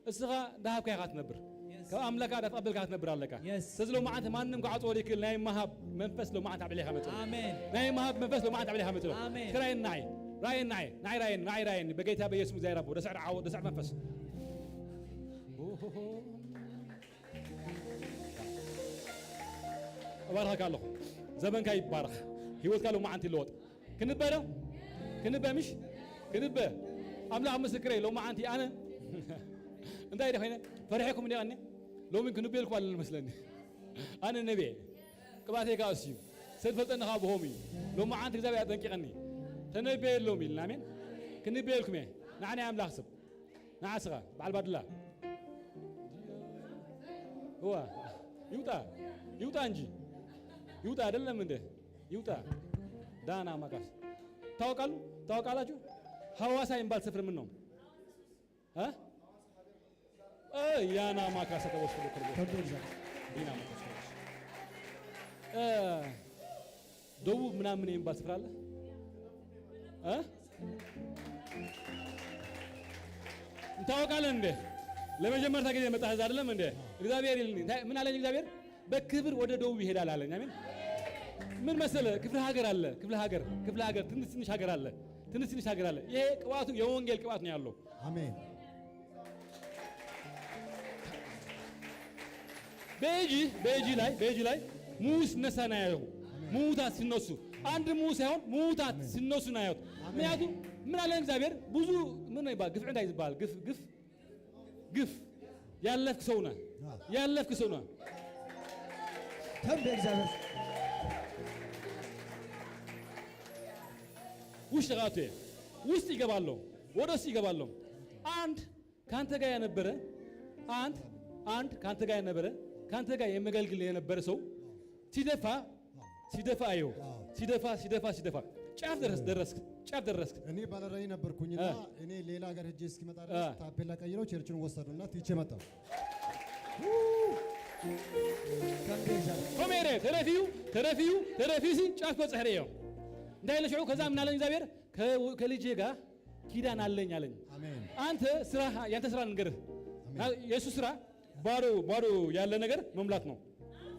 እስኻ እንዳሃብካ ኢኻ ትነብር። የስ። ካብ ኣምላካ እንዳተቐበልካ ትነብር ኣለካ። የስ። ስለዚ ሎማዓንቲ ማንም ክዓጽዎ ዘይክእል ናይ መሃብ መንፈስ ሎማዓንቲ ኣብ ልዕሌኻ መጽእ። ኣሜን። ናይ መሃብ መንፈስ ሎማዓንቲ ኣብ ልዕሌኻ መጽእ። ኣሜን። እስከ ራእየኒ ንዓይ። ራእየኒ ንዓይ። ንዓይ ራእየኒ። ንዓይ ራእየኒ። በጌታ በኢየሱስ እግዚኣብሔር ኣቦ። ደስዕር ዓወት፣ ደስዕር መንፈስ። እባርኸካ ኣለኹ። ዘመንካ ይባረኽ። ህይወትካ ሎማዓንቲ ይለወጥ። ክንበ ዶ? ክንበ ምሽ? ክንበ። ኣምላኽ ምስክረይ፣ ሎማዓንቲ ኣነ እንታይ ደ ኮይነ? ፈሪሐኩም እንደ ቀኒ? ሎሚ ክንበ ኢልኩም ኣለኒ መስለኒ። ኣነ ነብየ። ቅባተይ ከኣ እሱ እዩ። ሰብ ዝፈልጠኒ ከኣ ብሆም እዩ። ሎማዓንቲ እግዚኣብሔር ኣጠንቂቐኒ። ተነብየ የለውም ኢልና፣ ኣሜን? ክንበ ኢልኩም እየ። ንዓና ኣምላኽ ሰብ። ንዓስኻ በዓል ባድላ። እዋ፣ ይውጣ፣ ይውጣ እንጂ። ይውጣ አይደለም እንደ? ይውጣ። ዳና ማካስ። ታውቃሉ? ታውቃላችሁ? ሐዋሳ የሚባል ስፍር ምን ነው? እ? እ፣ ያና ማካስ ተወስዶ ከብዶ ይዛ። ዲና ማካስ። እ፣ ደቡብ ምናምን የሚባል ስፍራ አለ? እ? እንታወቃለን እንደ? ለመጀመሪያ ጊዜ መጣህ እዛ አይደለም እንደ? እግዚአብሔር ይልኝ። እንታይ፣ ምን አለኝ እግዚአብሔር? በክብር ወደ ደቡብ ይሄዳል አለኝ። አሜን። ምን መሰለ? ክፍለ ሀገር አለ። ክፍለ ሀገር፣ ክፍለ ሀገር፣ ትንሽ ትንሽ ሀገር አለ። ትንሽ ትንሽ ሀገር አለ። ይሄ ቅባቱ የወንጌል ቅባት ነው ያለው። አሜን። በጂ፣ በጂ ላይ፣ በጂ ላይ ሙት ሲነሳ ነው ያየው። አሜን። ሙታት ሲነሱ። አንድ ሙት ሳይሆን ሙታት አሜን። ሲነሱ ነው ያየሁት። አሜን። ምክንያቱም ምን አለ እግዚአብሔር? ብዙ ምን ነው ይባል? ግፍ እንታይ ይባል? ግፍ፣ ግፍ፣ ግፍ ያለፍክ ሰው ነህ። አዎ። ያለፍክ ሰው ነህ። ተንቤ እግዚአብሔር። ውስጥ ጋር አትሄድ። ውስጥ ይገባለሁ። ወደ ውስጥ ይገባለሁ። አንድ ካንተ ጋር የነበረ፣ አንድ፣ አንድ ካንተ ጋር የነበረ፣ ካንተ ጋር የሚያገለግል የነበረ ሰው ሲደፋ፣ ሲደፋ አየሁ። አዎ። ሲደፋ፣ ሲደፋ፣ ሲደፋ። ጫፍ ደረስ-፣ ደረስክ። ጫፍ ደረስክ። እኔ ባለራዕይ ነበርኩኝና እ። እኔ ሌላ ሀገር ሄጄ እስኪመጣ ድረስ እ። ታፔላ ቀይረው ቸርችን ወሰዱና ትቼ መጣሁ። ከንቤሻ። ኮሜሬ፣ ተረፊዩ፣ ተረፊዩ፣ ተረፊሲ ጫፍ በጽሕ ርእዮ። እንታይ ኢለ ሽዑ፣ ከዛ ምን አለኝ እግዚአብሔር? ከ-፣ ከልጄ ጋር ኪዳን አለኝ አለኝ። አሜን። አንተ ስራ፣ ያንተ ስራ ልንገርህ። አሜን። ና-፣ የእሱ ስራ ባዶ፣ ባዶ ያለ ነገር መሙላት ነው።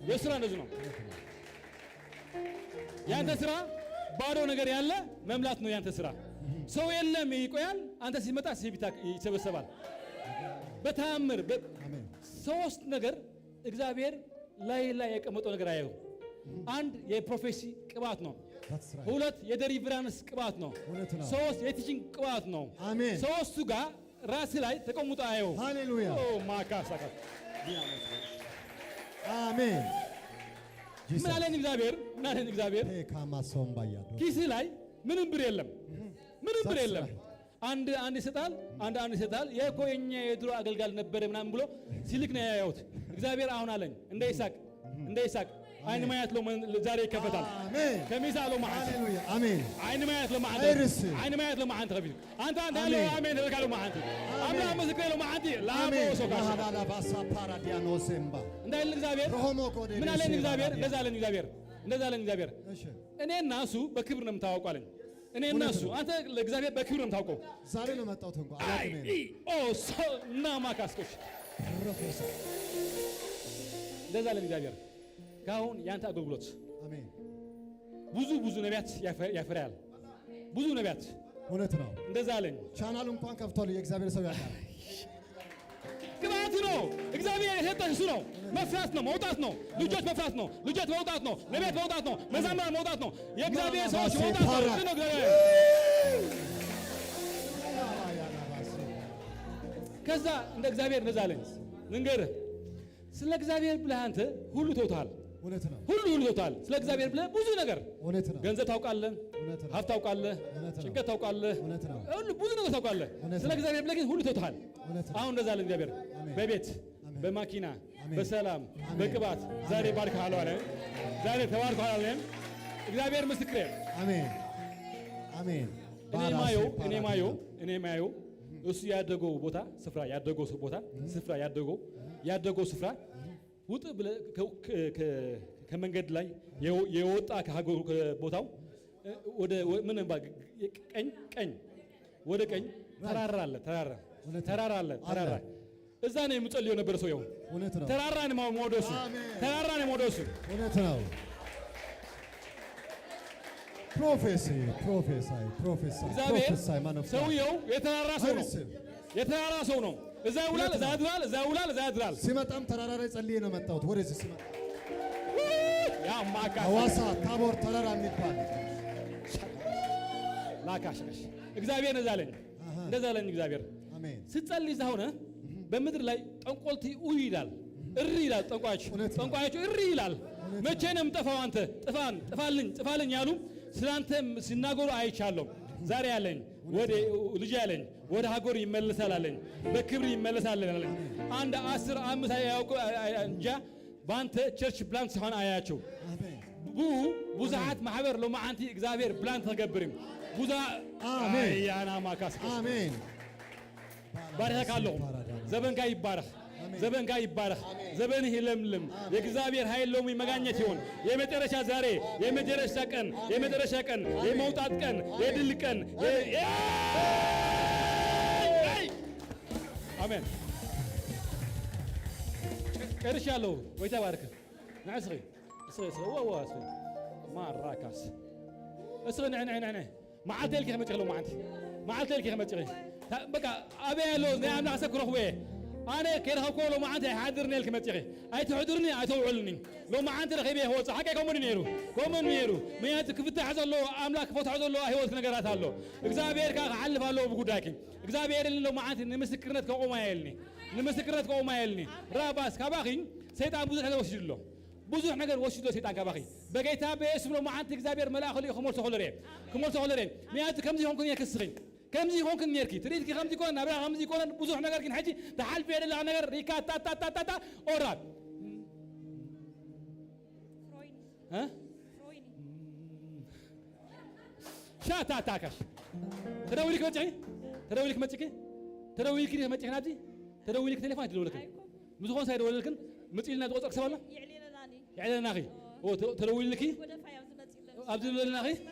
የእሱ ስራ እንደዚህ ነው። ያንተ ስራ ባዶ ነገር ያለ መሙላት ነው ያንተ ስራ። ሰው የለም ይቆያል፣ አንተ ሲመጣ ሲቢታ ይሰበሰባል። በተአምር በ- አሜን። ሶስት ነገር እግዚአብሔር ላይ ላይ ያቀመጠው ነገር አየው። አንድ የፕሮፌሲ ቅባት ነው። That's right። ሁለት የደሊቨራንስ ቅባት ነው። እውነት ነው። ሶስት የቲቺንግ ቅባት ነው። አሜን። ሶስቱ ጋር ራስ ላይ ተቀምጦ አየው። ሃሌሉያ። ኦ ማካሳካ። አሜን። ምን አለን እግዚአብሔር? ምን አለን እግዚአብሔር? ቴካማ ሶምባያ ዶ። ኪስ ላይ ምንም ብር የለም። ምንም ብር That's የለም። Right። አንድ አንድ ይሰጣል፣ አንድ አንድ ይሰጣል። ይሄ እኮ የኛ የድሮ አገልጋል ነበረ ምናምን ብሎ ሲልክ ነው ያየሁት። እግዚአብሔር አሁን አለኝ እንደ ይስሐቅ፣ እንደ ይስሐቅ አይን ማየት ሎ ዛሬ ይከፈታል። አሜን። ከሚሳ ሎ መዓት ሃሌሉያ። አሜን። አይን ማየት ሎ መዓት I receive። አይን ማየት ሎ መዓት ከፊት አንተ አንተ ያለው አሜን። አሜን ተበልካለሁ መዓት አሜን። አምላክ ምስክሬ ሎ መዓት ላቦ አሜን። ሶካሽ ማሃላላ ባሳ ፓራዲያኖ ሴምባ እንዳይል እግዚአብሔር ሮሆሞ ኮዴ ምን አለኝ ሴ እግዚአብሔር? ባራዲያ። እንደዛ አለኝ እግዚአብሔር። እንደዛ አለኝ እግዚአብሔር። እሺ። እኔና እሱ በክብር ነው የምታወቀው አለኝ። እኔ እና እውነት እሱ ነው። አንተ ለእግዚአብሔር በክብር ነው የምታውቀው። ዛሬ ነው መጣሁት እንኳን አላውቅም አይ፣ ይሄን። ኦ፣ ሶ፣ እና ማካስኮሽ። ፕሮፌሰር። እንደዛ አለን እግዚአብሔር። ካሁን ያንተ አገልግሎት አሜን። ብዙ ብዙ ነቢያት ያፈ- ያፈራል። ብዙ ነቢያት እውነት ነው። እንደዛ አለኝ። ቻናል እንኳን ከፍቷል የእግዚአብሔር ሰው ያውቃል። ቅባት ነው። እግዚአብሔር የሰጠህ እሱ ነው። መፍራት ነው፣ መውጣት ነው። ልጆች መፍራት ነው። ልጆች መውጣት ነው። ነቢያት መውጣት ነው። መዘምራን መውጣት ነው። የእግዚአብሔር ሰዎች መውጣት ነው። እሱ ነው እግዚአብሔር። ከዛ እንደ እግዚአብሔር እንደዛ አለኝ። ልንገርህ፣ ስለ እግዚአብሔር ብለህ አንተ ሁሉ ተውታል። እውነት ነው። ሁሉ ሁሉ ተውታል። ስለ እግዚአብሔር ብለህ ብዙ ነገር እውነት ነው። ገንዘብ ታውቃለህ፣ እውነት ነው። ሀብት ታውቃለህ፣ እውነት ነው። ጭንቀት ታውቃለህ፣ እውነት ነው። ሁሉ ብዙ ነገር ታውቃለህ። እውነት ስለ ነው። እግዚአብሔር ብለህ ግን ሁሉ ተውታል። እውነት ነው። አሁን እንደዛ አለ እግዚአብሔር። አሜን። በቤት፣ አሜን። በማኪና፣ አሜን። በሰላም፣ አሜን። በቅባት ዛሬ አሜን። ባርክሃለሁ አለ። ዛሬ ተባርኳል አለ። እግዚአብሔር ምስክሬ። አሜን። አሜን። እኔ ባራሴ ማየው፣ እኔ ፓራዲና። ማየው፣ እኔ ማየው እሱ ያደገው ቦታ ስፍራ፣ ያደገው ስ- ቦታ ስፍራ፣ ያደገው ያደገው ስፍራ ውጥ ብለህ ከ- ከ- ከ- ከመንገድ ላይ የወ- የወጣ ከሀገሩ ከቦታው ወደ ወ- ምን ባ- ቀኝ ቀኝ ወደ ቀኝ ተራራ አለ። ተራራ እውነት ነው። ተራራ አለ። አለ። ተራራ እዛ ነው የምጸልየው ነበር ሰውየው። እውነት ነው። ተራራ ነው የምወደው እሱ። አሜን። ተራራ ነው የምወደው እሱ። እውነት ነው። ፕሮፌሲ ፕሮፌሳይ ፕሮፌሳይ እግዚአብሔር ፕሮፌሳይ ማን ኦፍ ጋድ። ሰውየው የተራራ ሰው ነው። አይርስም። የተራራ ሰው ነው። እዛ ይውላል፣ እውነት እዛ ነው። ያድራል፣ እዛ ይውላል፣ እዛ ያድራል። ሲመጣም ተራራ ላይ ጸልዬ ነው መጣሁት። ወደዚህ ሲመጣ ያማካ ሐዋሳ ታቦር ተራራ የሚባል ላካሽሽ እግዚአብሔር እንደዛ አለኝ። አሃ። እንደዛ አለኝ እግዚአብሔር። አሜን። ስትጸልይ እዛ ሆነ በምድር ላይ ጠንቆልቲ ኡ ይላል፣ እሪ ይላል ጠንቋዮች። እውነት ነው። ጠንቋዮቹ እሪ ይላል። እውነት ነው። መቼ ነው የምጠፋው አንተ? ጥፋን፣ ጥፋልኝ፣ ጥፋልኝ ያሉ ስላንተ ሲናገሩ አይቻለሁ። ዛሬ አለኝ፣ ወደ ልጅ አለኝ፣ ወደ ሀገሩ ይመልሳል አለኝ፣ በክብር ይመለሳል አለኝ። አንድ አስር አምስት አያውቁ፣ አይ- አይ- እንጃ በአንተ ቸርች ፕላንት ሲሆን አያቸው። አሜን። ቡ ብዙሓት ማሕበር ሎማዓንቲ እግዚኣብሔር ፕላንት ተገብርም። ብዙ አሜን። ኣያና ማካስከስ። ኣሜን። ባርኸካ ኣለኹ። ዘበንካ ይባረኽ። ኣሜን። ዘበንካ ይባረኽ። ኣሜን። ዘበንህ ይለምልም። ኣሜን። የእግዚኣብሔር ኃይል ሎሚ መጋኘት ይሁን። የመጨረሻ ዛሬ፣ የመጨረሻ ቀን፣ ኣሜን። የመጨረሻ ቀን፣ ኣሜን። የመውጣት ቀን፣ ኣሜን። የድል ቀን፣ የ- ኣሜን። የ- ኣይ! ጨርሻለሁ። ጎይታ ባርክ። ንዕ እስኺ፣ እስኺ፣ እስኺ፣ እዋ፣ እዋ፣ እስኺ። ማራካስ። እስኺ፣ ንዕ፣ ንዕ፣ ንዕ፣ ንዕ። መዓልቲ ኢልኪ ክመጽእ ከሎ መዓልቲ። መዓልቲ ኢልኪ ክመጽእ። ታ-፣ በቃ፣ ኣበይ ኣሎ? ናይ ኣምላኽ ሰብ ክረኽቦ እየ። ኣነ ከይረኸብክዎ ሎማዓንቲ ኣይሓድርን ኢልኪ መጺኺ። ኣይትሕድርኒ፣ ኣይተውዕልኒ። ሎማዓንቲ ረኺበ ክወጽእ። ሓቀይ ከምኡ ነይሩ። ከምኡ ነይሩ። ምኽንያቱ ክፍታሕ ዘሎ፣ ኣምላኽ ክፈትሖ ዘለዎ ህይወት ነገራት ኣሎ። እግዚኣብሔር ከኣ ክሓልፍ ኣለዎ ብጉዳይኪ። እግዚኣብሔር ኢልኒ ሎማዓንቲ ንምስክርነት ከቆም እየ ኢልኒ። ንምስክርነት ከቆም እየ ኢልኒ። ራባስ ካባኺ ሰይጣን ብዙሕ ነገር ወሲዱ ኣሎ። ብዙሕ ነገር ወሲዱ ሰይጣን ካባኺ። በጌታ በኢየሱስ ሎማዓንቲ እግዚኣብሔር መልኣኹ ልኢኹ ክመልሶ ከሎ ርኤ። ክመልሶ ከሎ ርኤ። ምኽንያቱ ከምዚ ይኾንኩ ነይርኪ እስኺ። ከምዚ ይኾንኩ ነይርኪ። ትርኢትኪ ከምዚ ይኮነ፣ ናብራ ከምዚ ይኮነ፣ ብዙሕ ነገር ግን ሕጂ ተሓልፊ ዘለኻ ነገር ሪካ ታታታታታ ኦራ። እ? ሻታታካሽ። ተደዊልኪ መጺኺ? ተደዊልኪ መጺኺ? ተደዊልኪ መጺኺ ናብዚ? ተደዊልኪ ቴሌፎን ኣይተደወለክን? ኣይኮን። ምስ ዝኾነ ሳይደወለልክን? ምጺ ኢልና ዝቆጸር ክሰብ ኣሎ? የዕሊለናኒ። የዕሊለናኺ? ኦ፣ ተ-፣ ተደዊልኪ? ወደ ፋይ ኣብዚ መጺ ኣለኒ። ኣብዚ ዘለናኺ?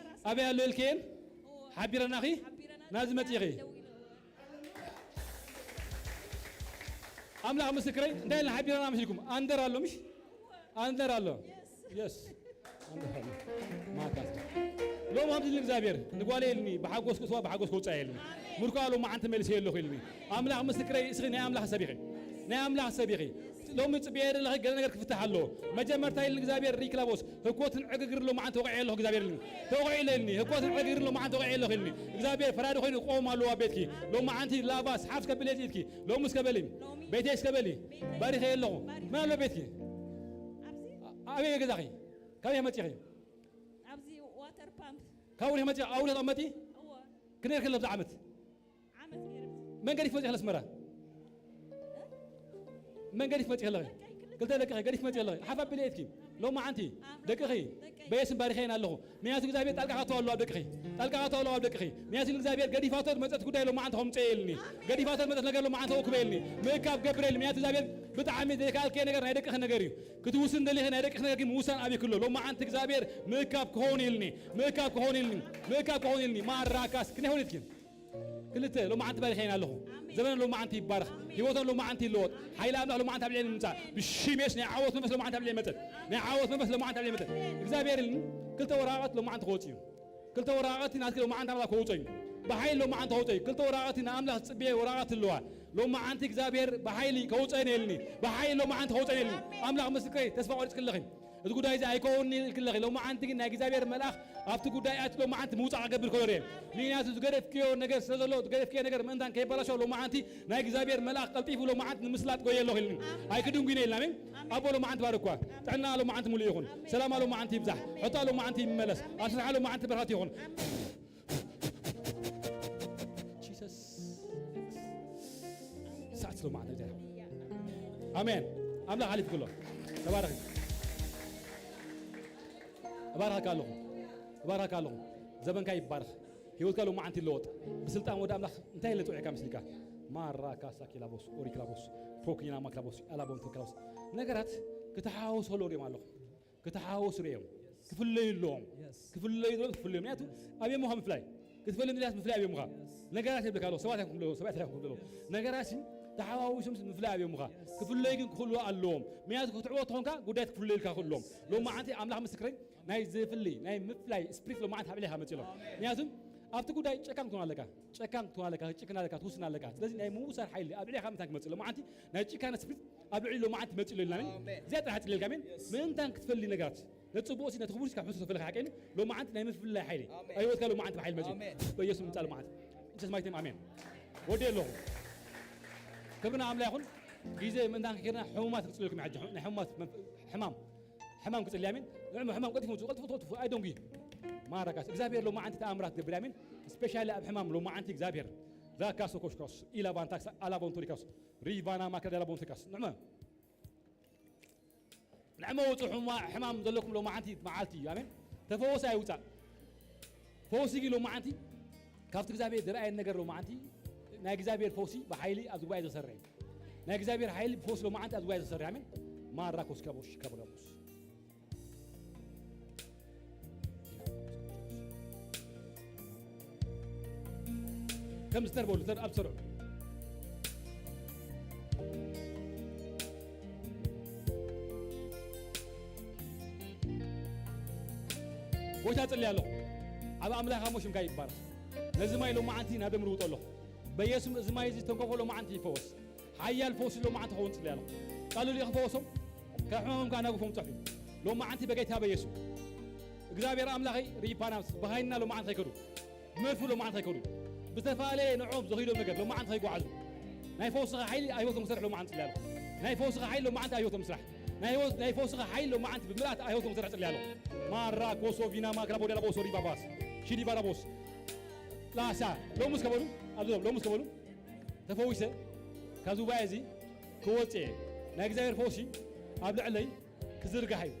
ኣበይ ኣሎ ኢልክየን? ኦ፣ ሓቢረናኺ? ሓቢረና ናብዚ መጺኺ? ደዊለና። ኣምላኽ ምስክረይ፣ እንታይ ኢልና ሓቢረና መሲልኩም? ኣንደር ኣሎ፣ ምሽ? ኣንደር ኣሎ። የስ። ኣንደር ኣሎ። ማታ። ሎም ሃብትኒ እግዚኣብሔር፣ ንጓለይ ኢልኒ፣ ብሓጎስ ክእትዋ፣ ብሓጎስ ክውፅኣ ኢልኒ። ምርኮ ኣሎ መዓንቲ መልሰ የለኹ ኢልኒ። ኣምላኽ ምስክረይ፣ እስኺ ናይ ኣምላኽ ሰብ ኢኺ። ናይ ኣምላኽ ሰብ ኢኺ። ሎሚ ጽብየ ዘለኺ ገለ ነገር ክፍታሕ ኣለዎ። መጀመርታ ኢልኒ እግዚኣብሔር ሪክላቦስ፣ ህኮትን ዕግግር ሎ መዓንቲ ተወቂዐ ኣለኹ እግዚኣብሔር ኢልኒ። ተወቂዐ ኢልኒ። ህኮትን ዕግግር ሎ መዓንቲ ተወቂዐ ኣለኹ ኢልኒ። እግዚኣብሔር ፈራዲ ኮይኑ ክቆም ኣለዎ ኣብ ቤትኪ። ሎ መዓንቲ ላባስ ሓፍ ከብል ኢድኪ። ሎሚ እስከ በሊ። ቤተይ እስከ በሊ። ባሪኸ ኣለኹ። መን ኣሎ ቤትኪ? ኣብዚ ኣበይ ገዛኺ? ካበይ መጺኺ? ኣብዚ ዋተር ፓምፕ። ካብ ወዲህ መጺ ኣውሪ ተቐመጢ? እዎ። ክንደይ ከለብ ዝዓመት? ዓመት ገይረ። መን ገዲፍ መጺ ከለ ኣስመራ? መን ገዲፍ መጺ ከለኺ? ደቀይ ክልተ። ክልተ ደቅኺ ገዲፍ መጺ ከለኺ? ሓፍ ኣቢለ ኢድኪ። ሎማዓንቲ ኣምላኽ ደቅኺ ደቀይ። በየስም ባሪኸየን ኣለኹ። ምክንያቱ እግዚኣብሔር ጣልቃ ካቶ ኣሎ ኣብ ደቅኺ። ጣልቃ ካቶ ኣሎ ኣብ ደቅኺ። ምክንያቱ እግዚኣብሔር ገዲፋቶ መጸት ጉዳይ ሎማዓንቲ ከምጸ የልኒ። ኣሜን። ገዲፋቶ መጸት ነገር ሎማዓንቲ ወክበ የልኒ። ምእካብ ገብረ የልኒ። ምክንያቱ እግዚኣብሔር ብጣዕሚ ዘይከኣልከ ነገር ናይ ደቅኺ ነገር እዩ። ክትውስን ደሊኺ ናይ ደቅኺ ነገር ግን ምውሳን ኣብይ ክሎ። ሎማዓንቲ እግዚኣብሔር ምእካብ ክኸውን ኢልኒ። ምእካብ ክኸውን ኢልኒ። ምእካብ ክኸውን ኢልኒ። ማራካስ ክንደይ ሆነትኪ? ክልተ ሎማዓንቲ ባሪኸይን ኣለኹ። ኣሜን። ዘመን ሎማዓንቲ ይባረኽ። ኣሜን። ህይወቶም ሎማዓንቲ ይለወጥ። ሓይሊ ኣምላኽ ሎማዓንቲ ኣብ ልዕሊ ንምጻእ። ብሽም የሱስ ናይ ዓወት መንፈስ ሎማዓንቲ ኣብ ልዕሊ መጸት። ናይ ዓወት መንፈስ ሎማዓንቲ ኣብ ልዕሊ መጸት። እግዚኣብሔር ኢልኒ ክልተ ወራቐት ሎማዓንቲ ክወጽእ እዩ። ክልተ ወራቐት ናትኪ ሎማዓንቲ ኣምላኽ ከውጸዩ። ብሓይሊ ሎማዓንቲ ከውጸዩ። ክልተ ወራቐት ንኣምላኽ ዝጽብየ ወራቐት ኣለዋ። ሎማዓንቲ እግዚኣብሔር ብሓይሊ ከውጸን የልኒ። ብሓይሊ ሎማዓንቲ ከውጸን የልኒ። ኣምላኽ ምስክረይ ተስፋ ቆሪጽ ክለኺ። እቲ ጉዳይ እዚ ኣይከውንኒ ኢልክለኺ። ሎማዓንቲ ግን ናይ እግዚኣብሔር መልኣኽ ኣብቲ ጉዳይ ኣቲ ሎማዓንቲ ምውጻእ ክገብር ከሎ ርየ። ምክንያቱ ዝገደፍክዮ ነገር ስለ ዘሎ፣ ዝገደፍክዮ ነገር ምእንታን ከይበላሸው ሎማዓንቲ ናይ እግዚኣብሔር መልኣኽ ቀልጢፉ ሎማዓንቲ ንምስላጥ ጎየ ኣለኹ ኢልኒ። ኣይክድንጉይነ ኢልና። ኣሜን። ኣቦ ሎማዓንቲ ባርኳ። ጥዕና ሎማዓንቲ ሙሉእ ይኹን። ሰላማ ሎማዓንቲ ይብዛሕ። ሕቶ ሎማዓንቲ ይመለስ። ኣብ ስርሓ ሎማዓንቲ ብርሃት ይኹን። ጂሰስ። ሰዓት ሎማዓንቲ። ኣሜን። ኣምላኽ ሓሊፉ ክሎ። ተባረኽ። እባርኸካ ኣለኹ። እባርኸካ ኣለኹ። ዘበንካ ይባረኽ። ህይወትካ ሎማዓንቲ ይለወጥ። ብስልጣን ወደ ኣምላኽ እንታይ ኢለ ጽውዒካ መስሊካ? ማራ ካሳ ኪላቦስ፣ ኦሪ ክላቦስ፣ ፕሮኪና ማክላቦስ፣ ኣላቦን ቶክላቦስ። ነገራት ክትሓዋወሱ ከለዉ ሪኦም ኣለኹ። ክትሓዋወሱ ሪኦም። ክፍለዩ ኣለዎም። Yes። ክፍለዩ ኣለዎም፣ ክፍለዩ። ምክንያቱ ኣብየሙኻ ምፍላይ። ክትፈልዮም ድልያት ምፍላይ ኣብየሙኻ። Yes። ነገራት የብልካ ኣለዎ። ሰባት ኣይኮን ክብሎ፣ ሰባት ኣይኮን ክብሎ። Yes። ነገራት ሲ ተሓዋዊሶም ምፍላይ ኣብየሙኻ። Yes። ክፍለዩ ግን ክኽእሉ ኣለዎም። ምክንያቱ ክትዕወት ተኾንካ ጉዳይ ክፍለዩልካ ክእሎም። ሎማዓንቲ ኣምላኽ ምስክረይ ናይ ዝፍልይ፣ ናይ ምፍላይ ስፕሪት ሎማዓንቲ ኣብ ልዕሌኻ መጺኡ ኣሎ። ኣሜን። ምክንያቱ ኣብቲ ጉዳይ ጨካን ክትኾን ኣለካ። ጨካን ክትኾን ኣለካ፣ ክትጭክን ኣለካ፣ ክትውስን ኣለካ። ስለዚ ናይ ምውሳን ሓይሊ ኣብ ልዕሌኻ ምእንታን ክመጽእ ሎማዓንቲ ናይ ጭካነ ስፕሪት ኣብ ልዕሊ ሎማዓንቲ መጺኡ ኣሎ ኢልና ኣሜን። ኣሜን። እዚኣ ጥራሕ ጽልየልካ ኣሜን። የስ። ምእንታን ክትፈሊ ነገራት ነጽብኦ ሲ ነቲ ክቡር ሲ ካብ ሕቶ ተፈልካ ሓቀኒ ሎማዓንቲ ናይ ምፍላይ ሓይሊ ኣሜን። ኣብ ህይወትካ ሎማዓንቲ ብሓይሊ መጺኡ ኣሜን። በኢየሱስ ምጻእ ሎማዓንቲ። ኢንሰስ ማይቴም ኣሜን። ወዲ ኣለኹ። ክብርና ኣምላ ይኹን። ግዜ ምእንታን ከይርና ሕሙማት ክጽልልኩም ሕጂ ናይ ሕሙማት መንፈ-፣ ሕማም ሕማም ክጽሊ ኣሜን። ንዕሙ ሕማም ቀልጢፉ ምጽኡ፣ ቀልጢፉ፣ ቀልጢፉ፣ ቀልጢፉ፣ ኣይደንጉ። ማራካስ፣ እግዚኣብሔር ሎማዓንቲ ተኣምራት ገብር ኣሜን። ስፔሻሊ ኣብ ሕማም ሎማዓንቲ እግዚኣብሔር ራካሶ ኮሽኮስ፣ ኢላቫንታክስ፣ ኣላቦንቶሪካስ፣ ሪቫና ማክዳ ኣላቦንቶሪካስ። ንዕመ፣ ንዕመ ውጹ ሕማ-፣ ሕማም ዘለኩም ሎማዓንቲ መዓልቲ እዩ። ኣሜን። ተፈወሰ ኣይውጻእ። ፈውሲ ግን ሎማዓንቲ ካብቲ እግዚኣብሔር ዝረኣየን ነገር ሎማዓንቲ ናይ እግዚኣብሔር ፈውሲ ብሓይሊ ኣብዚ ጉባኤ ዝሰርሕ እዩ። ናይ እግዚኣብሔር ሓይሊ ብፈውሲ ሎማዓንቲ ኣብዚ ጉባኤ ዝሰርሕ። ኣሜን። ማራ ኮስካቦሽ ካብረሙስ ከም ዝተርበሉ ተር-፣ ኣብ ዝሰርዑ ጎይታ ጽልያ ኣለኹ። ኣብ ኣምላኽ ኣሞ ሽምካ ይባረኽ። ነዚ ማይ ሎማዓንቲ ናብ ደም ርውጦ ኣለኹ። በየሱስ እዚ ማይ እዚ ተንኮፎ ሎማዓንቲ ይፈወስ። ሓያል ፈውሲ ሎማዓንቲ ክኸውን ጽልያ ኣለኹ። ቃሉ ልኢኹ ፈወሶም፣ ካብ ሕማሞም ከኣ ኣናግፎም ጸሑ። ሎማዓንቲ በጌታ በየሱስ እግዚኣብሔር ኣምላኸይ ሪፓናስ ብሃይና ሎማዓንቲ ከይከዱ፣ ብመርፉ ሎማዓንቲ ከይከዱ፣ ብተፈላለየ ንዕኦም ዘኺዶም ነገር ሎማዓንቲ ከይጓዓዙ ናይ ፈውስኻ ሓይሊ ኣብ ህይወቶም ክሰርሕ ሎማዓንቲ ጽልያ ኣለኹ። ናይ ፈውስኻ ሓይሊ ሎማዓንቲ ኣብ ህይወቶም ስራሕ። ናይ ህይወት-፣ ናይ ፈውስኻ ሓይሊ ሎማዓንቲ ብምልኣት ኣብ ህይወቶም ክሰርሕ ጽልያ ኣለኹ። ማራ ኮሶ ቪና ማክራ ቦዴላ ቦሶ ሪባባስ ሺዲ ባራቦስ ላሳ ሎሙስ ከበሉ ኣብዚ ሎም ሎሙስ ከበሉ ተፈዊሰ ካብዚ ጉባኤ እዚ ክወጽእ እየ። ናይ እግዚኣብሔር ፈውሲ ኣብ ልዕለይ ክዝርጋሕ እዩ።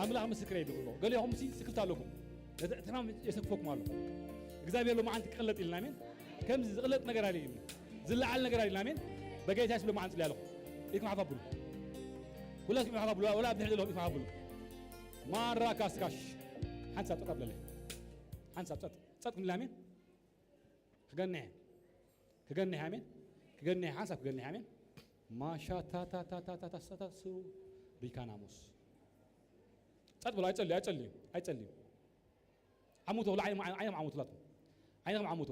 ኣምላኽ ምስክረይ ይብል ኣሎ። ገሊኹም ሲ ስክፍታ ኣለኩም። ነቲ ሕማም የሰክፈኩም ኣሎ። እግዚኣብሔር ሎማዓንቲ ክቕለጥ ኢልና ኣሜን። ከምዚ ዝቕለጥ ነገር ኣለ ኢልና። ዝለዓል ነገር ኣለ ኢልና ኣሜን። በጌታ ስም ሎማዓንቲ ጽልያ ኣለኹ። ኢድኩም ሓፍ ኣብሉ። ኩላትኩም ሓፍ ኣብሉ። ወላ ኣብ ድሕሪ ዘለኹም ኢድኩም ሓፍ ኣብሉ። ማራ ካስካሽ። ሓንሳብ ጸጥ ኣብለለ። ሓንሳብ ጸጥ። ጸጥ ክንብል ኣሜን። ክገንሕ። ክገንሕ ኣሜን። ክገንሕ ሓንሳብ ክገንሕ ኣሜን። ማሻታታታታታታሱ ሪካናሞስ። ጸጥ በሉ። ኣይጸልዩ፣ ኣይጸልዩ፣ ኣይጸልዩ። ዓሙቶ፣ ወላ ዓይኖም፣ ዓይኖም ዓሙቶ ላትኩም። ዓይኖም ዓሙቶ።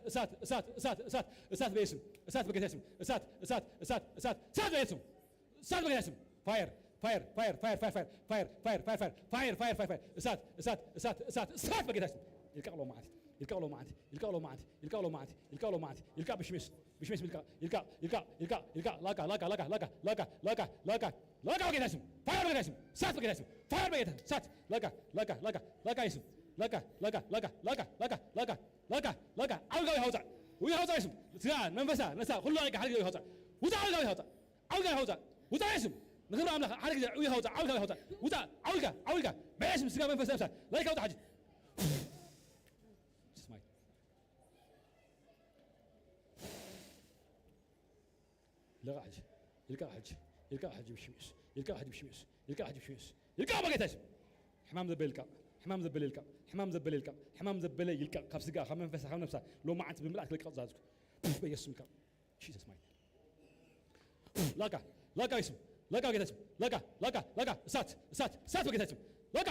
እሳት፣ እሳት፣ እሳት፣ እሳት፣ እሳት በየስም፣ እሳት በጌታ ስም፣ እሳት፣ እሳት፣ እሳት፣ እሳት፣ እሳት በጌታ ስም፣ እሳት በጌታ ስም፣ ፋየር፣ ፋየር፣ ፋየር፣ ፋየር፣ ፋየር፣ ፋየር፣ ፋየር፣ ፋየር፣ ፋየር፣ ፋየር፣ ፋየር፣ ፋየር፣ ፋየር፣ ፋየር፣ እሳት፣ እሳት፣ እሳት፣ እሳት፣ እሳት በጌታ ስም፣ ይልቀቕ ሎማዓንቲ፣ ይልቀቕ ሎማዓንቲ፣ ይልቀቕ ሎማዓንቲ፣ ይልቀቕ ሎማዓንቲ፣ ይልቀቕ ሎማዓንቲ፣ ይልቀቕ ብሽሜስ፣ ብሽሜስ ይልቀቕ፣ ይልቀቕ፣ ይልቀቕ፣ ይልቀቕ፣ ይልቀቕ፣ ላካ፣ ላካ፣ ላካ፣ ላካ፣ ላካ፣ ላካ፣ ላካ፣ ላካ በጌታ ስም፣ ፋየር በጌታ ስም፣ እሳት በጌታ ስም፣ ፋየር በጌታ ስም፣ እሳት፣ ላካ፣ ላካ፣ ላካ፣ ላካ ይስም፣ ላካ፣ ላካ፣ ላካ፣ ላካ፣ ላካ፣ ላካ፣ ላካ፣ ላካ፣ ላካ፣ ዓውልካ ይሃውፃ፣ ውይ ሃውፃ ይስም፣ ስጋ፣ መንፈሳ፣ ነሳ፣ ኩሉ ላካ፣ ሓደ ግዜ ይሃውፃ፣ ውፃ፣ ዓውልካ ይሃውፃ፣ ዓውልካ ይሃውፃ፣ ውፃ ይስም፣ ንክብሪ ኣምላኽ፣ ሓደ ግዜ፣ ውይ ሃውፃ፣ ዓውልካ ይሃውፃ፣ ውፃ፣ ዓውልካ፣ ዓውልካ፣ በስም ስጋ፣ መንፈሳ፣ ነፍሳ፣ ላይካ ውፃ፣ ሓጂ። ስማይ። ልቐቕ ሕጂ፣ ይልቀቕ ሕጂ፣ ይልቀቕ ሕጂ ብሽም የሱስ፣ ይልቀቕ ሕጂ ብሽም የሱስ፣ ይልቀቕ ሕጂ ብሽም የሱስ፣ ይልቀቕ በጌታ የሱስ። ሕማም ዘበለ ይልቀቕ፣ ሕማም ዘበለ ይልቀቕ፣ ሕማም ዘበለ ይልቀቕ፣ ሕማም ዘበለ ይልቀቕ ካብ ስጋ፣ ካብ መንፈሳ፣ ካብ ነፍሳ፣ ሎማዓንቲ ብምልኣት ክልቀቕ ዝዛዝኩ። በየሱስ ይልቀቕ። ጂሰስ ማይቲ። ላካ፣ ላካ የሱስ፣ ላካ በጌታ የሱስ፣ ላካ፣ ላካ፣ ላካ፣ እሳት፣ እሳት፣ እሳት በጌታ የሱስ፣ ላካ።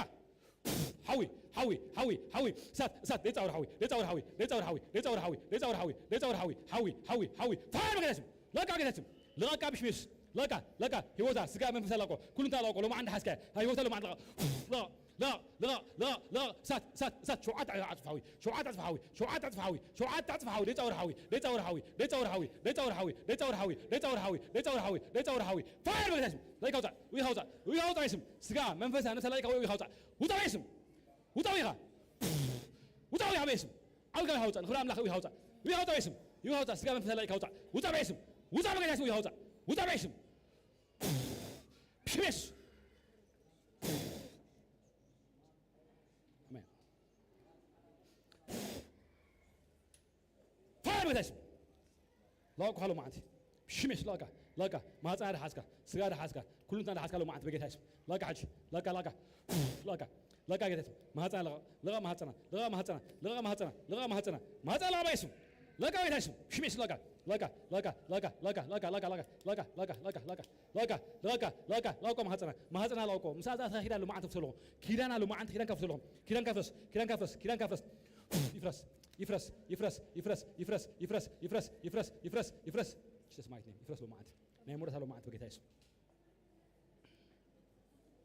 ሓዊ፣ ሓዊ፣ ሓዊ፣ ሓዊ፣ እሳት፣ እሳት፣ ደይጻወር ሓዊ፣ ደይጻወር ሓዊ፣ ደይጻወር ሓዊ፣ ደይጻወር ሓዊ፣ ደይጻወር ሓዊ፣ ደይጻወር ሓዊ፣ ሓዊ፣ ሓዊ፣ ሓዊ፣ ፋየር በጌታ ስም፣ ላካ በጌታ ስም፣ ልቐቃ ብሽም የሱስ፣ ላካ፣ ላካ፣ ህይወታ፣ ስጋ፣ መንፈሳ ላቆ፣ ኩሉ እንታይ ላቆ፣ ሎማዓንቲ ሓዝካ፣ ሃይ ህይወታ ሎማዓንቲ ላቆ፣ ላቆ፣ ላቆ፣ ላቆ፣ ላቆ፣ ላቆ፣ እሳት፣ እሳት፣ እሳት፣ ሸውዓተ ኣጽፋ ሓዊ፣ ሸውዓተ ኣጽፋ ሓዊ፣ ሸውዓተ ኣጽፋ ሓዊ፣ ሸውዓተ ኣጽፋ ሓዊ፣ ደይጻወር ሓዊ፣ ደይጻወር ሓዊ፣ ደይጻወር ሓዊ፣ ደይጻወር ሓዊ፣ ደይጻወር ሓዊ፣ ደይጻወር ሓዊ፣ ደይጻወር ሓዊ፣ ደይጻወር ሓዊ፣ ፋየር በጌታ ስም፣ ላይካ ውጻእ፣ ውይ ሃውጻእ፣ ውይ ሃውጻእ ስም፣ ስጋ፣ መንፈሳ፣ ነፍሳ ላይካ ውይ ሃውጻእ፣ ውጻእ በጌታ ስም። ውጻ ኢኻ። ውጻ ኢኻ በስም። ዓውልካ ይሃውጻ። ንኽብሪ ኣምላኽ ይሃውጻ። ይሃውጻ በስም። ይሃውጻ። ስጋ መንፈስ ላይ ይሃውጻ። ውጻ በስም። ውጻ በጌታ ስም ይሃውጻ። ውጻ በስም። ብሽም የሱስ። ኣሜን። ፋየር በጌታ ስም። ላካ ሎማዓንቲ። ብሽም የሱስ ላካ። ላካ። ማህፀና ደሓዝካ። ስጋ ደሓዝካ። ኩሉ እንትና ደሓዝካ ሎማዓንቲ በጌታ ስም። ላካ ሕጂ። ላካ፣ ላካ። ላካ። ላካ ጌታ ስም። ማህፀና ለቐቕ። ለቐቕ ማህፀና። ለቐቕ ማህፀና። ለቐቕ ማህፀና። ለቐቕ ማህፀና። ማህፀና ለቐቕ በጌታ ስም። ላካ ጌታ ስም። ብሽም የሱስ ላካ። ለቃ ለቃ ለቃ ለቃ ለቃ ለቃ ለቃ ለቃ ለቃ ለቃ ለቃ ለቃ ለቃ ለቃ ለቃ ለቃ ለቃ ለቃ ማህፀና ማህፀና ለቆ ምሳ ዛ ኪዳን ሎማዓንቲ ክፍሰልኹም ኪዳና ሎማዓንቲ ኪዳን ከፍሰልኹም ኪዳን ከፍሰስ ኪዳን ከፍሰስ ኪዳን ከፍሰስ ይፍረስ ይፍረስ ይፍረስ ይፍረስ ይፍረስ ይፍረስ ይፍረስ ይፍረስ ይፍረስ ይፍረስ ይፍረስ ይፍረስ ይፍረስ ይፍረስ ሎማዓንቲ ናይ ሞረታ ሎማዓንቲ በጌታ የሱስ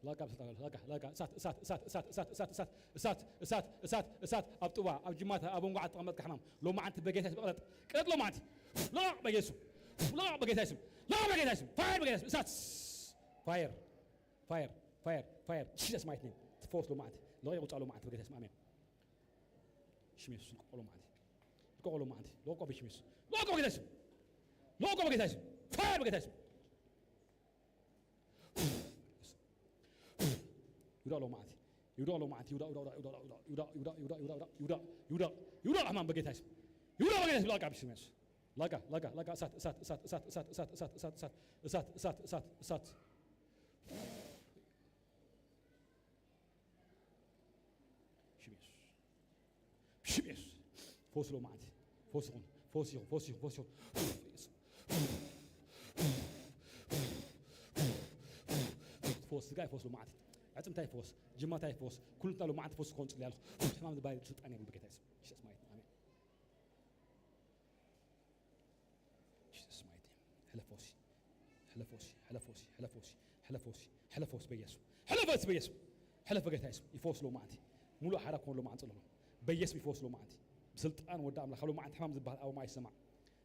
ላካ ኣብ ስልጣን ላካ ላካ እሳት እሳት እሳት እሳት እሳት እሳት እሳት እሳት እሳት እሳት እሳት እሳት ኣብ ጥዋ ኣብ ጅማታ ኣብ እንጓዓ ተቐመጥካ ሕማም ሎማዓንቲ በጌታ ስም ቅረጥ ቅረጥ ሎማዓንቲ ላቅ በጌታ ስም ላቅ በጌታ ስም ላቅ በጌታ ስም ፋየር በጌታ ስም እሳት ፋየር ፋየር ፋየር ፋየር ጂሰስ ማይት ኔም ትፈወስ ሎማዓንቲ ለቂ ቁጻ ሎማዓንቲ በጌታ ስም ኣሜን ሽም የሱስ ልቀቆ ሎማዓንቲ ልቀቆ ሎማዓንቲ ለቆ በሽም የሱስ ለቆ በጌታ ስም ለቆ በጌታ ስም ፋየር በጌታ ስም ይውዳቕ ሎማዓንቲ ይውዳቕ ሎማዓንቲ ይውዳቕ ይውዳቕ ይውዳቕ ይውዳቕ ይውዳቕ ይውዳቕ ይውዳቕ ይውዳቕ ይውዳቕ ይውዳቕ ይውዳቕ ሕማም በጌታ ስም ይውዳቕ በጌታ ስም ላቃ ብሽም የሱስ ላቃ ላቃ ላቃ እሳት እሳት እሳት እሳት እሳት እሳት እሳት እሳት እሳት እሳት እሳት እሳት እሳት እሳት ሽም የሱስ ሽም የሱስ ፈውስ ሎማዓንቲ ፈውስ ይኹን ፈውስ ይኹን ፈውስ ይኹን ፈውስ ይኹን ፈውስ ስጋ ይፈውስ ሎማዓንቲ ዕፅምታ ይፈውስ ጅማታ ይፈውስ ኩልንትና ሎማዓንቲ ፈውስ ክኾን ፅሊ ኣለኹ ሕማም ዝበሃል ስልጣን የብሉ በጌታ የሱስ ሽስ ማየት ኣሜን Jesus mighty name. ሕለፍ ፈውሲ ሕለፍ ፈውሲ ሕለፍ ፈውሲ ሕለፍ ፈውሲ ሕለፍ ፈውሲ ሕለፍ ፈውሲ በየሱ ሕለፍ ፈውሲ በየሱ ሕለፍ በጌታ የሱ ይፈውስ ሎማዓንቲ ሙሉእ ሓራ ክኾን ሎማዓንቲ ጸሎሎ በየስም ይፈውስ ሎማዓንቲ ብስልጣን ወዲ ኣምላኽ ሎማዓንቲ ሕማም ዝበሃል ኣውማ ይሰማዕ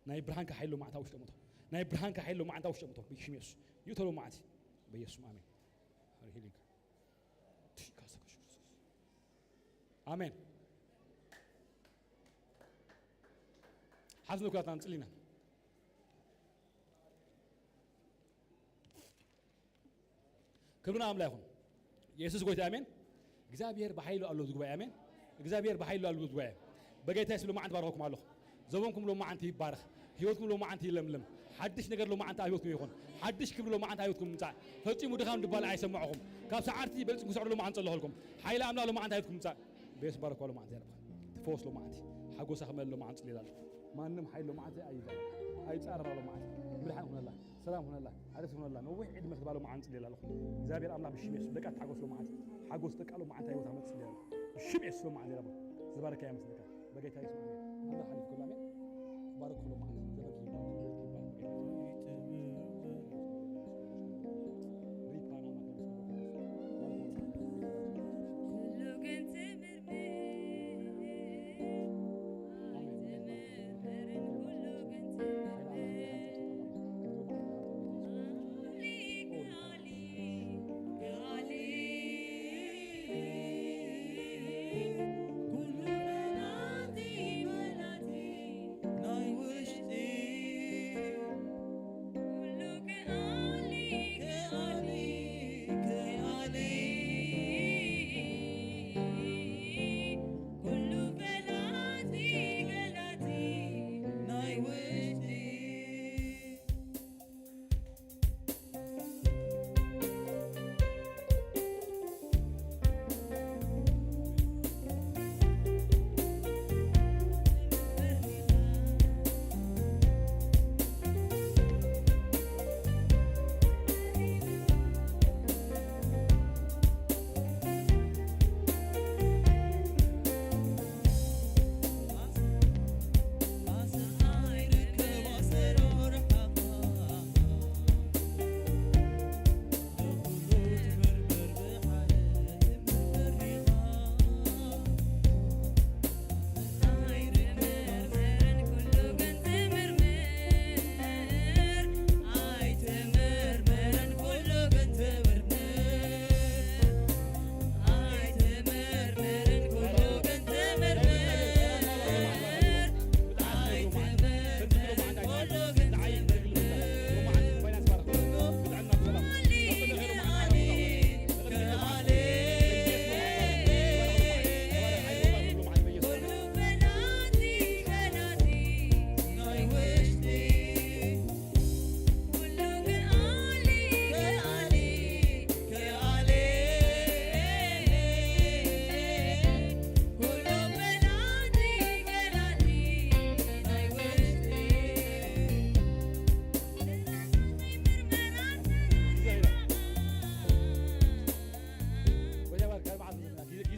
ናይ ብርሃንካ ሓይል ሎማዓንቲ ውሽጦም እቶ ናይ ብርሃንካ ሓይል ሎማዓንቲ ውሽጦም እቶ ብሽም የሱስ ይእቶ ሎማዓንቲ በየሱም ኣሜን ሃሪ ሂሊንግ ኣሜን ሓፍትና ኩላትና ንጽሊና ክብርና ኣምላ ይኹን የሱስ ጎይታ ኣሜን እግዚኣብሔር ብሓይሉ ኣሎ ዝጉባኤ ኣሜን እግዚኣብሔር ብሓይሉ ኣሎ ዝጉባኤ በጌታ ስም ሎማዓንቲ ባረኹም ኣለኹ ዘበንኩም ሎማዓንቲ ይባረኽ ህይወትኩም ሎማዓንቲ ይለምልም ሓድሽ ነገር ሎማዓንቲ ኣብ ህይወትኩም ይኹን ሓድሽ ክብሪ ሎማዓንቲ ኣብ ህይወትኩም ምምፃእ ፈፂሙ ድኻም ድባል ኣይሰማዕኹም ካብ ሰዓርቲ በልፅም ክሰዕሩ ሎማዓንቲ ፀለኹልኩም ሓይሊ ኣምላ ሎማዓንቲ ኣብ ህይወትኩም ምምፃእ በየሱስ ባረኳ ሎማዓንቲ ያረባ ትፈወስ ሎማዓንቲ ሓጎሳ ክመል ሎማዓንቲ ፅሌላ ኣለኹ ማንም ሓይል ሎማዓንቲ ኣይዛ ኣይፃረራ ሎማዓንቲ ብርሃን ኩነላ ሰላም ኩነላ ሓደስ ኩነላ ነዊሕ ዕድመ ክትባሎ መዓን ፅሌላ ኣለኹ እግዚኣብሔር ኣምላኽ ብሽም የሱስ ደቃ ተሓጎስ ሎማዓንቲ ሓጎስ ደቃ ሎማዓንቲ ህይወታ መፅእ ፅሌላ ብሽም የሱስ ሎማዓንቲ ረባ ዝባረካ የመስለካ በጌታ የሱስ ኣሜን ኣላ ሓሊፍ ኩሉ ኣሜን ባረክ ኩሉ መዓልቲ ዘመን ይባረክ ይባረክ በጌታ የሱስ ሪፓና ማከለስ ኩሉ ግን ትምርምር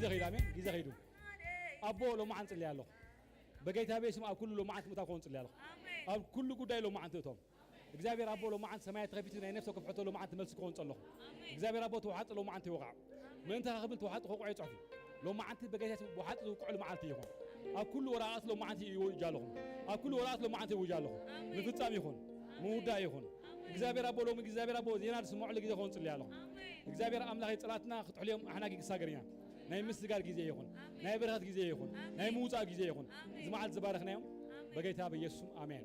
ጊዜ ኸይዱ፣ ኣሜን። ጊዜ ኸይዱ። ኣቦ ሎማዓን ጽልያ ኣለኹ። በጌታ በስም ኣብ ኩሉ ሎማዓንቲ ምእታው ክኾን ጽልያ ኣለኹ። ኣብ ኩሉ ጉዳይ ሎማዓንቲ እቶም እግዚኣብሔር ኣቦ ሎማዓንቲ ሰማያት ተኸፊቱ ናይ ነፍሰ ክፍሐቶ ሎማዓንቲ መልሲ ክኾን ጸለኹ። እግዚኣብሔር ኣቦ ተዋሓጢ ሎማዓንቲ ይወቓዕ። ምእንታኻ ክብል ተዋሓጢ ከውቅዖ ይጽሑፍ እዩ። ሎማዓንቲ በጌታ በስም ወሓጢ ዝውቅዑሉ መዓልቲ ይኹን። ኣብ ኩሉ ወራቓት ሎማዓንቲ ይውጃ ኣለኹም። ኣብ ኩሉ ወራቓት ሎማዓንቲ ይውጃ ኣለኹም። ምፍጻም ይኹን። ምውዳእ ይኹን። እግዚኣብሔር ኣቦ ሎሚ እግዚኣብሔር ኣቦ ዜና ዝስምዑሉ ግዜ ክኾን ጽልያ ኣለኹ። እግዚኣብሔር ኣምላኽ ጽላትና ክትሕልዮም ኣሕና ጊግሳገር ኢና። ናይ ምስጋር ግዜ ይኹን። ናይ በረኸት ግዜ ይኹን። ናይ ምውጻእ ግዜ ይኹን። እዚ መዓልቲ ዝባረኽናዮም በጌታ በኢየሱስ ስም ኣሜን።